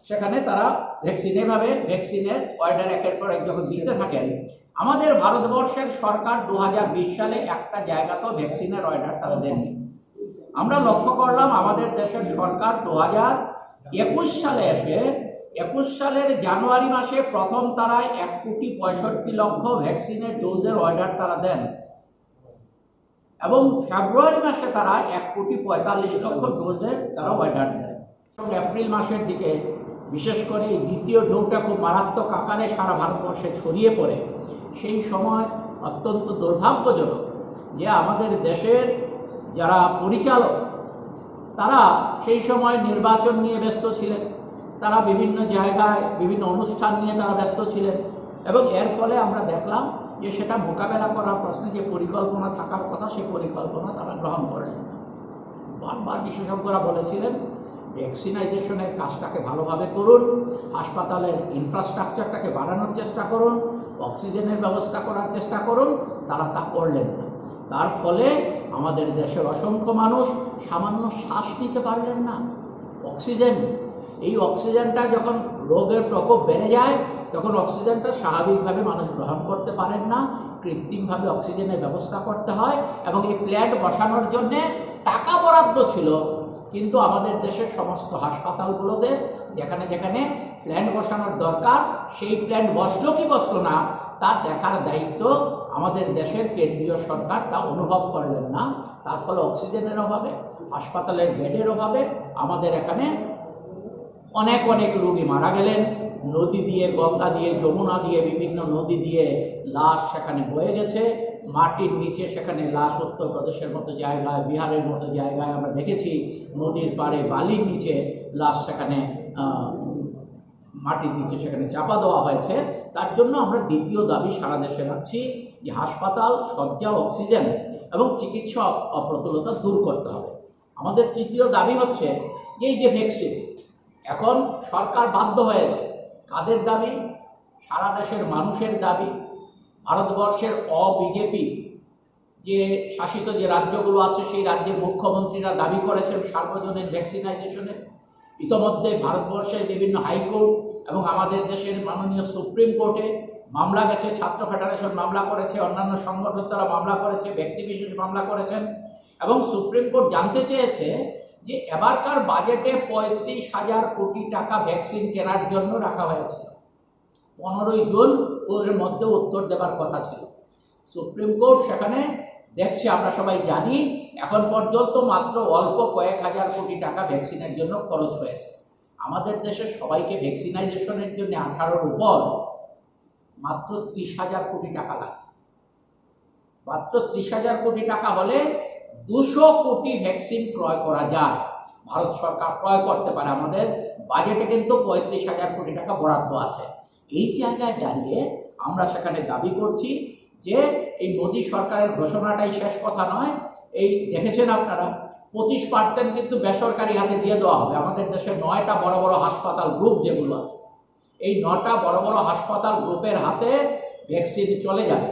সেখানে তারা ভ্যাকসিন এভাবে ভ্যাকসিনের অর্ডার একের পর এক যখন দিতে থাকেন। আমাদের ভারতবর্ষের সরকার দু হাজার বিশ সালে একটা জায়গাতেও ভ্যাকসিনের অর্ডার তারা দেননি। আমরা লক্ষ্য করলাম, আমাদের দেশের সরকার দু হাজার একুশ সালে এসে, একুশ সালের জানুয়ারি মাসে প্রথম তারা এক কোটি পঁয়ষট্টি লক্ষ ভ্যাকসিনের ডোজের অর্ডার তারা দেন, এবং ফেব্রুয়ারি মাসে তারা এক কোটি পঁয়তাল্লিশ লক্ষ ডোজের তারা অর্ডার দেন। এবং এপ্রিল মাসের দিকে বিশেষ করে এই দ্বিতীয় ঢেউটা খুব মারাত্মক আকারে সারা ভারতবর্ষে ছড়িয়ে পড়ে। সেই সময় অত্যন্ত দুর্ভাগ্যজনক যে আমাদের দেশের যারা পরিচালক, তারা সেই সময় নির্বাচন নিয়ে ব্যস্ত ছিলেন, তারা বিভিন্ন জায়গায় বিভিন্ন অনুষ্ঠান নিয়ে তারা ব্যস্ত ছিলেন, এবং এর ফলে আমরা দেখলাম যে সেটা মোকাবেলা করার প্রশ্নে যে পরিকল্পনা থাকার কথা, সেই পরিকল্পনা তারা গ্রহণ করেন। বারবার বিশেষজ্ঞরা বলেছিলেন, ভ্যাকসিনাইজেশনের কাজটাকে ভালোভাবে করুন, হাসপাতালের ইনফ্রাস্ট্রাকচারটাকে বাড়ানোর চেষ্টা করুন, অক্সিজেনের ব্যবস্থা করার চেষ্টা করুন। তারা তা করলেন না। তার ফলে আমাদের দেশের অসংখ্য মানুষ সামান্য শ্বাস নিতে পারলেন না। অক্সিজেন, এই অক্সিজেনটা যখন রোগের প্রকোপ বেড়ে যায়, তখন অক্সিজেনটা স্বাভাবিকভাবে মানুষ গ্রহণ করতে পারেন না, কৃত্রিমভাবে অক্সিজেনের ব্যবস্থা করতে হয়। এবং এই প্ল্যান্ট বসানোর জন্য টাকা বরাদ্দ ছিল, কিন্তু আমাদের দেশের সমস্ত হাসপাতালগুলোতে যেখানে যেখানে প্ল্যান্ট বসানোর দরকার, সেই প্ল্যান্ট বসলো কি বসলো না, তা দেখার দায়িত্ব আমাদের দেশের কেন্দ্রীয় সরকার তা অনুভব করলেন না। তার ফলে অক্সিজেনের অভাবে, হাসপাতালের বেডের অভাবে আমাদের এখানে অনেক অনেক রোগী মারা গেলেন। নদী দিয়ে, গঙ্গা দিয়ে, যমুনা দিয়ে, বিভিন্ন নদী দিয়ে লাশ সেখানে বয়ে গেছে। মাটির নিচে সেখানে লাশ, উত্তরপ্রদেশের মতো জায়গায়, বিহারের মতো জায়গায় আমরা দেখেছি, নদীর পাড়ে বালির নিচে লাশ সেখানে আহ, মাটির নিচে সেখানে চাপা দেওয়া হয়েছে। তার জন্য আমরা দ্বিতীয় দাবি সারা দেশে রাখছি যে হাসপাতাল, শয্যা, অক্সিজেন এবং চিকিৎসা অপ্রতুলতা দূর করতে হবে। আমাদের তৃতীয় দাবি হচ্ছে যে এই যে ভ্যাকসিন, এখন সরকার বাধ্য হয়েছে। কাদের দাবি? সারা দেশের মানুষের দাবি। ভারতবর্ষের অ বিজেপি যে শাসিত যে রাজ্যগুলো আছে, সেই রাজ্যের মুখ্যমন্ত্রীরা দাবি করেছেন সার্বজনীন ভ্যাকসিনাইজেশনের। ইতোমধ্যে ভারতবর্ষের বিভিন্ন হাইকোর্ট এবং আমাদের দেশের মাননীয় সুপ্রিম কোর্টে মামলা গেছে, ছাত্র ফেডারেশন মামলা করেছে, অন্যান্য সংগঠন তারা মামলা করেছে, ব্যক্তিবিশেষ মামলা করেছেন। এবং সুপ্রিম কোর্ট জানতে চেয়েছে যে এবারকার বাজেটে পঁয়ত্রিশ হাজার কোটি টাকা ভ্যাকসিন কেনার জন্য রাখা হয়েছিল। পনেরোই জুন ওদের মধ্যে উত্তর দেবার কথা ছিল। সুপ্রিম কোর্ট সেখানে দেখছে, আমরা সবাই জানি, এখন পর্যন্ত মাত্র অল্প কয়েক হাজার কোটি টাকা ভ্যাকসিনের জন্য খরচ হয়েছে। আমাদের দেশে সবাইকে ভ্যাকসিনাইজেশনের জন্য আঠারোর উপর মাত্র ত্রিশ হাজার কোটি টাকা লাগে। মাত্র ত্রিশ হাজার কোটি টাকা হলে দুশো কোটি ভ্যাকসিন ক্রয় করা যায়, ভারত সরকার ক্রয় করতে পারে। আমাদের বাজেটে কিন্তু পঁয়ত্রিশ হাজার কোটি টাকা বরাদ্দ আছে। এই জায়গায় দাঁড়িয়ে আমরা সেখানে দাবি করছি যে এই মোদী সরকারের ঘোষণাটাই শেষ কথা নয়। এই দেখেছেন আপনারা, পঁচিশ পার্সেন্ট কিন্তু বেসরকারি হাতে দিয়ে দেওয়া হবে। আমাদের দেশে নয়টা বড় বড় হাসপাতাল গ্রুপ যেগুলো আছে, এই নটা বড় বড় হাসপাতাল গ্রুপের হাতে ভ্যাকসিন চলে যাবে।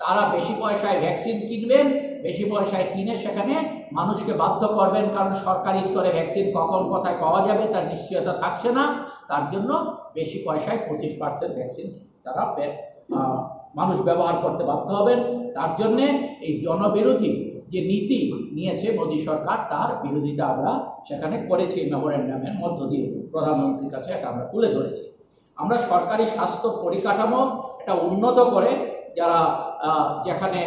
তারা বেশি পয়সায় ভ্যাকসিন কিনবেন, বেশি পয়সায় কিনে সেখানে মানুষকে বাধ্য করবেন, কারণ সরকারি স্তরে ভ্যাকসিন কখন কোথায় পাওয়া যাবে তার নিশ্চয়তা থাকছে না। তার জন্য বেশি পয়সায় পঁচিশ পার্সেন্ট ভ্যাকসিন তারা বে-, আহ, মানুষ ব্যবহার করতে বাধ্য হবেন। তার জন্য এই জনবিরোধী যে নীতি নিয়েছে মোদী সরকার, তার বিরোধিতা আমরা সেখানে করেছি মেমোরেন্ডামের মধ্য দিয়ে, প্রধানমন্ত্রীর কাছে এটা আমরা তুলে ধরেছি। আমরা সরকারি স্বাস্থ্য পরিকাঠামো এটা উন্নত করে, যারা, আহ, যেখানে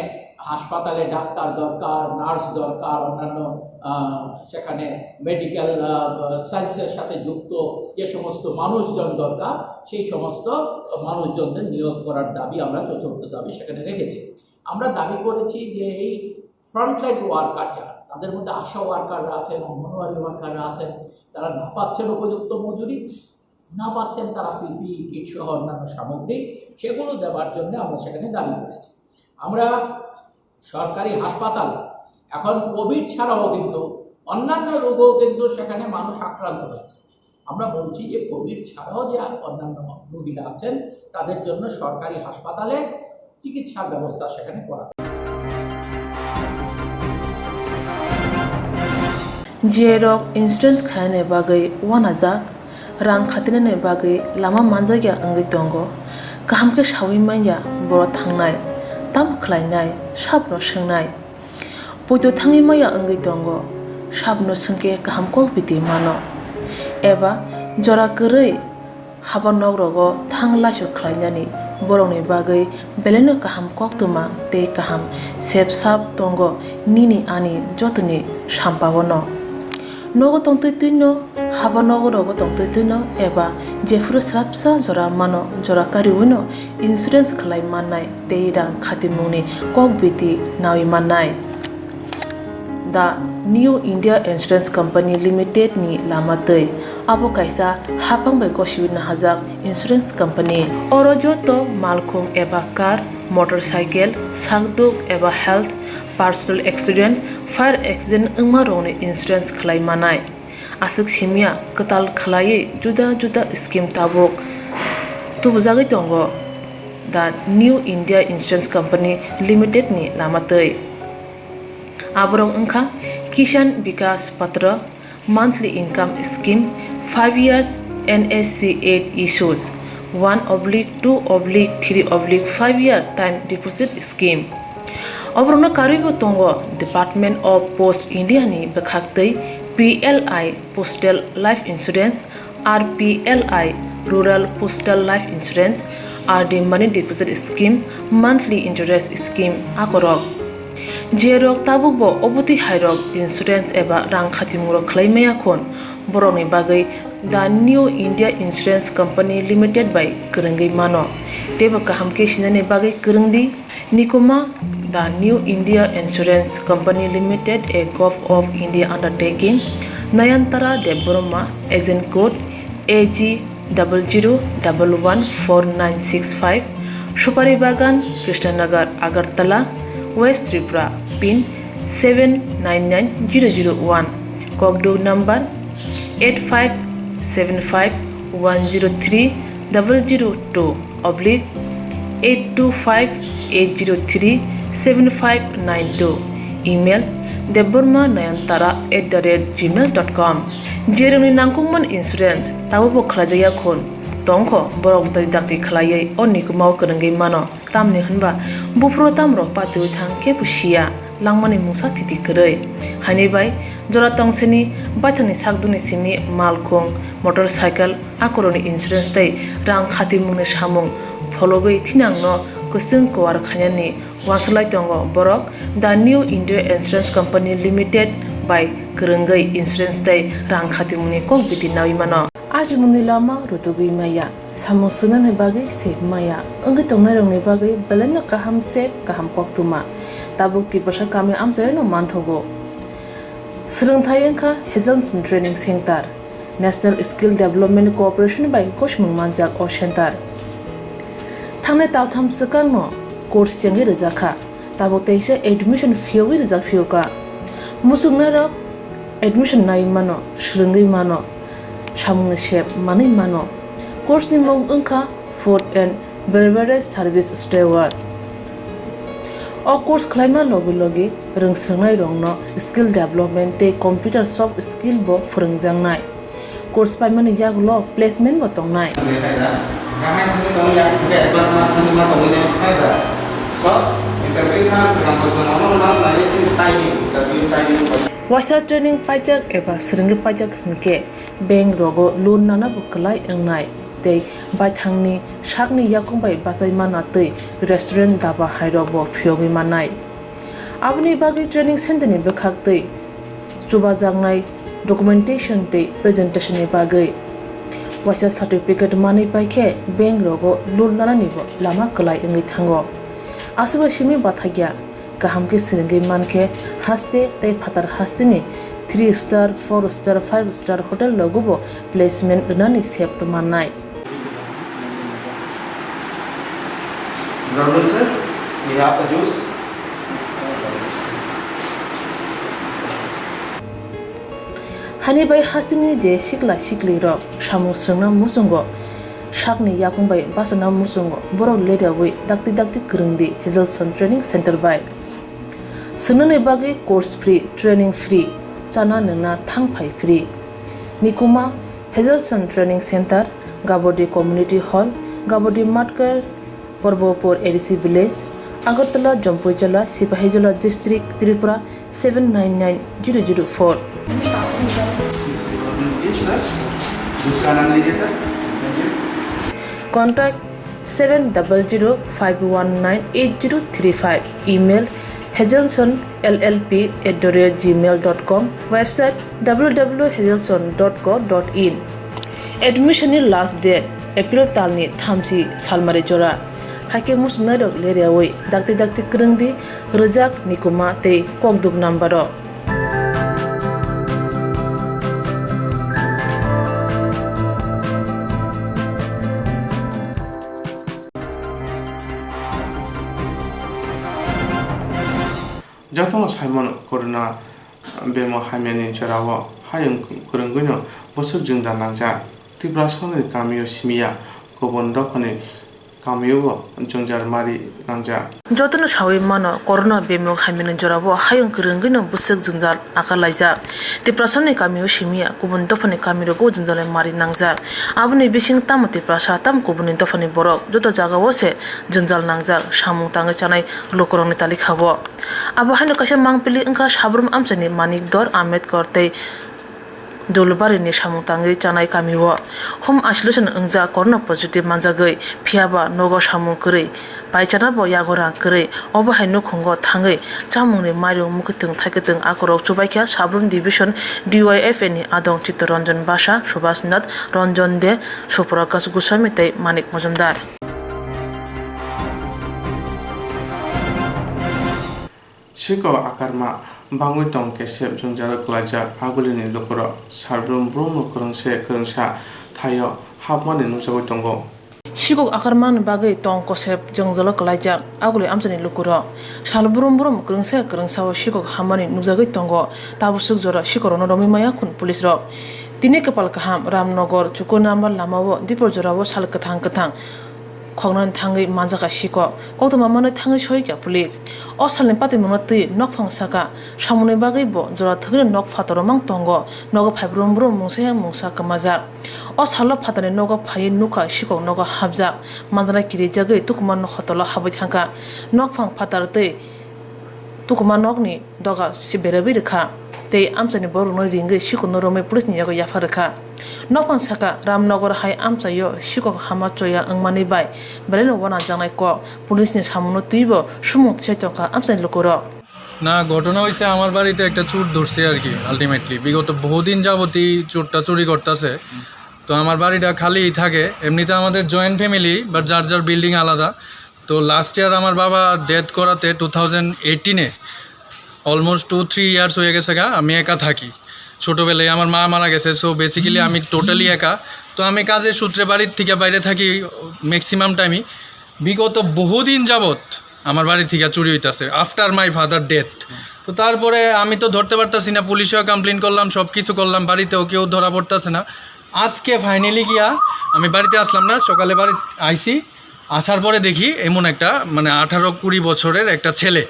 হাসপাতালে ডাক্তার দরকার, নার্স দরকার, অন্যান্য, আহ, সেখানে মেডিকেল, আহ, সায়েন্সের সাথে যুক্ত যে সমস্ত মানুষজন দরকার, সেই সমস্ত মানুষজনদের নিয়োগ করার দাবি আমরা চতুর্থ দাবি সেখানে রেখেছি। আমরা দাবি করেছি যে এই ফ্রন্টলাইন ওয়ার্কার যারা, তাদের মধ্যে আশা ওয়ার্কাররা আছেন, অঙ্গনওয়াড়ি ওয়ার্কাররা আছেন, তারা না পাচ্ছেন উপযুক্ত মজুরি, না পাচ্ছেন তারা পিপিই কিট সহ অন্যান্য সামগ্রী, সেগুলো দেওয়ার জন্য আমরা সেখানে দাবি করেছি। আমরা সরকারি হাসপাতাল, এখন কোভিড ছাড়াও কিন্তু অন্যান্য রোগও কিন্তু সেখানে মানুষ আক্রান্ত হচ্ছে। আমরা বলছি যে কোভিড ছাড়াও যে আর অন্যান্য রোগীরা আছেন, তাদের জন্য সরকারি হাসপাতালে চিকিৎসার ব্যবস্থা সেখানে করা। G I rok insurance khaina bagwi uanajak. Rang khatinani bagwi lama manjakya wngwi tongo. Kaham khe saui manya boro thangnai, tamo khlainai, sabono swngnai. Poito thangwi manya wngwi tongo, sabono swngkhe kaham kok biti mano. Eba jora kwrwi haba nogrogo thang laisok khlainani borokni bagwi belaino kaham koktwma tei kaham sep sap tongo nini ani jotoni sampaono. Nogo tongtwi twino, haba nogo rogo tongtwi twino eba jephuru swrapsa jora mano, jora kariwino insurance khlai mannai tei rang khatimungni kok biti naui mannai. The New India Insurance Company Limited ni lama twi. Abo kaisa haphang bai gosiwi nahajak insurance company. Oro joto malkhung eba car, motorcycle, sakduk eba health, personal accident, fire accident wngma rokni insurance khlai manai. Aswk simya kwtal khlaiwi juda juda scheme tabuk tubujagwi tongo The New India Insurance Company Limited ni lama twi. Aborok wngkha Kisan Vikas Patra, monthly income scheme, five years N S C eight issues, one oblique two oblique three oblique five year time deposit scheme. Oborokno karwibo tongo Department of Post India ni bwkhaktwi P L I Postal Life Insurance, R P L I Rural Postal Life Insurance, R D Money Deposit Scheme, Monthly Interest Scheme akorok. Jerok tabukbo obotwi hairok insurance eba rang khatimungrok khlai maya khun, borokni bagwi The New India Insurance Company Limited bai kwrwngwi mano, teibo kaham khe sinani bagwi kwrwng di. Nikuma, The New India Insurance Company Limited, a Govt of India undertaking, Nayantara Debbarma, agent code A G double zero double one four nine six five, Supari Bagan, Krishnanagar, Agartala, West Tripura, pin seven nine nine zero zero one, Kokduk number eight five seven five one zero three double zero two oblique eight two five eight zero three seven five nine two, email debbarma nayantara at the rate gmail dot com. Jerokni nangkukmani insurance tabukbo khlaijakya khun tongkho, borok dakti dakti khlaiwi o nikumao kwrwngwi mano. Tamni hwnba buphuru tamrok patiui thang kebo siya, langmani mungsa thiti kwrwi. Haini bai jora tongsini baithangni sakdukni simi malkhung, motorcycle, akorokni insurance tei rang khatimungni samung phologwi thinangno kwchwng kuar khainani uansuk lai tongo borok The New India Insurance Company Limited bai kwrwngwi insurance tei rang khatimungni kok biti naui mano. Ajimungni lama rutugwi maya, samung swngnani bagwi sep maya, wngwi tongnairokni bagwi belaino kaham sep, kaham koktwma. Tabuk Tiprasa kami amchaino manthogo. Swrwngthai wngkha Hazelson Training Center, National Skill Development Corporation bai gosimung manjak o center. Thangnai taltham swkangno course chengwi rwjakha. Tabuk teisa admission phiyogwi rijak phiyokha. Muchungnairok admission naiwi mano, swrwngwi mano, samungni sep manwi mano. Course ni mung wngkha Food and Beverage Service Steward. O course khlaima logi logi rwngswrwngnairokno skill development tei computer soft skill bo phwrwngjaknai. Course paimani yagulo placement bo tongnai. Waisa training paijak eba swrwngwi paijak hinkhe bank rogo loan nanabo kwlai wngnai tei baithangni sakni yakung bai bachai manna twi restaurant, dhaba hairokbo phiyogwi mannai. Aboni bagwi training center ni bwkhak twi chubajaknai documentation tei presentation ni bagwi waisa certificate manwi paikhe bank rogo loan nananibo lama kwlai wngwi thango. Aswkbai simi bathakya kaham khe swrwngwi mankhe haste tei phatar hasteni three star, four star, five star hotel rogobo placement rwnani sep tongmannai. Brother sir, we have a juice. Hani bai hasteni je sikla siklirok samung swrwngna muchungo, sakni yakung bai bachana muchungo, borok ledaui dakti dakti kwrwngdi Hazelson Training Center bai. Swngnani bagwi course free, training free, chana nwngna thang phai free. Nikuma Hazelson Training Center, Gabodi Community Hall, Gabodi Matkar, Porbopur A D C Village, Agartala, Jampuijala, Sipahijola District, Tripura seven nine nine zero zero four. Contact seven double zero five one nine eight zero three five. Email hazelson L L P at the rate gmail dot com. Website w w w hazelson dot co dot in. Admission ni last date April talni thamchi salmari jora. Haikhe muchungnairok leriawi dakti dakti kwrwngdi, rwjak, nikuma tei kokduk number o. Jotono saimano, corona bemo hamyani jorao hayung kwrwngwino bwswk jwngjal nangjak. Tiprasani kamio simiya, kubun dophani kamiobo jwngjal mari nangjak. Jotono sawi mano, corona bemo hamyani jorao hayung kwrwngwino bwswk jwngjal akar laijak. Tiprasani kamio simiya, kubun dophani kamirogo jwngjal mari nangjak. Aboni bising tamo Tiprasa, tamo kubuni dophani borok, joto jagao se jwngjal nangjak, samung tangwi chanai lukurokni talikha-o. Abo haino kaisa mangpili wngkha Sabrum amchaini Manik Dor, Ambedkar tei Dulbarini samung tangwi chanai kamio. Home isolation wngjak, corona positive manjagwi, phiyaba nogo samung kwrwi, paichanabo yago rang kwrwi. Obo hai nukhungo thangwi chamungni mairung mukhwtwng thaikitwng akorok chubaikha Sabrum Division D Y F A ni adong Chittaranjan Basa, Subhas Nath, Ranjan De, Suprakash Goswami tei Manik Majumdar. Siko akarma bangwi tong kesep jwngjalo kwlaijak agulini lukurok. Sarbrum brum kwrwngse kwrwngsa thaio hapmani nukjagwi tongo. Sikok akarmani bagwi tong kosep jwngjalo kwlaijak aguli amchaini lukurok. Sal brum brum kwrwngse kwrwngsa o sikok hapmani nukjagwi tongo. Tabuk swk jora sikorokno romwi maya khun police rok. Tini kwpal kaham Ramnagar chukur number lama o Dipor jora o sal kwthang kwthang khoknani thangwi manjakha sikok. Koktwma manwi thangwi soikha police. O salni patimungno twi nokphang saka samungni bagwi bo jora thwgwino nok phataro mang tongo. Nogo phai brum brum mungsa ya mungsa kwmajak. O salo phatarni nogo phaiwi nukha sikok nogo hapjak. Manjana kirijagwi tukuma hotolo habwi thangkha. Nokphang phatar twi tukuma nokni doga si berabwi rwkha tei amchaini borokno ringwi sikokno romwi police ni yago yapha rwkha. Nokphang saka Ramnagar hai amchaio sikok hama choya wngmani bai belaino uanajaknai kok police ni samungno twibo sumung tisai tongkha amchaini lukurok. না, ঘটনা হয়েছে আমার বাড়িতে একটা চুর ধরছে আর কি। আলটিমেটলি বিগত বহুদিন যাবতই চুরটা চুরি করতেছে। তো আমার বাড়িটা খালিই থাকে। এমনিতে আমাদের জয়েন্ট ফ্যামিলি, বাট যার যার বিল্ডিং আলাদা। তো লাস্ট ইয়ার আমার বাবা ডেথ করাতে টু থাউজেন্ড এইটিনে, অলমোস্ট টু থ্রি ইয়ার্স হয়ে গেছে গা আমি একা থাকি। ছোটোবেলায় আমার মা মারা গেছে, সো বেসিক্যালি আমি টোটালি একা। তো আমি কাজের সূত্রে বাড়ির থেকে বাইরে থাকি ম্যাক্সিমাম টাইমই। বিগত বহুদিন যাবত আমার বাড়ি থেকে চুরি হইতাছে, আফটার মাই ফাদার ডেথ। তো তারপরে আমি তো ধরতে পারতাছি না, পুলিশেও কমপ্লেন করলাম, সব কিছু করলাম, বাড়িতেও কেউ ধরা পড়তাছে না। আজকে ফাইনালি গিয়া আমি বাড়িতে আসলাম না, সকালে বাড়ি আইছি, আসার পরে দেখি এমন একটা, মানে, আঠারো কুড়ি বছরের একটা ছেলে।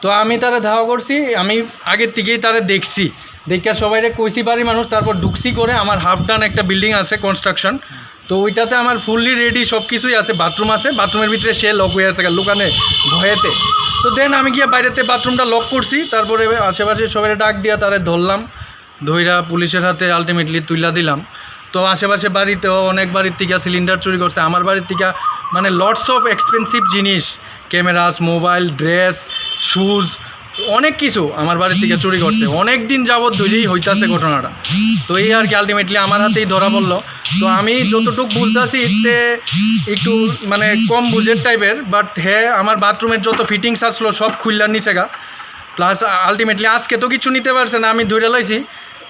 তো আমি তারে ধাওয়া করছি, আমি আগের থেকেই তারে দেখছি, দেখিয়া সবাইরে কইছি বাড়ির মানুষ, তারপর ঢুকছি করে আমার হাফ ডান একটা বিল্ডিং আছে কনস্ট্রাকশন, তো ওইটাতে আমার ফুললি রেডি, সব কিছুই আছে, বাথরুম আছে, বাথরুমের ভিতরে সে লক হয়ে আছে, লুকানে ভয়েতে। তো দেন আমি গিয়ে বাইরেতে বাথরুমটা লক করছি, তারপরে আশেপাশে সবাই ডাক দিয়া তারে ধরলাম, ধইরা পুলিশের হাতে আলটিমেটলি তুইলা দিলাম। তো আশেপাশে বাড়িতেও অনেক বাড়ির থেকে সিলিন্ডার চুরি করছে, আমার বাড়ির থেকে, মানে, লটস অফ এক্সপেন্সিভ জিনিস, ক্যামেরাস, মোবাইল, ড্রেস, শুজ, অনেক কিছু আমার বাড়ি থেকে চুরি করছে। অনেক দিন যাবত ধরেই হইতাছে ঘটনাটা। তো এই আর কি, আলটিমেটলি আমার হাতেই ধরা পড়লো। তো আমি যতটুকু বুঝতেছি, এতে একটু, মানে, কম বুঝের টাইপের, বাট হে আমার বাথরুমের যত ফিটিংস আসলো সব খুললা নিছে গা। প্লাস আলটিমেটলি আজকে তো কিছু নিতে পারছে না, আমি ধরে লাইছি।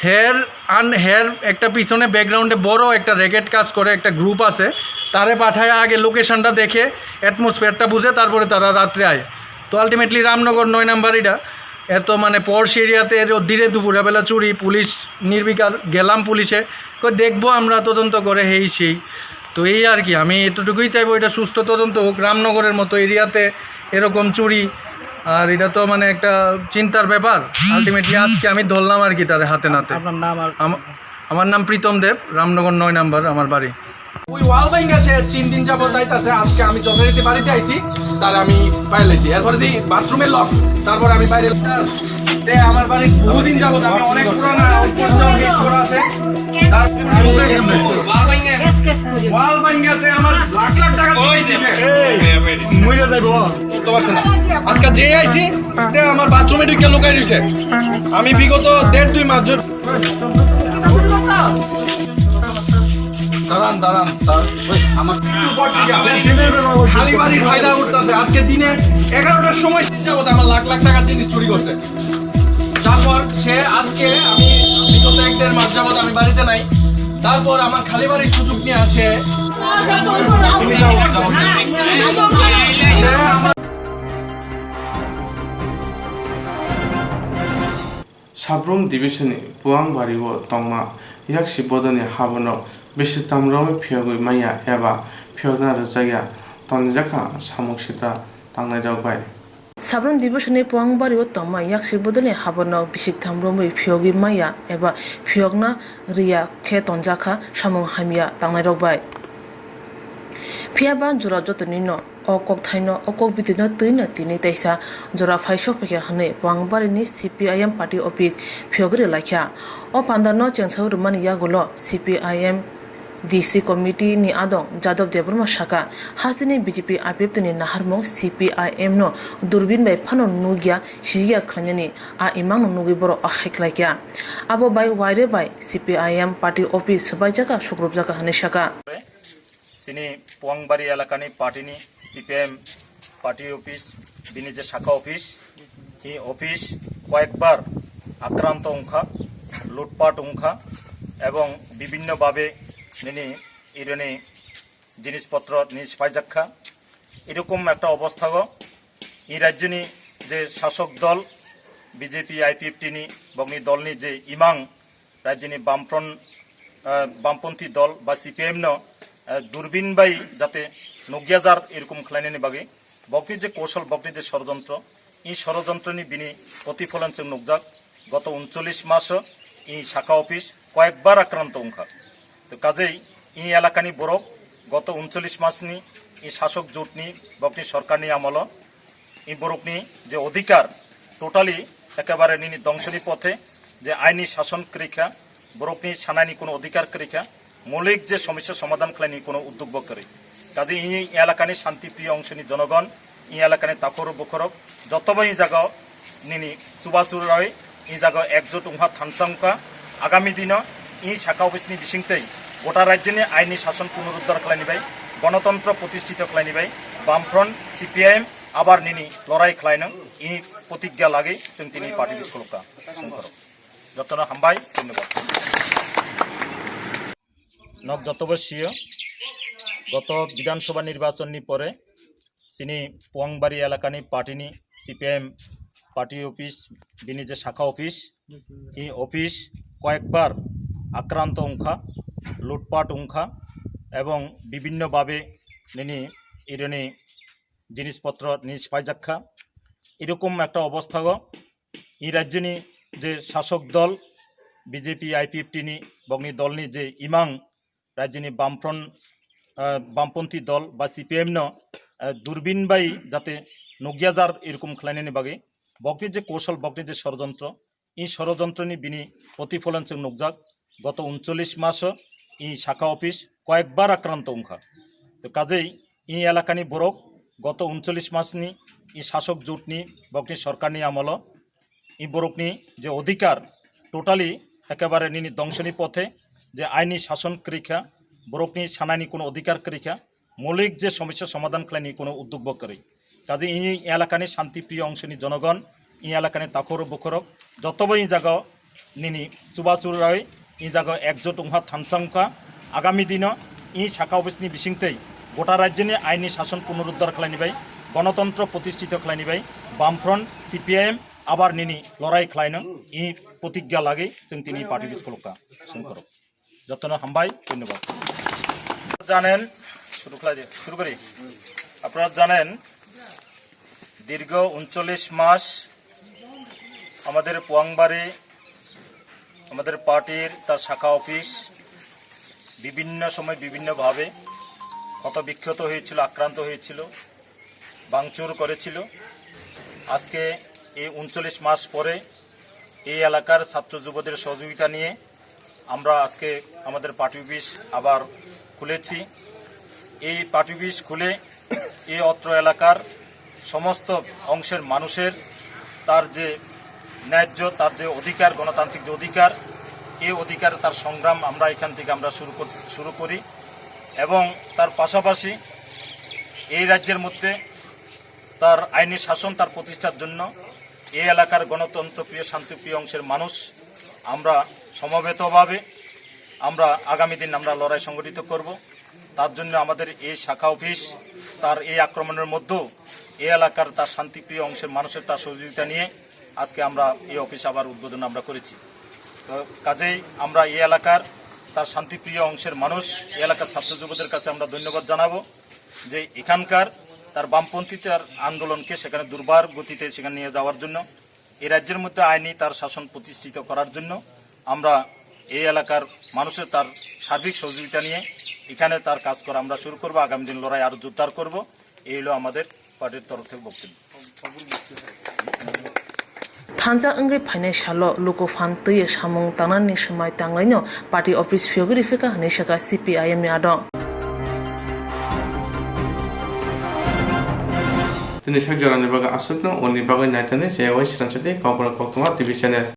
হের আন হের একটা পিছনে ব্যাকগ্রাউন্ডে বড় একটা র্যাকেট কাজ করে, একটা গ্রুপ আছে, তারে পাঠায় আগে লোকেশনটা দেখে, অ্যাটমসফিয়ারটা বুঝে, তারপরে তারা রাত্রে আয়। তো আলটিমেটলি রামনগর নয় নাম্বার এটা, এত, মানে, পশ এরিয়াতে এর দিনে দুপুরে বেলা চুরি, পুলিশ নির্বিকার, গেলাম পুলিশে, কই, "দেখবো আমরা, তদন্ত করে হেই সেই।" তো এই আর কি, আমি এতটুকুই চাইবো, এটা সুস্থ তদন্ত হোক, রামনগরের মতো এরিয়াতে এরকম চুরি, আর এটা তো, মানে, একটা চিন্তার ব্যাপার। আলটিমেটলি আজকে আমি ধরলাম আর কি তারে হাতে নাতে। আপনার নাম আর আমা-, আমার নাম প্রীতম দেব, রামনগর নয় নাম্বার আমার বাড়ি। ওই ওয়াল ভাঙ্গা সে তিন দিন যাবত যাইতাছে। আজকে আমি যথারীতি বাড়িতে আইছি, তার আমি পাইলাইছি। এরপরে দি বাথরুমে লক, তারপরে আমি বাইরে। তে আমার বাড়ি বহুদিন যাবত, আমি অনেক পুরানা, অভ্যস্ত, অনেক পুরা আছে। তার ওয়াল ভাঙ্গা, ওয়াল ভাঙ্গাতে আমার লাখ লাখ টাকা ওই যে, দিছে। মরে যাইবো। বুঝতে পারছে না। আজকে যে আইছি, তে আমার বাথরুমে ঢুকে লুকাই রইছে। আমি বিগত দেড় দুই মাস ধরে দাঁড়ান, দাঁড়ান, স্যার। ওই, আমার খালি বাড়ির ফায়দা করতেছে। আজকে দিনে এগারোটার সময় যাবত আমার লাখ লাখ টাকার জিনিস চুরি করছে। তারপর সে আজকে, আমি বিগত এক দেড় মাস যাবত আমি বাড়িতে নাই। তারপর আমার খালি বাড়ির সুযোগ নিয়ে আসে। সে আমার Sabrum Division ni Puangbari o tongma yaksi bodolni haborok bisi tamrogwi phiyogwi manya eba phiyokna rwjakya tonjakha samung sitra tangnairok bai. Sabrum Division ni Puangbari o tongma yaksi bodolni haborok bisi tamrogwi phiyogwi manya eba phiyokna rwya khe tonjakha samung hamya tangnairok bai. Phiya ba jora joto ni no. O kokthaino, o kokbitwino twino tini teisa jora phaisok phaikha hwnwi Puangbarini C P I M party office phiyogwi rwlaikha. O pandano chengsaui rwmani yagulo C P I M D C committee ni adong Jadab Debbarma sakha, hasteni B J P I P F T ni naharmung C P I M no durbin bai phano nukya, sijikya khlainani a imangno nugwi borok akhai khlaikha. Abo bai waire bai C P I M party office swbaijak, sukrupjak hwnwi sakha. Chini Puangbari elakani party ni C P M party office, bini je sakha office, hi office koyekbar akranto wngkha, lutpat wngkha, ebong bibinno babe nini ironi jinispotro nini sipaijakha. Erokom ekta obosthago i rajyoni je sasok dol B J P I P F T ni bokni dolni je imang rajyoni bamfront, eh, bamponthi dol ba C P I M no, eh, durbin bai jate nukya jar erokom khlainani bagwi bokni je kosol, bokni je sorojontro, i sorojontroni bini protifolon chwng nukjak. Goto uncholish maso i sakha office koyekbar akranto wngkha. To kajei i elakani borok goto uncholish masni i sasok jotni bokni sorkarni amolo i borokni je odhikar totally ekebare nini dongsoni pothe, je aini sason kwrwikha, borokni sanaini kono odhikar kwrwikha, moulik je somosya somadhan khlaini kono uddog bo kwrwi. Kajei i elakani shanti priyo ongsoni jonogon, i elakani takhorok bukhorok jotobo i jagao nini chubachu roi i jagao ekjot wngha thansa wngkha. Agami dino i sakha office ni bisingtwi gota rajyoni aini sason punoruddhar khlaini bai, gonotontro protistito khlaini bai, Bamfront, C P I M, abar nini lorai khlainw i protigya lagwi chwng tini party biskolokka songkhoro. Jotono hambai, dhonnobad. Nok jotobo siyo, goto Bidhan Sabha nirbachon ni pore chini Puangbari elakani party ni C P I M party office, bini je sakha office, i office koyekbar akranto wngkha, lutpat wngkha, ebong bibinno babe nini ironi jinispotro nini sipaijakha. Erokom ekta obosthago i rajyoni je sasok dol B J P I P F T ni bokni dolni je imang rajyoni bamfront, eh, bamponthi dol ba C P I M no, eh, durbin bai jate nukya jar erokom khlainani bagwi bokni je kosol, bokni je sorojontro, i sorojontroni bini protifolon chwng nukjak. Goto uncholish maso i sakha office koyekbar akranto wngkha. To kajei i elakani borok goto uncholish masni i sasok jotni bokni sorkarni amolo i borokni je odhikar totally ekebare nini dongsoni pothe, je aini sason kwrwikha, borokni sanaini kono odhikar kwrwikha, moulik je somosya somadhan khlaini kono uddog bo kwrwi. Kajei i elakani shanti priyo ongsoni jonogon, i elakani takhorok bukhorok jotobo i jagao nini chubachu roi i jagao ekjot wngha thansa wngkha. Agami dino i sakha office ni bisingtwi gota rajyoni aini sason punoruddhar khlaini bai, gonotontro protistito khlaini bai, Bamfront, C P I M abar nini lorai khlainw i protigya lagwi chwng tini party biskolokka songkhoro. Jotono hambai, dhonnobad. জানেন, শুরু করা যায়, শুরু করি। আপনারা জানেন, দীর্ঘ ঊনচল্লিশ মাস আমাদের পোয়াংবাড়ি আমাদের পার্টির তার শাখা অফিস বিভিন্ন সময় বিভিন্নভাবে ক্ষতবিক্ষত হয়েছিল, আক্রান্ত হয়েছিল, ভাঙচুর করেছিল। আজকে এই ঊনচল্লিশ মাস পরে এই এলাকার ছাত্র যুবদের সহযোগিতা নিয়ে আমরা আজকে আমাদের পার্টি অফিস আবার খুলেছি। এই পার্টি অফিস খুলে এই অত্র এলাকার সমস্ত অংশের মানুষের তার যে ন্যায্য, তার যে অধিকার, গণতান্ত্রিক যে অধিকার, এই অধিকার তার সংগ্রাম আমরা এখান থেকে আমরা শুরু কর-, শুরু করি। এবং তার পাশাপাশি এই রাজ্যের মধ্যে তার আইনি শাসন তার প্রতিষ্ঠার জন্য এই এলাকার গণতন্ত্রপ্রিয়, শান্তিপ্রিয় অংশের মানুষ আমরা সমবেতভাবে আমরা আগামী দিন আমরা লড়াই সংগঠিত করব। তার জন্য আমাদের এই শাখা অফিস, তার এই আক্রমণের মধ্যেও এই এলাকার তার শান্তিপ্রিয় অংশের মানুষের তার সহযোগিতা নিয়ে আজকে আমরা এই অফিস আবার উদ্বোধন আমরা করেছি। তো কাজেই আমরা এই এলাকার তার শান্তিপ্রিয় অংশের মানুষ, এই এলাকার ছাত্র যুবদের কাছে আমরা ধন্যবাদ জানাবো যে এখানকার তার বামপন্থী তার আন্দোলনকে সেখানে দুর্বার গতিতে সেখানে নিয়ে যাওয়ার জন্য, এই রাজ্যের মধ্যে আইনি তার শাসন প্রতিষ্ঠিত করার জন্য আমরা এই এলাকার মানুষের তার সার্বিক সহযোগিতা নিয়ে এখানে তার কাজ করা আমরা শুরু করব। আগামী দিন লড়াই আরো জোরদার করব। এই হলো আমাদের পার্টির তরফ থেকে বক্তব্য। Thansa wngwi phainai salo luku phan twiwi samung tangnani swmai tanglaino party office phiyogwi riphikha hwnwi sakha C P I M ni adong. Tini sak jorani bagwi aswkno, uni bagwi naitani chayawai srangsa di Kokborok Koktwma T V channel.